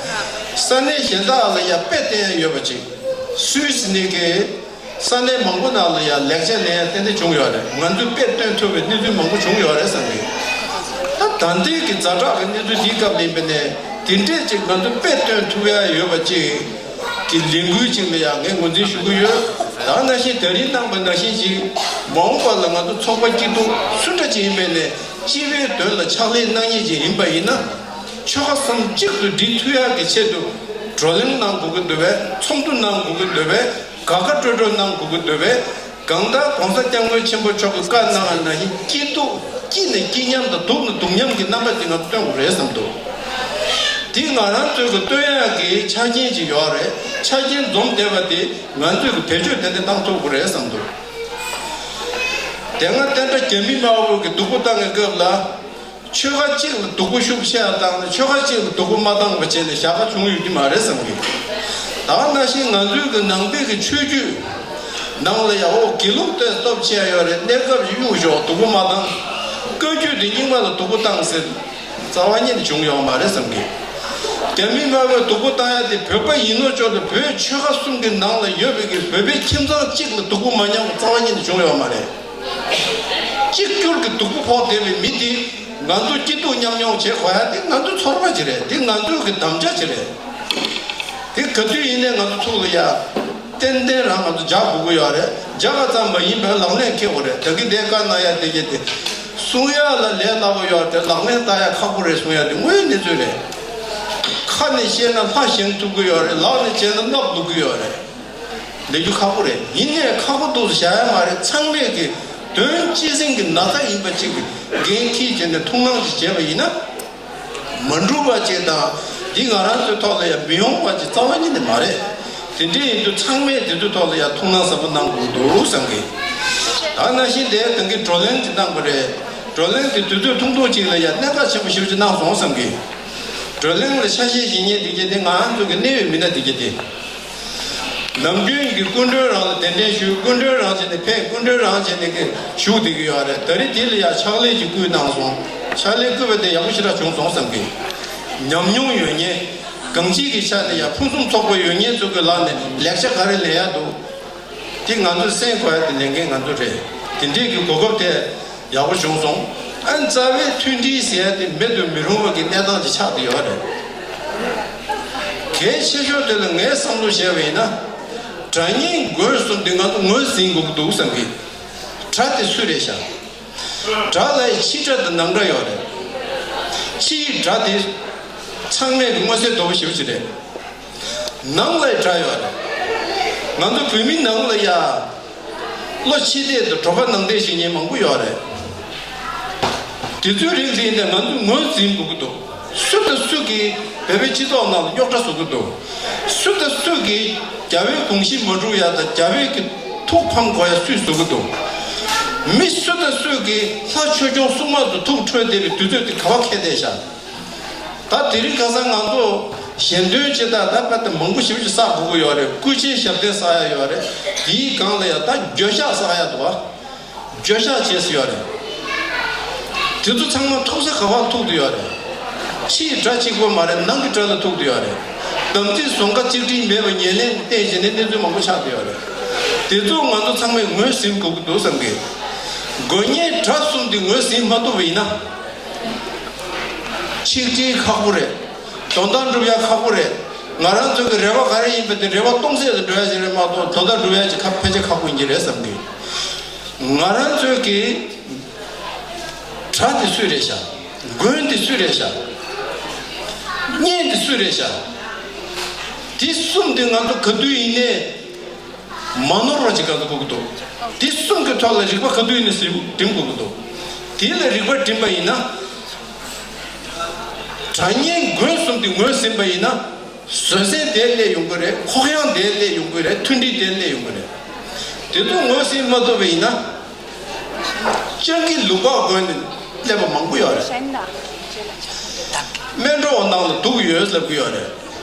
ས་གནས་གཞན་དག་ལ་ཡ་དཔེ་བསྟན་ཡ་ཡོད་པ་ཅིག་སུད་སི་ནས་ཀྱི་ས་གནས་མང་པོ་ནང་ལ་ཡང་ལེགས་ཆ་ལེན་ཡ་ཏན་ཏན་བྱུང་ཡོད་རེད། ང་ཚོས་དཔེ་སྟོན་ཐུབ་པའི་གནས་ཚུལ་མང་པོ་བྱུང་ཡོད་རེད་བསམ་གི། ད་ད་ལྟའི་གི་ཛ་དྲག་གི་གནས་ཚུལ་འདིའི་སྐབས་ལ་ཡིན་པ་ནས་དེ་འདྲས་ཅིག་ང་ཚོ་དཔེ་སྟོན་ཐུབ་ཡ་ཡོད་པ་ཅིག་གི་ལས་འགུལ་ཅིག་ལ་ཡང་ངས་ངོས་འཛིན་ཞུ་གི་ཡོད། ད་ནང་བཞིན་ད་རིང་གནང་པ་ནང་བཞིན་ཅིག་མ་འོངས་པ་ལ་ང་ཚོ་ཚོགས་པ་སྐྱིད་སྡུག་སུ་འདྲ་ཅིག་ཡིན་པ་ནས་སྤྱི་པའི་དོན་ལ་ཕྱག་ལས་གནང་མཁན་ཅིག་ཡིན་པ་ཡིན་ན། ཆོལ་ཁ་གསུམ་གཅིག་ཏུ་སྒྲིལ་ཐུབ་ཡ་གི་ཆེད་དུ་བགྲོ་གླེང་གནང་དགོས་ཀྱི་འདུག་པས། ཚོགས་འདུ་གནང་དགོས་ཀྱི་འདུག་པས། དགའ་དགའ་སྤྲོ་སྤྲོ་གནང་དགོས་ཀྱི་འདུག་པས། གང་ལྟར་༸གོང་ས་༸སྐྱབས་མགོན་ཆེན་པོ་མཆོག་གིས་བཀའ་གནང་བ་ནང་བཞིན་སྐྱིད་སྡུག་སྐྱིད་ནས་སྐྱིད་མཉམ་དང་སྡུག་ནས་སྡུག་མཉམ་གྱི་རྣམ་པ་དེ་ང་ཚོ་སྟོན་དགོས་རེད་བསམ་འདུག། དེ་ང་རང་ཚོའི་གི་སྟོན་ཡག་གི་ཆ་རྐྱེན་ཅིག་ཡོད་རེད། ཆ་རྐྱེན་འཛོམས་བསྡད་པ་དེ་ང་ཚོས་གི་བེད་སྤྱོད་ཏན་ཏན་བཏང་ཐུབ་དགོས་རེད་བསམ་འདུག། དེ་སྔ་བསྟན་དགྲ་རྒྱ་མི་དམར་པོ་གི་སྡུག་པོ་བཏང་བའི་སྐབས་ལ། ཆོལ་ཁ་གཅིག་ལ་སྡུག་པོ་ཤུགས་ཆེ་བ་བཏང་ནས་ཆོལ་ཁ་གཅིག་ལ་སྡུག་པོ་མ་བཏང་བ་བྱས་ནས་བཞག་པ་བྱུང་ཡོད་ཀྱི་མ་རེད་བསམ་གི། ད་ག་ནང་བཞིན་ང་ཚོའི་གི་ནང་པའི་གི་ཆོས་བརྒྱུད་ནང་ལ་ཡ་འོ་དགེ་ལུགས་དེ་སྟོབས་ཆེ་ཡོད་རེད། གནས་སྐབས་ཀྱི་གཡུག་ཞོག་སྡུག་པོ་མ་བཏང་། བཀའ་བརྒྱུད་དེ་རྙིང་མ་ལ་སྡུག་པོ་བཏང་ཟེར་རྩ་བ་ཉིད་ནས་བྱུང་ཡོད་མ་རེད་བསམ་གི། རྒྱ་མི་དམར་པོས་སྡུག་པོ་བཏང་ཡ་དེ་བོད་པ་ཡིན་ནོ་ཅོག་ཏུ་བོད་ཆོལ་ཁ་གསུམ་གི་ནང་ལ་ཡོད་པའི་གི་བོད་པའི་ཁྱིམ་ཚང་གཅིག་ལ་སྡུག་པོ་མ་མྱངས་པ་རྩ་བ་ཉིད་ནས་བྱུང་ཡོད་མ་རེད། གཅིག་གྱུར་གྱི་སྡུག་པོ་ཕོག་བསྡད་པའི་མི་དེ་ང་ཚོ་སྐྱིད་སྡུག་མཉམ་མྱོང་བྱེད་དགོས་ཡ་དེ་ང་ཚོའི་ཚོར་བ་ཅིག་རེད། དེ་ང་ཚོའི་གི་དམ་བཅའ་ཅིག་རེད། དེ་ག་དུས་ཡིན་ནའི་ང་ཚོ་ཚུགས་ལ་ཡ་ཏན་ཏན་རང་ང་ཚོ་འཇགས་དགོས་ཀྱི་ཡོད་རེད། འཇགས་པ་ཙམ་མ་ཡིན་པར་ལག་ལེན་འཁེལ་དགོས་རེད། ད་གི་དེ་བཀའ་གནང་ཡ་དེ་གི་དེ་གསུང་ཡ་ལ་ལས་སླ་པོ་ཡོད་རེད། ལག་ལེན་བསྟར་ཡ་ཁག་པོ་རེད་གསུང་ཡ་དེ་དངོས་ཡོད་གནས་ཚུལ་རེད། ཁ་ནས་བཤད་ན་ལྷ་བཞེངས་ཐུབ་ཀྱི་ཡོད་རེད། ལག་ནས་བྱས་ན་མནབས་བླུག་གི་ཡོད་རེད། ལས་རྒྱུ་ཁག་པོ་རེད། ཡིན་ནའི་ཁག་པོ་འདུག་བཞག་ཡ་མ་རེད། ཚང་མས་ཀྱི་དོན་གཅིག་སེང་གི་ན་ཚ་ཡིན་པ་གཅིག་གི་འགན་འཁྱེར་བྱས་ནས་ཐུགས་སྣང་ཅིག་བྱས་པ་ཡིན་ན། མ་འགྲུབ་པ་ཅིག་དང་འདི་ང་རང་ཚོའི་ཐོག་ལ་ཡང་མི་ཡོང་བ་ཅིག་རྩ་བ་ཉིད་ནས་མ་རེད། དེ་འདྲ་ཡིན་དུས་ཚང་མས་དེ་ཚོའི་ཐོག་ལ་ཡང་ཐུགས་སྣང་ཟབ་པོ་གནང་དགོས་འདུག་བསམ་གི། ད་ནང་བཞིན་དེ་དེང་གི་བགྲོ་གླེང་ཅིག་གནང་པ་རེད། བགྲོ་གླེང་དེ་དུས་ཚོད་ཐུང་ཐུང་ཅིག་ལ་ཡང་གནད་འགག་ཆེན་པོ་ཞེ་པོ་ཅིག་གནང་སོང་བསམ་གི། བགྲོ་གླེང་ལ་ཆ་ཤས་བཞེས་མཁན་དེ་གྱད་དེ་ང་ཚོ་གི་གནད་ཡོད་མི་སྣ་དེ་གྱད་དེ། ནམ་རྒྱུན་གྱི་སྐུ་མགྲོན་རང་ལ་གདན་འདྲེན་ཞུ། སྐུ་མགྲོན་རང་བྱས་ནས་ཕེབས། སྐུ་མགྲོན་རང་བྱས་ནས་ཀྱི་བཞུགས་བསྡད་ཀྱི་ཡོད་རེད། ད་རེས་དེ་ལ་ཡང་ཕྱག་ལས་ཅིག་བསྐུལ་གནང་སོང་། ཕྱག་ལས་བསྐུལ་བ་དེ་ཡག་པོ་ཞེ་དྲག་བྱུང་སོང་བསམ་གི། ཉམས་མྱོང་ཡོད་མཁན། གང་ཅིའི་ཆ་ནས་ཡང་ཕུན་སུམ་ཚོགས་པ་ཡོད་མཁན་ཚོ་གི་ལག་ནས་ལེགས་ཆ་ག་རེ་ལེན་ཡག་འདུག་དེ་ང་ཚོས་གསན་དགོས་ཡག་དེ་ལས་འགན་ང་ཚོ་རེད། དེ་འདྲས་ཀྱི་གོ་སྐབས་དེ་ཡག་པོ་བྱུང་སོང་། ཨ་ནི་རྩ་བའི་མཐུན་སྒྲིལ་ཟེར་ཡག་དེ་མེད་དུ་མི་རུང་བ་གི་གནས་སྟངས་ཅིག་ཆགས་བསྡད་ཡོད་རེད། གལ་ཆེ་ཤོས་དེ་ལ་ངས་བསམ་བློ་བྱས་པ་ཡིན་ན། དགྲ་གཉེན་མགོན་གསུམ་དེ་ང་ཚོ་ངོས་ཟིན་དགོས་ཀྱི་འདུག་བསམ་གི། དགྲ་དེ་སུ་རེད་ཤག་དགྲ་ལ་ཡི་ཕྱི་དགྲ་དང་ནང་དགྲ་ཡོད་རེད། ཕྱི་ཡི་དགྲ་དེ་ཚང་མས་ཀྱི་མངོན་གསལ་དོད་པོ་ཞེ་པོ་ཅིག་རེད། ནང་ལ་ཡི་དགྲ་ཡོད་རེད། ང་ཚོ་བོད་མི་ནང་ལ་ཡ། བློ་ཕྱི་བལྟས་དང་གྲོད་པ་ནང་བལྟས་བྱེད་མཁན་མང་པོ་ཡོད་རེད། དེ་ཚོའི་རིགས་དེ་ཡིན་ན་ང་ཚོས་ངོས་ཟིན་དགོས་ཀྱི་འདུག་སུ་དང་སུ་གིས་བོད་པའི་སྤྱི་ཚོགས་ནང་ལ་རྙོག་དྲ་བཟོ་གི་འདུག་སུ་དང་སུ་གིས་རྒྱ་བོད་གོང་བཞིན་མ་འགྲུབ་ཡག་དང་རྒྱ་བོད་ཀྱི་ཐུགས་ཕམ་དགོས་ཡག་སུས་བཟོ་གི་འདུག་མི་སུ་དང་སུ་གིས་ལྷ་ཆོས་སྐྱོང་སྲུང་མ་ཚོ་ཐུགས་ཁྲོས་བསྡད་པའི་དུས་ཚོད་དེ་ག་པར་འཁེལ་བསྡད་ཤག་ད་དེ་རིང་ཁ་སང་ང་ཚོ་ཞལ་འདོན་བྱེད་སྟངས་ད་དཔེ་ད་མང་པོ་ཞེ་པོ་ཅིག་བསགས་དགོས་ཀྱི་ཡོད་རེད། སྐུ་ཕྱྭའི་ཞབས་བརྟན་བསགས་ཡག་ཡོད་རེད། དེའི་སྒང་ལ་ཡང་ད་འགྱོད་བཤགས་བསགས་ཡག་འདུག་བ། འགྱོད་བཤགས་བྱས་སུ་ཡོད་རེད། དེ་ཚོ་ཚང་མ་ཐུག་ས་ག་པར་ཐུག་བསྡད་ཡོད་རེད། ཕྱིའི་དགྲ་གཅིག་པོ་མ་རེད། ནང་གི་དགྲ་ལ་ཐུག་བསྡད་ཡོད་རེད། དམ་ཚིག་ཟུང་ཁ་གཅིག་སྒྲིལ་མེད་པ་ཉེར་ལེན་བསྟེན་བྱས་ནས་གནས་ཚུལ་མང་པོ་ཆགས་བསྡད་ཡོད་རེད། དེ་ཚོ་ང་ཚོ་ཚང་མས་ངོས་ཟིན་དགོས་ཀྱི་འདུག་བསམ་གི། དགོས་ངེས་དགྲ་གསུམ་དེ་ངོས་ཟིན་མ་ཐུབ་པ་ཡིན་ན། ཆིག་སྒྲིལ་ཁག་པོ་རེད། དོན་དག་འགྲུབ་ཡག་ཁག་པོ་རེད། ང་རང་ཚོ་གི་རེ་བ་ག་རེ་ཡིན་པ་དེ་རེ་བ་སྟོང་ཟད་དུ་འགྲོ་ཡག་ཅིག་རེད་མ་གཏོགས་དོན་དག་འགྲུབ་ཡག་ཅིག་ཁ་ཕལ་ཆེར་ཁག་པོ་ཡིན་གྱི་རེད་བསམ་གི། ང་རང་ཚོའི་གི་དགྲ་དེ་སུ་རེད་ཤག་མགོན་དེ་སུ་རེད་ཤག་གཉེན་དེ་སུ་རེད་ཤག་དེ་གསུམ་དེ་ང་ཚོ་ག་དུས་ཡིན་ནའི་མ་ནོར་བ་ཅིག་ག་ཚོད་དགོས་ཀྱི་འདུག་དེ་གསུམ་གྱི་ཐོག་ལ་རིག་པ་ག་དུས་ཡིན་ནའི་སྒྲིམ་དགོས་ཀྱི་འདུག་དེ་ལ་རིག་པ་སྒྲིམ་པ་ཡིན་ན། དགྲ་གཉེན་མགོན་གསུམ་དེ་ངོས་ཟིན་པ་ཡིན་ན། བཟོད་བསྲན་དེ་སླེབས་ཡོང་གི་རེད། ཁོག་ཡངས་དེ་སླེབས་ཡོང་གི་རེད། མཐུན་སྒྲིལ་དེ་སླེབས་ཡོང་གི་རེད། དེ་ཚོ་ངོས་ཟིན་མ་ཐུབ་པ་ཡིན་ན། སྤྱང་ཀི་ལུག་ལྤགས་བསྒོན་ནས་སླེབས་པ་མང་པོ་ཡོད་རེད། སྨན་གྲོགས་ནང་ལ་དུག་ཡོད་ལབ་གི་ཡོད་རེད།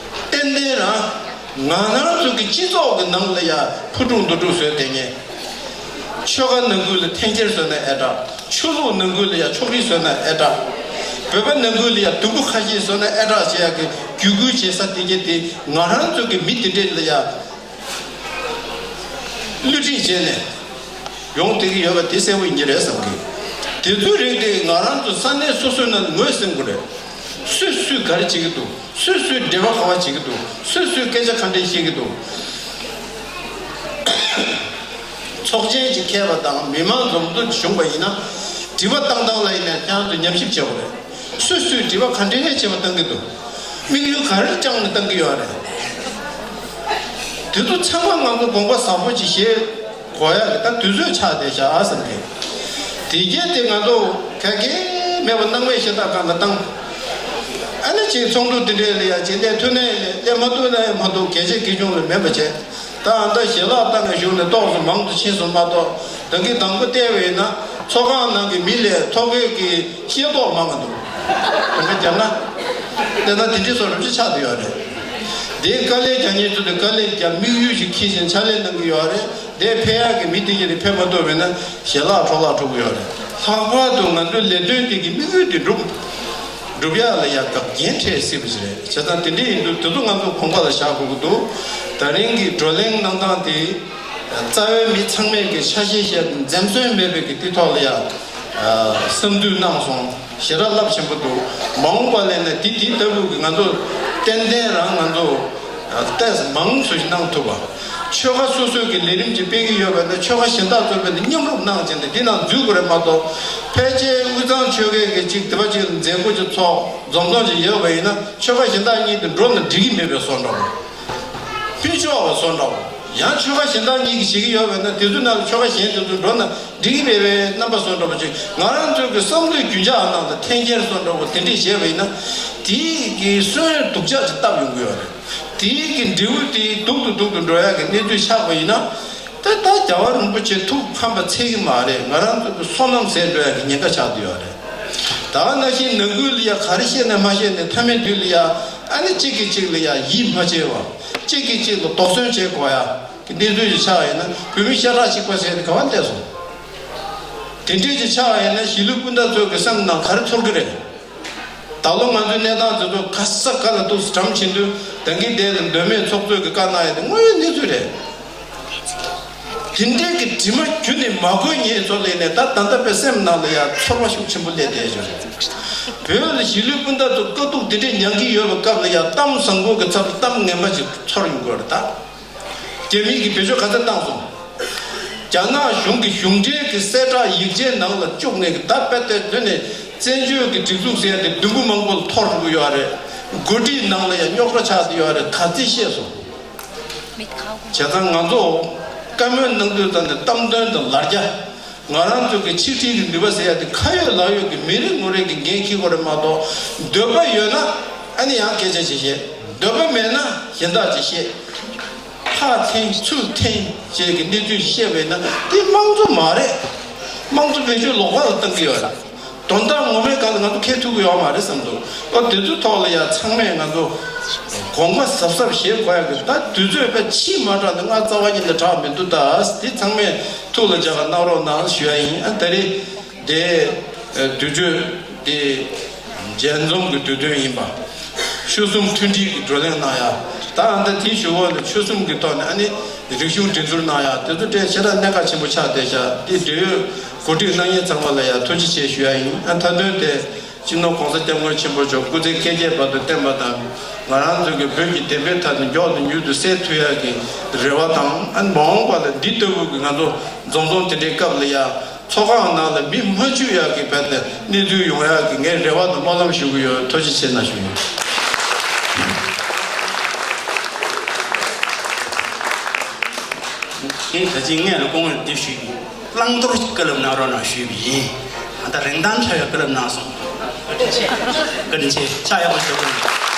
ཏན་ཏན་རང་ང་རང་ཚོ་གི་སྤྱི་ཚོགས་ཀྱི་ནང་ལ་ཡ་ཕུ་དཀྲུག་མདོ་དཀྲུག་བཟོས་བསྡད་མཁན། ཆོལ་ཁ་ནང་ཁུལ་ལ་འཐེན་འཁྱེར་བཟོས་ན་ཨེ་དྲག་ཆོས་ལུགས་ནང་ཁུལ་ལ་ཡ་ཕྱོགས་རིས་བཟོས་ན་ཨེ་དྲག་བོད་པ་ནང་ཁུལ་ལ་ཡ་སྡུག་པོ་ཁ་ཤས་བཟོས་ན་ཨེ་དྲག་ཅེས་ཡ་གི་བརྒྱུད་སྐུལ་བྱེད་ས་དེ་གྱད་དེ་ང་རང་ཚོ་གི་མི་དེ་འདྲས་ལ་ཡ་བསླུ་བྲིད་བྱས་ནས་ཡོང་བསྡད་ཀྱི་ཡོད་པ་དེ་གསལ་པོ་ཡིན་གྱི་རེད་བསམ་གི། དེ་ཚོའི་རིགས་དེ་ང་རང་ཚོ་ས་གནས་སོ་སོའི་ནང་ངོས་ཟིན་དགོས་རེད། སུས་སུས་ག་རེ་བྱེད་ཀྱི་འདུག་སུས་སུས་འབྲེལ་བ་ག་པར་བྱེད་ཀྱི་འདུག་སུས་སུས་སྐད་ཆ་ག་འདྲས་བཤད་ཀྱི་འདུག་ཚོགས་ཆེན་ཅིག་འཁེལ་བ་དང་མི་མང་འཛོམས་འདུ་བྱུང་བ་ཡིན་ན། དྲི་བ་བཏང་སྟངས་ལ་ཡིན་ན་ཁྱེད་རང་ཚོས་ཉམས་ཞིབ་བྱེད་དགོས་རེད། སུས་སུས་དྲི་བ་ག་འདྲས་བྱས་པ་བཏང་གི་འདུག་དམིགས་ཡུལ་ག་རེ་བཅངས་ནས་བཏང་གི་ཡོད་རེད། དེ་ཚོ་ཚང་མ་ང་ཚོ་དགོངས་པ་བཟང་པོ་ཅིག་བཞེས་དགོས་ཡག་གི་ད་དུས་ཚོད་ཆགས་བསྡད་ཤག་བསམ་གི། དེ་རྗེས་དེ་ང་ཚོ་ག་གེ་མེད་པ་སྣང་མེད་ཤ་སྟག་སྒང་ལ་བཏང་། ཨ་ནི་ཅིག་ཚོགས་འདུ་དེ་འདྲས་ལ་ཡ་ཅིག་སླེབས་ཐུབ་ན་ཡང་སླེབས་སླེབས་མ་ཐུབ་ན་ཡང་མ་ཐུབ་གལ་ཆེ་གལ་ཆུང་ལ་མེད་པ་བྱས། ད་ཨ་མདའ་ཞལ་ལག་བཏང་ནས་བཞུགས་ནས་ཏོག་ཙམ་མང་དུ་ཕྱིན་སོང་མ་གཏོགས་ད་གིན་དང་པོ་བལྟས་པ་ཡིན་ན་ཚོགས་ཁང་ནང་གི་མི་ལས་ཐོ་འགོད་ཀྱི་ཤེས་རྟོགས་མང་བ་འདུག་དེ་འདྲ་བརྒྱབ་ན། དེ་ན་དེ་འདྲའི་བཟོ་འདྲ་ཅིག་ཆགས་བསྡད་ཡོད་རེད། དེའི་དཀའ་ལས་རྒྱག་མཁན་ཚོ་དེ་དཀའ་ལས་རྒྱག་དམིགས་ཡུལ་ཞིག་འཁྱེར་བཞིན་ཕྱག་ལས་གནང་གི་ཡོད་རེད། དེ་ཕེབས་ཡག་གི་མི་དེ་གྱད་དེ་ཕེབས་མ་ཐུབ་པ་ཡིན་ན་ཞལ་ལག་འཕྲོ་བརླག་འགྲོ་གི་ཡོད་རེད། ལྷག་པར་དུ་ང་ཚོའི་ལས་དོན་དེ་གི་དམིགས་ཡུལ་དེ་འགྲུབ་འགྲུབ་ཡག་ལ་ཡ་འགག་རྐྱེན་འཕྲད་སྲིད་པ་ཞིག་རེད། བྱས་ཙང་དེ་འདྲ་ཡིན་དུས་དེ་ཚོ་ང་ཚོ་དགོངས་པ་ལ་བཞག་དགོས་ཀྱི་འདུག་ད་རིང་གི་བགྲོ་གླེང་གནང་སྟངས་དེ་རྩ་བའི་མི་ཚང་མས་ཀྱི་ཆ་ཤས་བཤད་འཛེམ་ཟོན་མེད་པའི་གི་དེ་ཐོག་ལ་ཡ་བསམ་ཚུལ་གནང་སོང་། ཞེ་དྲག་རླབས་ཆེན་པོ་འདུག་མ་འོངས་པ་ལ་ཡིན་ན་དེ་དེ་ལྟ་བུ་གི་ང་ཚོ་ཏན་ཏན་རང་ང་ཚོ་ཏོག་ཙམ་མང་ཙམ་ཞིག་གནང་ཐུབ་པ། ཆོལ་ཁ་སོ་སོའི་གི་ལས་རིམ་ཅིག་སྤེལ་གྱི་ཡོད་པ་ཡིན་ན་ཆོལ་ཁ་གཞན་དག་ཚོ་བས་ནི་མཉམ་རུབ་གནང་བྱས་ནས་འདི་ནང་འཛུལ་དགོས་རེད་མ་གཏོགས། ཕལ་ཆེར་དབུས་གཙང་ཆོལ་ཁའི་གི་ཅིག་དེ་པ་ཅིག་ལ་མཛད་སྒོ་ཅིག་ཚོགས་འཛོམས་འཛོམས་ཅིག་ཡོད་པ་ཡིན་ན་ཆོལ་ཁ་གཞན་དག་གཉིས་དེ་འགྲོ་ན་འགྲིག་གི་མེད་པའི་བཟོ་འདྲ་བོ། ཕུལ་ཆོག་པའི་བཟོ་འདྲ་བོ། ཡང་ཆོལ་ཁ་གཞན་དག་གཉིས་ཀྱིས་བྱེད་ཀྱི་ཡོད་པ་ཡིན་ན་དེ་ཚོའི་ནང་ལ་ཆོལ་ཁ་གཞན་དེ་ཚོ་འགྲོ་ན་འགྲིག་གི་མེད་པའི་རྣམ་པ་བཟོ་འདྲ་བོ་ཅིག་ང་རང་ཚོའི་གི་བསམ་བློའི་རྒྱུན་འཇགས་ནང་དུ་འཐེན་འཁྱེར་བཟོ་འདྲ་བོ་དེ་འདྲས་བྱས་པ་ཡིན་ན། དེའི་གི་སོན་སྡུག་ཅག་ཅིག་བཏབ་ཡོང་གི་ཡོད་རེད། དེའི་གི་འབྲས་བུ་དེ་སྡུག་ཏུ་སྡུག་ཏུ་འགྲོ་ཡག་གི་གནས་ཚུལ་ཆགས་པ་ཡིན་ན། ད་ད་རྒྱལ་བ་རིན་པོ་ཆེ་ཐུགས་ཕམ་པ་ཚད་ཀྱི་མ་རེད། ང་རང་ཚོ་གི་བསོད་ནམས་ཟད་འགྲོ་ཡག་གི་ཉེན་ཁ་ཆགས་བསྡད་ཡོད་རེད། ད་ག་ནང་བཞིན་ནང་ཁུལ་ལ་ཡ་ག་རེ་བཤད་ན་མ་བཤད་ན་མཐའ་མའི་དུས་ལ་ཡ། ཨ་ནི་གཅིག་གིས་གཅིག་ལ་ཡ་ཡིད་མ་ཆེས་པ། གཅིག་གིས་གཅིག་ལ་དོགས་ཟོན་བྱེད་དགོས་ཡ་གི་གནས་ཚུལ་ཞིག་ཆགས་ཡོད་ན། བོད་མི་ཤ་ཁྲག་གཅིག་པ་ཟེར་དེ་ག་བ་སླེབས་སོང་། དེ་འདྲས་ཅིག་ཆགས་ཡོད་ན་གཞིས་ལུས་སྤུན་ཟླ་ཚོ་གི་སེམས་ནང་ག་རེ་ཚོར་གི་རེད། ད་ལོ་ང་ཚོའི་གནས་སྟངས་དེ་ཚོ་ག་ས་ག་ལ་འདུག་སེ་གྲམ་བྱེད་དུས། ད་གིན་དེ་ལ་མདོ་སྨད་ཚོགས་གཙོས་ཀྱི་བཀའ་གནང་ཡ་དེ་དངོས་ཡོད་གནས་ཚུལ་རེད། དེ་འདྲའི་གི་དྲི་མ་རྒྱུན་ནས་མ་གོས་ཉེས་ཚོ་ལས་ནས། ད་ད་ལྟ་པའི་སེམས་ནང་ལ་ཡ་ཚོར་བ་ཤུགས་ཆེན་པོ་སླེབས་བསྡད་ཡོད་རེད། བོད་ལ་གཞིས་ལུས་སྤུན་ཟླ་ཚོ་དཀའ་སྡུག་དེ་འདྲས་མྱངས་ཀྱི་ཡོད་པའི་སྐབས་ལ་ཡ། གཏམ་བཟང་པོ་གི་ཚབ་ཏུ་གཏམ་ངན་པ་ཞིག་ཚོར་ཡོང་གི་ཡོད་རེད་ད། རྒྱ་མིས་ཀྱིས་བེད་སྤྱོད་ག་ཚོད་བཏང་སོང་། རྒྱ་ནག་གཞུང་གི་གཞུང་འབྲེལ་གྱི་གསལ་བསྒྲགས་ཡིག་ཆའི་ནང་ལ་བཅུག་ནས་ཀྱི། ད་དཔེ་དེ་དོན་ནས་བཙན་བྱོལ་གྱི་སྒྲིག་འཛུགས་ཟེར་ཡ་དེ་བདུན་པོ་མང་པོ་ལ་འཐོར་འགྲོ་གི་ཡོད་རེད། འགོ་ཁྲིད་ནང་ལ་ཡང་རྙོག་དྲ་ཆགས་བསྡད་ཡོད་རེད། ག་ཚོད་བཤད་སོང་། བྱས་ཙང་ང་ཚོ་བཀའ་མོལ་གནང་དུས་ཙམ་ནས་གཏམ་དོན་དང་ལར་རྒྱ། ང་རང་ཚོ་གི་ཆིག་སྒྲིལ་གྱི་ནུས་པ་ཟེར་ཡ་དེ་ཁ་ཡོད་ལག་ཡོད་ཀྱི་མི་རེ་ངོ་རེ་གི་འགན་འཁྱེར་དགོས་རེད་མ་གཏོགས། འདོད་པ་ཡོད་ན་ཨ་ནི་ཡང་སྐད་ཆ་ཅིག་བཤད། འདོད་པ་མེད་ན་གཞན་དག་ཅིག་བཤད། ཕར་འཐེན་ཚུར་འཐེན་བྱས་ཀྱི་གནས་ཚུལ་བཤད་པ་ཡིན་ན་དེ་དམངས་གཙོ་མ་རེད། དམངས་གཙོ་བེད་སྤྱོད་ལོག་པ་ལ་བཏང་གི་ཡོད་རེད། དོན་དག་ངོ་མའི་སྒང་ལ་ང་ཚོ་ཁེ་ཐུག་གི་ཡོད་མ་རེད་བསམ་འདུག་ཨོ་དེ་ཚོའི་ཐོག་ལ་ཡ་ཚང་མས་ང་ཚོ་དགོངས་པ་གཟབ་གཟབ་བཞེས་དགོས་ཡ་གི། ད་དུས་ཚོད་དཔེ་ཕྱིས་མ་དྲགས་ནས་ང་རྩ་བ་ཉིད་ནས་དྲག་མི་འདུག་ད་དེ་ཚང་མས་ཐུགས་ལ་འཇགས་པ་གནང་རོགས་གནང་ཞུ་ཡ་ཡིན། ཨ་ད་རེས་དེ་དུས་ཚོད་དེ་མཇལ་འཛོམས་ཀྱི་དུས་སྟོན་ཡིན་པ། ཆོལ་གསུམ་མཐུན་སྒྲིལ་གྱི་བགྲོ་གླེང་གནང་ཡ། ད་ཨ་ད་དེའི་གཞུག་གུ་ལ་ཆོལ་གསུམ་གྱི་ཐོག་ནས་ཨ་ནི་རིག་གཞུང་སྒྲིག་འཛུགས་གནང་ཡ། དེ་ཚོ་དེ་ཞེ་དྲག་གནད་འགག་ཆེན་པོ་ཆགས་བསྡད་ཤག་དེ་འབྲེལ་ཡོད་གོ་སྒྲིག་གནང་མཁན་ཚང་མ་ལ་ཡ་ཐུགས་རྗེ་ཆེ་ཞུ་ཡ་ཡིན། ཨ་མཐའ་དོན་དེ་སྤྱི་ནོར་༸གོང་ས་༸སྐྱབས་མགོན་ཆེན་པོ་མཆོག་སྐུ་ཚེ་བསྐལ་བརྒྱའི་བར་དུ་བརྟན་པ་དང་། ང་རང་ཚོ་གི་བོད་ཀྱི་བདེན་པའི་མཐའ་དེ་མགྱོགས་དང་མྱུར་དུ་གསལ་ཐུབ་ཡ་གི་རེ་བ་དང་། ཨ་མ་འོངས་པ་ལ་འདི་ལྟ་བུ་གི་ང་ཚོ་འཛོམས་འཛོམས་དེ་འདྲའི་སྐབས་ལ་ཡ། ཚོགས་ཁང་ནང་ལ་མི་མ་འཇུ་ཡག་གི་བར་དུ་གནས་ཚུལ་ཡོང་ཡག་གི་ངས་རེ་བ་དང་སྨོན་ལམ་ཞུ་གི་ཡོད། ཐུགས་རྗེ་ཆེ་གནང་ཞུ་ཡིན། ངས་ད་ཅི་སྔོན་ལ་སྐུ་ངོ་འདི་ཞུས་པ་ཡིན། བླང་དོར་བཀའ་སློབ་གནང་རོགས་གནང་ཞུས་པ་ཡིན། ད་ལྟ་རིན་ཐང་ཕྲ་བའི་བཀའ་སློབ་གནང་སོང་། བཀའ་དྲིན་ཆེ། ཕྱག་ཡག་པོ་ཞུ་རོགས་གནང་།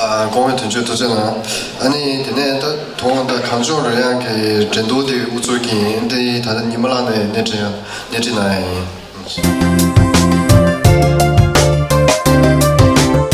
ཨ། གོང་མའི་དོན་གཅོད་ཐུགས་རྗེ་གནང་། ཨ་ནི་དེ་ནས་ད་དུང་ད་གངས་ལྗོངས་རོལ་དབྱངས་ཀྱི་འགྲན་བསྡུར་དེ་དབུ་འཛུགས་ཀྱི་ཡིན། དེ་ད་ལྟ་ཉི་མ་ལགས་ནས་སྣེ་ཁྲིད་སྣེ་ཁྲིད་གནང་ཡ་ཡིན།